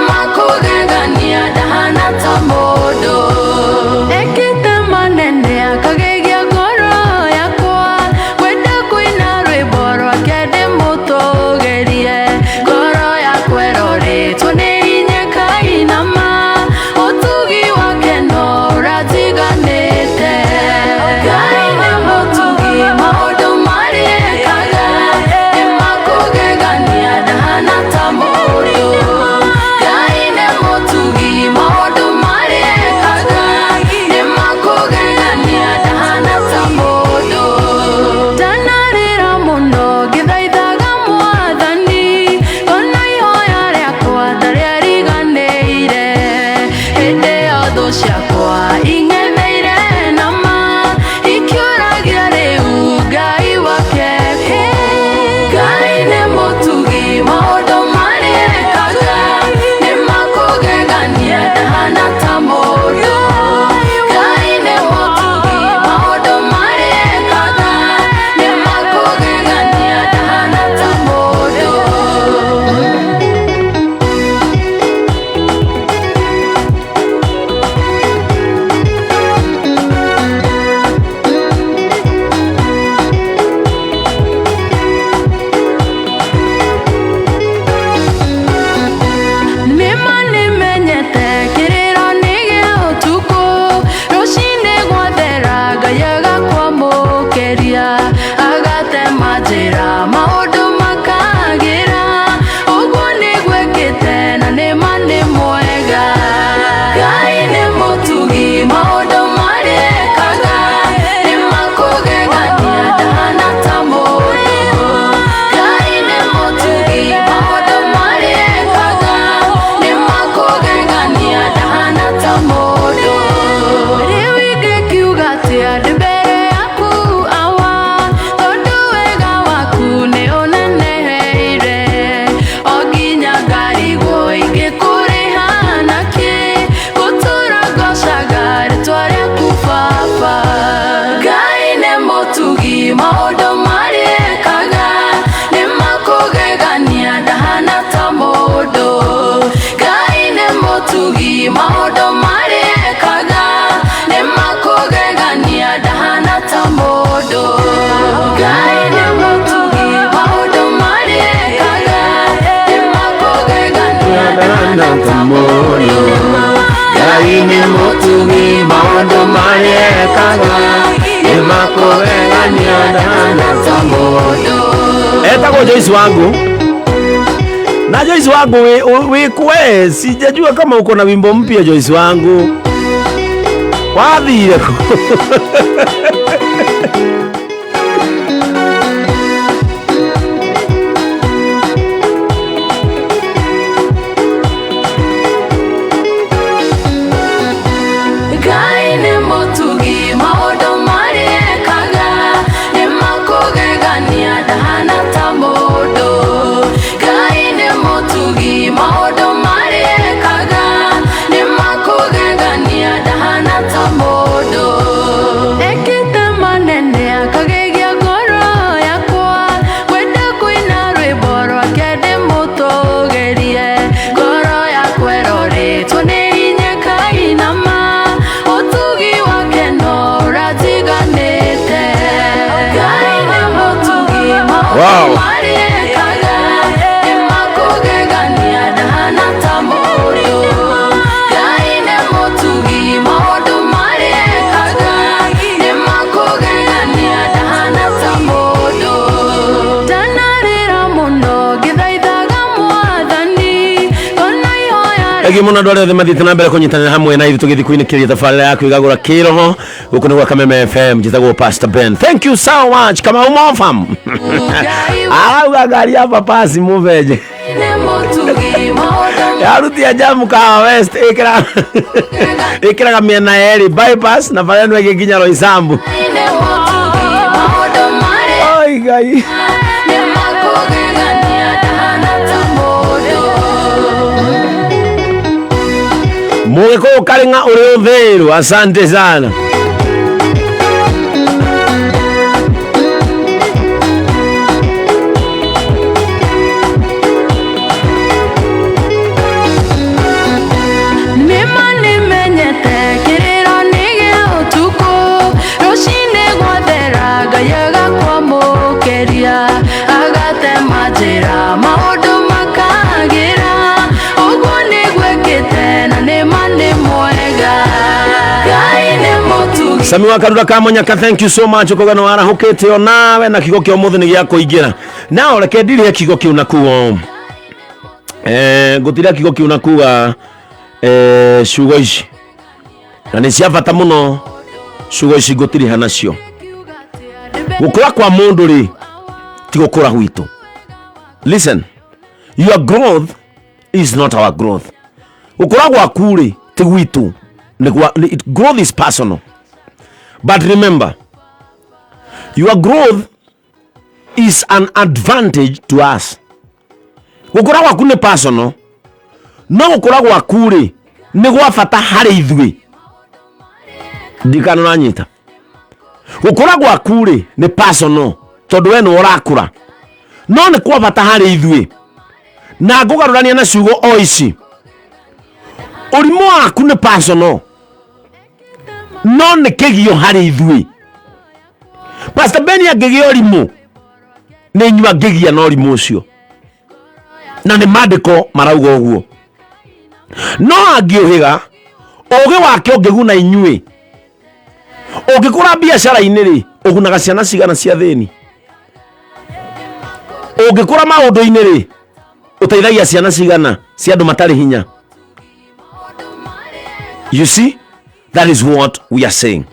Ndahana ta mũndũ. Ngai nĩ mũtugi, maũndũ marĩa ekaga nĩ makũgegania, ndahana ta mũndũ. Etagwo Joyce wangu na Joyce wangu wikwe, sijajua kama uko na wimbo mpya Joyce wangu, wathire kũ? Ngai nĩ mũtugi, maũndũ marĩa ekaga nĩ makũgegania, ndahana ta mũndũ. Ngai nĩ mũtugi, maũndũ marĩa ekaga nĩ makũgegania, ndahana ta mũndũ. Ekĩte manene akagegia ngoro yakwa, ngwenda kũina rwĩmbo rwake ndĩmũtũgĩrie. Ngoro yakwa ĩrorĩtwo nĩ hinya ĩkainama, ũtugi wake no ũratiganĩte. Ngai nĩ mũtugi, maũndũ marĩa ekaga nĩ makũgegania, ndahana ta mũndũ. Ngai nĩ mũtugi, maũndũ marĩa ekaga nĩ makũgegania, ndahana ta mũndũ. Ndanarĩra mũno ngĩthaithaga Mwathani, ngona ihoya Thengiũ mũno andũ arĩa othe mathiĩte na mbere kũnyitanĩra hamwe na ithuĩ tũgĩthiĩ kũinĩkĩria tabarĩra ya kwĩgagũra kĩroho. Gũkũ nĩ gwa Kameme FM, njĩtagwo Pastor Ben. Thank you so much. Kamau Mofam Ngai arauga ngari ya papasi mũbenje nĩ mũtugi, maũndũ yarutia jamu Kahawa West, ĩkĩraga mĩena yerĩ, bypass na bara ĩno ĩngĩ nginya Roysambu. nĩ mũtugi, maũndũ marĩa Oi Ngai. nĩ makũgegania, ndahana ta mũndũ. Mũgĩkũyũ Karĩng'a ũrĩ ũthĩrũ, asante sana. Nĩma nĩmenyete kĩrĩro nĩ gĩa ũtukũ, rũcinĩ gwathera Ngai agakwamũkĩria, agatema njĩra maũndũ makagĩra, ũguo nĩguo ekĩte na nĩma nĩ mwega. Ngai nĩ mũtugi. Sami wa Karura Kamonyaka, thank you so much. Ũkauga nĩ warahũkĩte onawe na kiugo kĩa ũmũthĩ nĩ gĩa kũingĩra. Nao reke ndirie kiugo kĩu na kuo ngũtiria kiugo kĩu na kuga ciugo ici na nĩ cia bata mũno, ciugo ici ngũtiriha nacio. Gũkũra kwa mũndũ rĩ ti gũkũra gwitũ. Listen, your growth is not our growth. Gũkũra gwaku rĩ ti gwitũ. Growth is personal, but remember, your growth is an advantage to us. Gũkũra gwaku nĩ personal, no gũkũra gwaku rĩ nĩ gwa bata harĩ ithuĩ. Ndikana ũranyita. Gũkũra gwaku rĩ nĩ personal tondũ we nĩwe ũrakũra, no nĩ kwa bata harĩ ithuĩ. Na ngũgarũrania na ciugo o ici, ũrimũ waku nĩ personal, no nĩ kĩgio harĩ ithuĩ. Pastor Ben angĩgĩa ũrimũ nĩ inyuĩ angĩgĩa na ũrimũ ũcio, na nĩ maandĩko marauga ũguo. No angĩũhĩga, ũgĩ wake ũngĩguna inyuĩ. Ũngĩkũra biacara-inĩ rĩ, ũgunaga ciana cigana cia thĩni? Ũngĩkũra maũndũ-inĩ rĩ, ũteithagia ciana cigana cia andũ matarĩ hinya? You see, that is what we are saying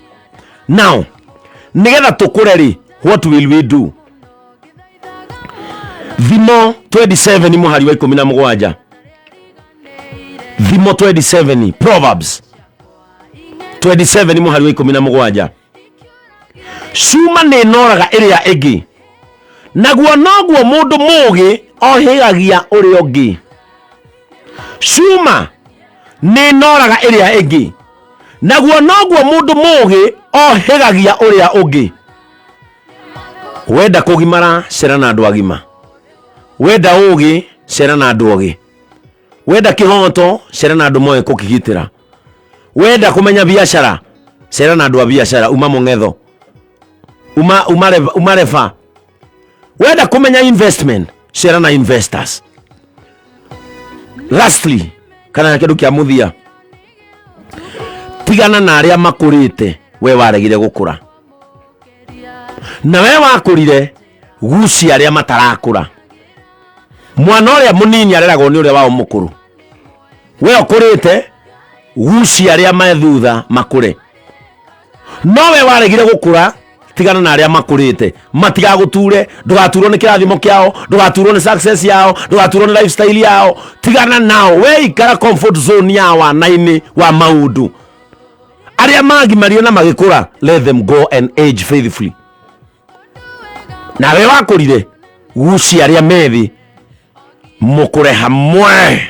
now. Nigetha tũkũre rĩ, what will we do? Thimo 27 mũhari wa 17, Thimo 27, Proverbs 27 mũhari wa 17: cuma nĩ noraga ĩrĩa ĩngĩ, naguo noguo mũndũ mũũgĩ ohĩgagia ũrĩa ũngĩ. Cuma nĩ noraga ĩrĩa ĩngĩ, naguo noguo mũndũ mũũgĩ ohĩgagia ũrĩa ũngĩ. Wenda kũgimara, cera na andũ agima. Wenda ũũgĩ, cera na andũ ogĩ. Wenda kĩhoto, cera na andũ moĩ kũkĩgitĩra. Wenda kũmenya biacara, cera na andũ a biacara. Uma mũng'etho, uma, uma, uma reba. Wenda kũmenya investment, cera na investors. Lastly, Kana kĩndũ kĩa mũthia, tigana na arĩa makũrĩte, we waregire gũkũra, na we wakũrire gucia arĩa matarakũra. Mwana ũrĩa mũnini areragwo nĩ ũrĩa wao mũkũrũ. We ũkũrĩte, gucia arĩa me thutha makũre. No we waregire gũkũra, tigana na arĩa makũrĩte, matigagũture. Ndũgaturwo nĩ kĩrathimo kĩao, ndũgaturwo nĩ success yao, ndũgaturwo nĩ lifestyle yao. Tigana nao, we ikara comfort zone ya wana-inĩ wa maũndũ. Arĩa magimario na magĩkũra, let them go and age faithfully. Nawe wakũrire, gucia arĩa methi mũkũre hamwe.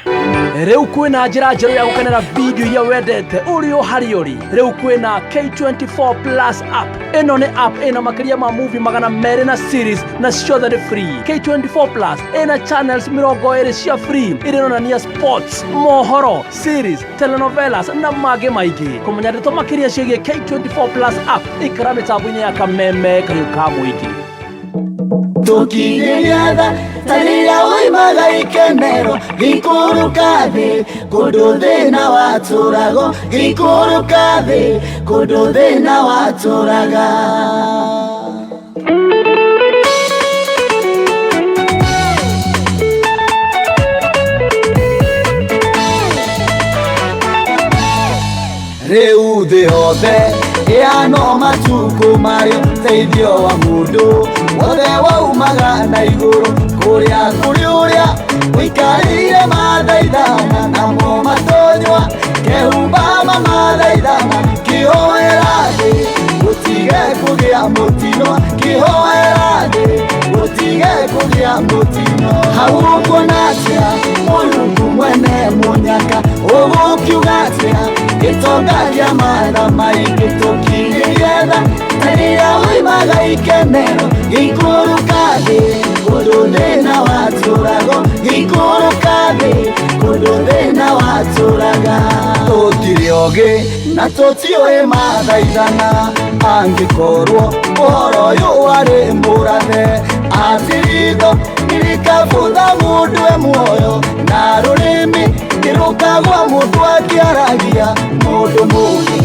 Rĩu kwĩna njĩra njerũ ya gũkenera video iria wendete ũrĩ o harĩa ũrĩ. Rĩu kwĩna K24 Plus app. Ĩno nĩ app ĩna makĩria ma movie 200 na series, na ciothe nĩ free. K24 Plus ĩna channels 20 cia free iria ironania sports, mohoro, series, telenovelas na mangĩ maingĩ. Kũmenya ndeto makĩria ciĩgiĩ K24 Plus app, ikara mĩtambo-inĩ ya Kameme Kayũ ka Mũingĩ. Tũkinyĩria tha ta rĩrĩa woimaga ikenero, gĩikũrũka thĩ kũndũ thĩna watũrago, gĩikũrũka thĩ kũndũ thĩna watũraga. Rĩu thĩ yothe ĩhano matukũ marĩa ũteithio wa mũndũ wothe waumaga na igũrũ, kũrĩa kũrĩ ũrĩa ũikarĩire mathaithana, namo matonywa kehumba mamathaithana, kĩhoera thĩ gũtige kũgĩa mũtino, kĩhoera thĩ gũtige kũgĩa mũtino. Hau ũkuona atĩa Mũrungu mwene mũnyaka, ũgũkiuga atĩa gĩtonga kĩa matha maingĩ? Tũkinyĩrie tha ta rĩrĩa woimaga ikenero, gĩikũrũka thĩ kũndũ thĩna watũrago, gĩikũrũka thĩ kũndũ thĩna watũraga. Tũtirĩ ogĩ na tũtiũĩ mathaithana, angĩkorwo ũhoro ũyũ warĩ mũrathe, atĩ ritho nĩrĩkabutha mũndũ e muoyo, na rũrĩmĩ nĩrũkagwa mũndũ akĩaragia. Mũndũ mũgĩ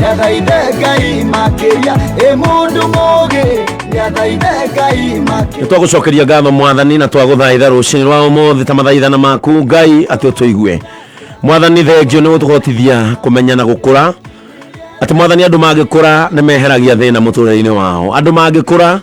nĩathaithe Ngai makĩria, ĩ mũndũ mũgĩ nĩathaithe Ngai makĩria. Nĩ twagũcokeria ngatho Mwathani, na twagũthaitha rũcinĩ rwa ũmũthĩ ta mathaithana maku Ngai atĩ ũtũigue. Mwathani, thengio nĩ gũtũhotithia kũmenya na gũkũra, atĩ Mwathani, andũ mangĩkũra nĩ meheragia thĩna mũtũrĩre-inĩ wao. Andũ mangĩkũra,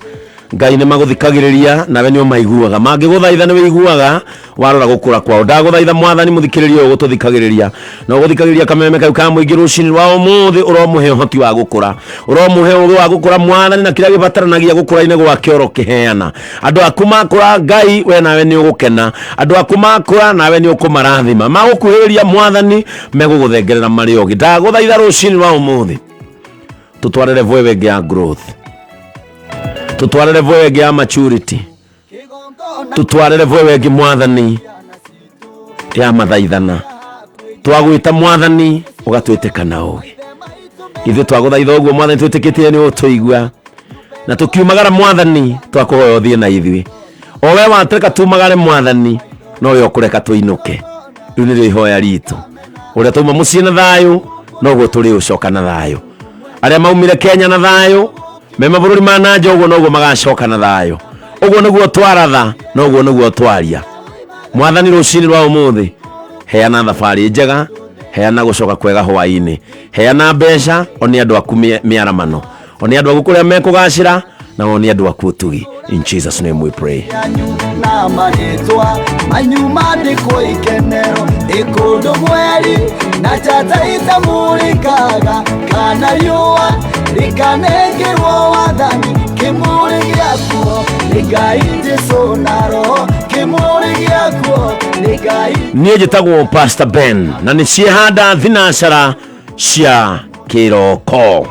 Ngai nĩ magũthikagĩrĩria, nawe nĩ ũmaiguaga. Mangĩgũthaitha nĩ wĩiguaga warora gũkũra kwao. Ndagũthaitha Mwathani, mũthikĩrĩria ũyũ ũgũtũthikagĩrĩria na ũgũthikagĩrĩria Kameme kau ka Mũingĩ rũcinĩ rwa ũmũthĩ, ũromũhe ũhoti wa gũkũra, ũromũhe ũgĩ wa gũkũra Mwathani, na kĩrĩa gĩbataranagia gũkũra-inĩ gwake ũrokĩheana. Andũ aku makũra, Ngai, we nawe nĩ ũgũkena. Andũ aku makũra, nawe nĩ ũkũmarathima. Magũkuhĩrĩria Mwathani, megũgũthengerera marĩ ogĩ. Ndagũthaitha rũcinĩ rwa ũmũthĩ tũtware level ĩyo ĩngĩ ya growth, tũtware level ĩyo ĩngĩ ya maturity, tũtware level ĩyo ĩngĩ Mwathani ya mathaithana. Twagwĩta Mwathani, ũgatwĩtĩka na ũgĩ. Ithuĩ twagũthaitha ũguo Mwathani, twĩtĩkĩtie nĩ ũtũigua. Na tũkiumagara Mwathani, twakũhoya ũthiĩ na ithuĩ. O we watũreka tumagare Mwathani, nowe ũkũreka tũinũke. Rĩu nĩrĩo ihoya ritũ. Ũrĩa twauma mũciĩ na thayũ, noguo tũrĩũcoka na thayũ. Arĩa maumire Kenya na thayũ me mabũrũri ma nanja, ũguo noguo magacoka na thayũ. Ũguo nĩguo twaratha, noguo nĩguo twaria. Mwathani, rũcinĩ rwa ũmũthĩ, heana thabarĩ njega, heana gũcoka kwega hwaĩ-inĩ, heana mbeca, onia andũ aku mĩaramano, onia andũ aku kũrĩa mekũgacĩra, na onia andũ aku ũtugi. In Jesus name we pray. Yanyu na marĩtwa manyu mandĩkwo ikenero ĩkũndũ mweri na njata itamũrĩkaga, kana riũa rĩkanengerwo wathani. Kĩmũrĩ gĩakuo nĩ Ngai Jesu na Roho, kĩmũrĩ gĩakuo nĩ Ngai. Niĩ njĩtagwo Pastor Ben, na nĩ ciehanda thinacara cia kĩroko.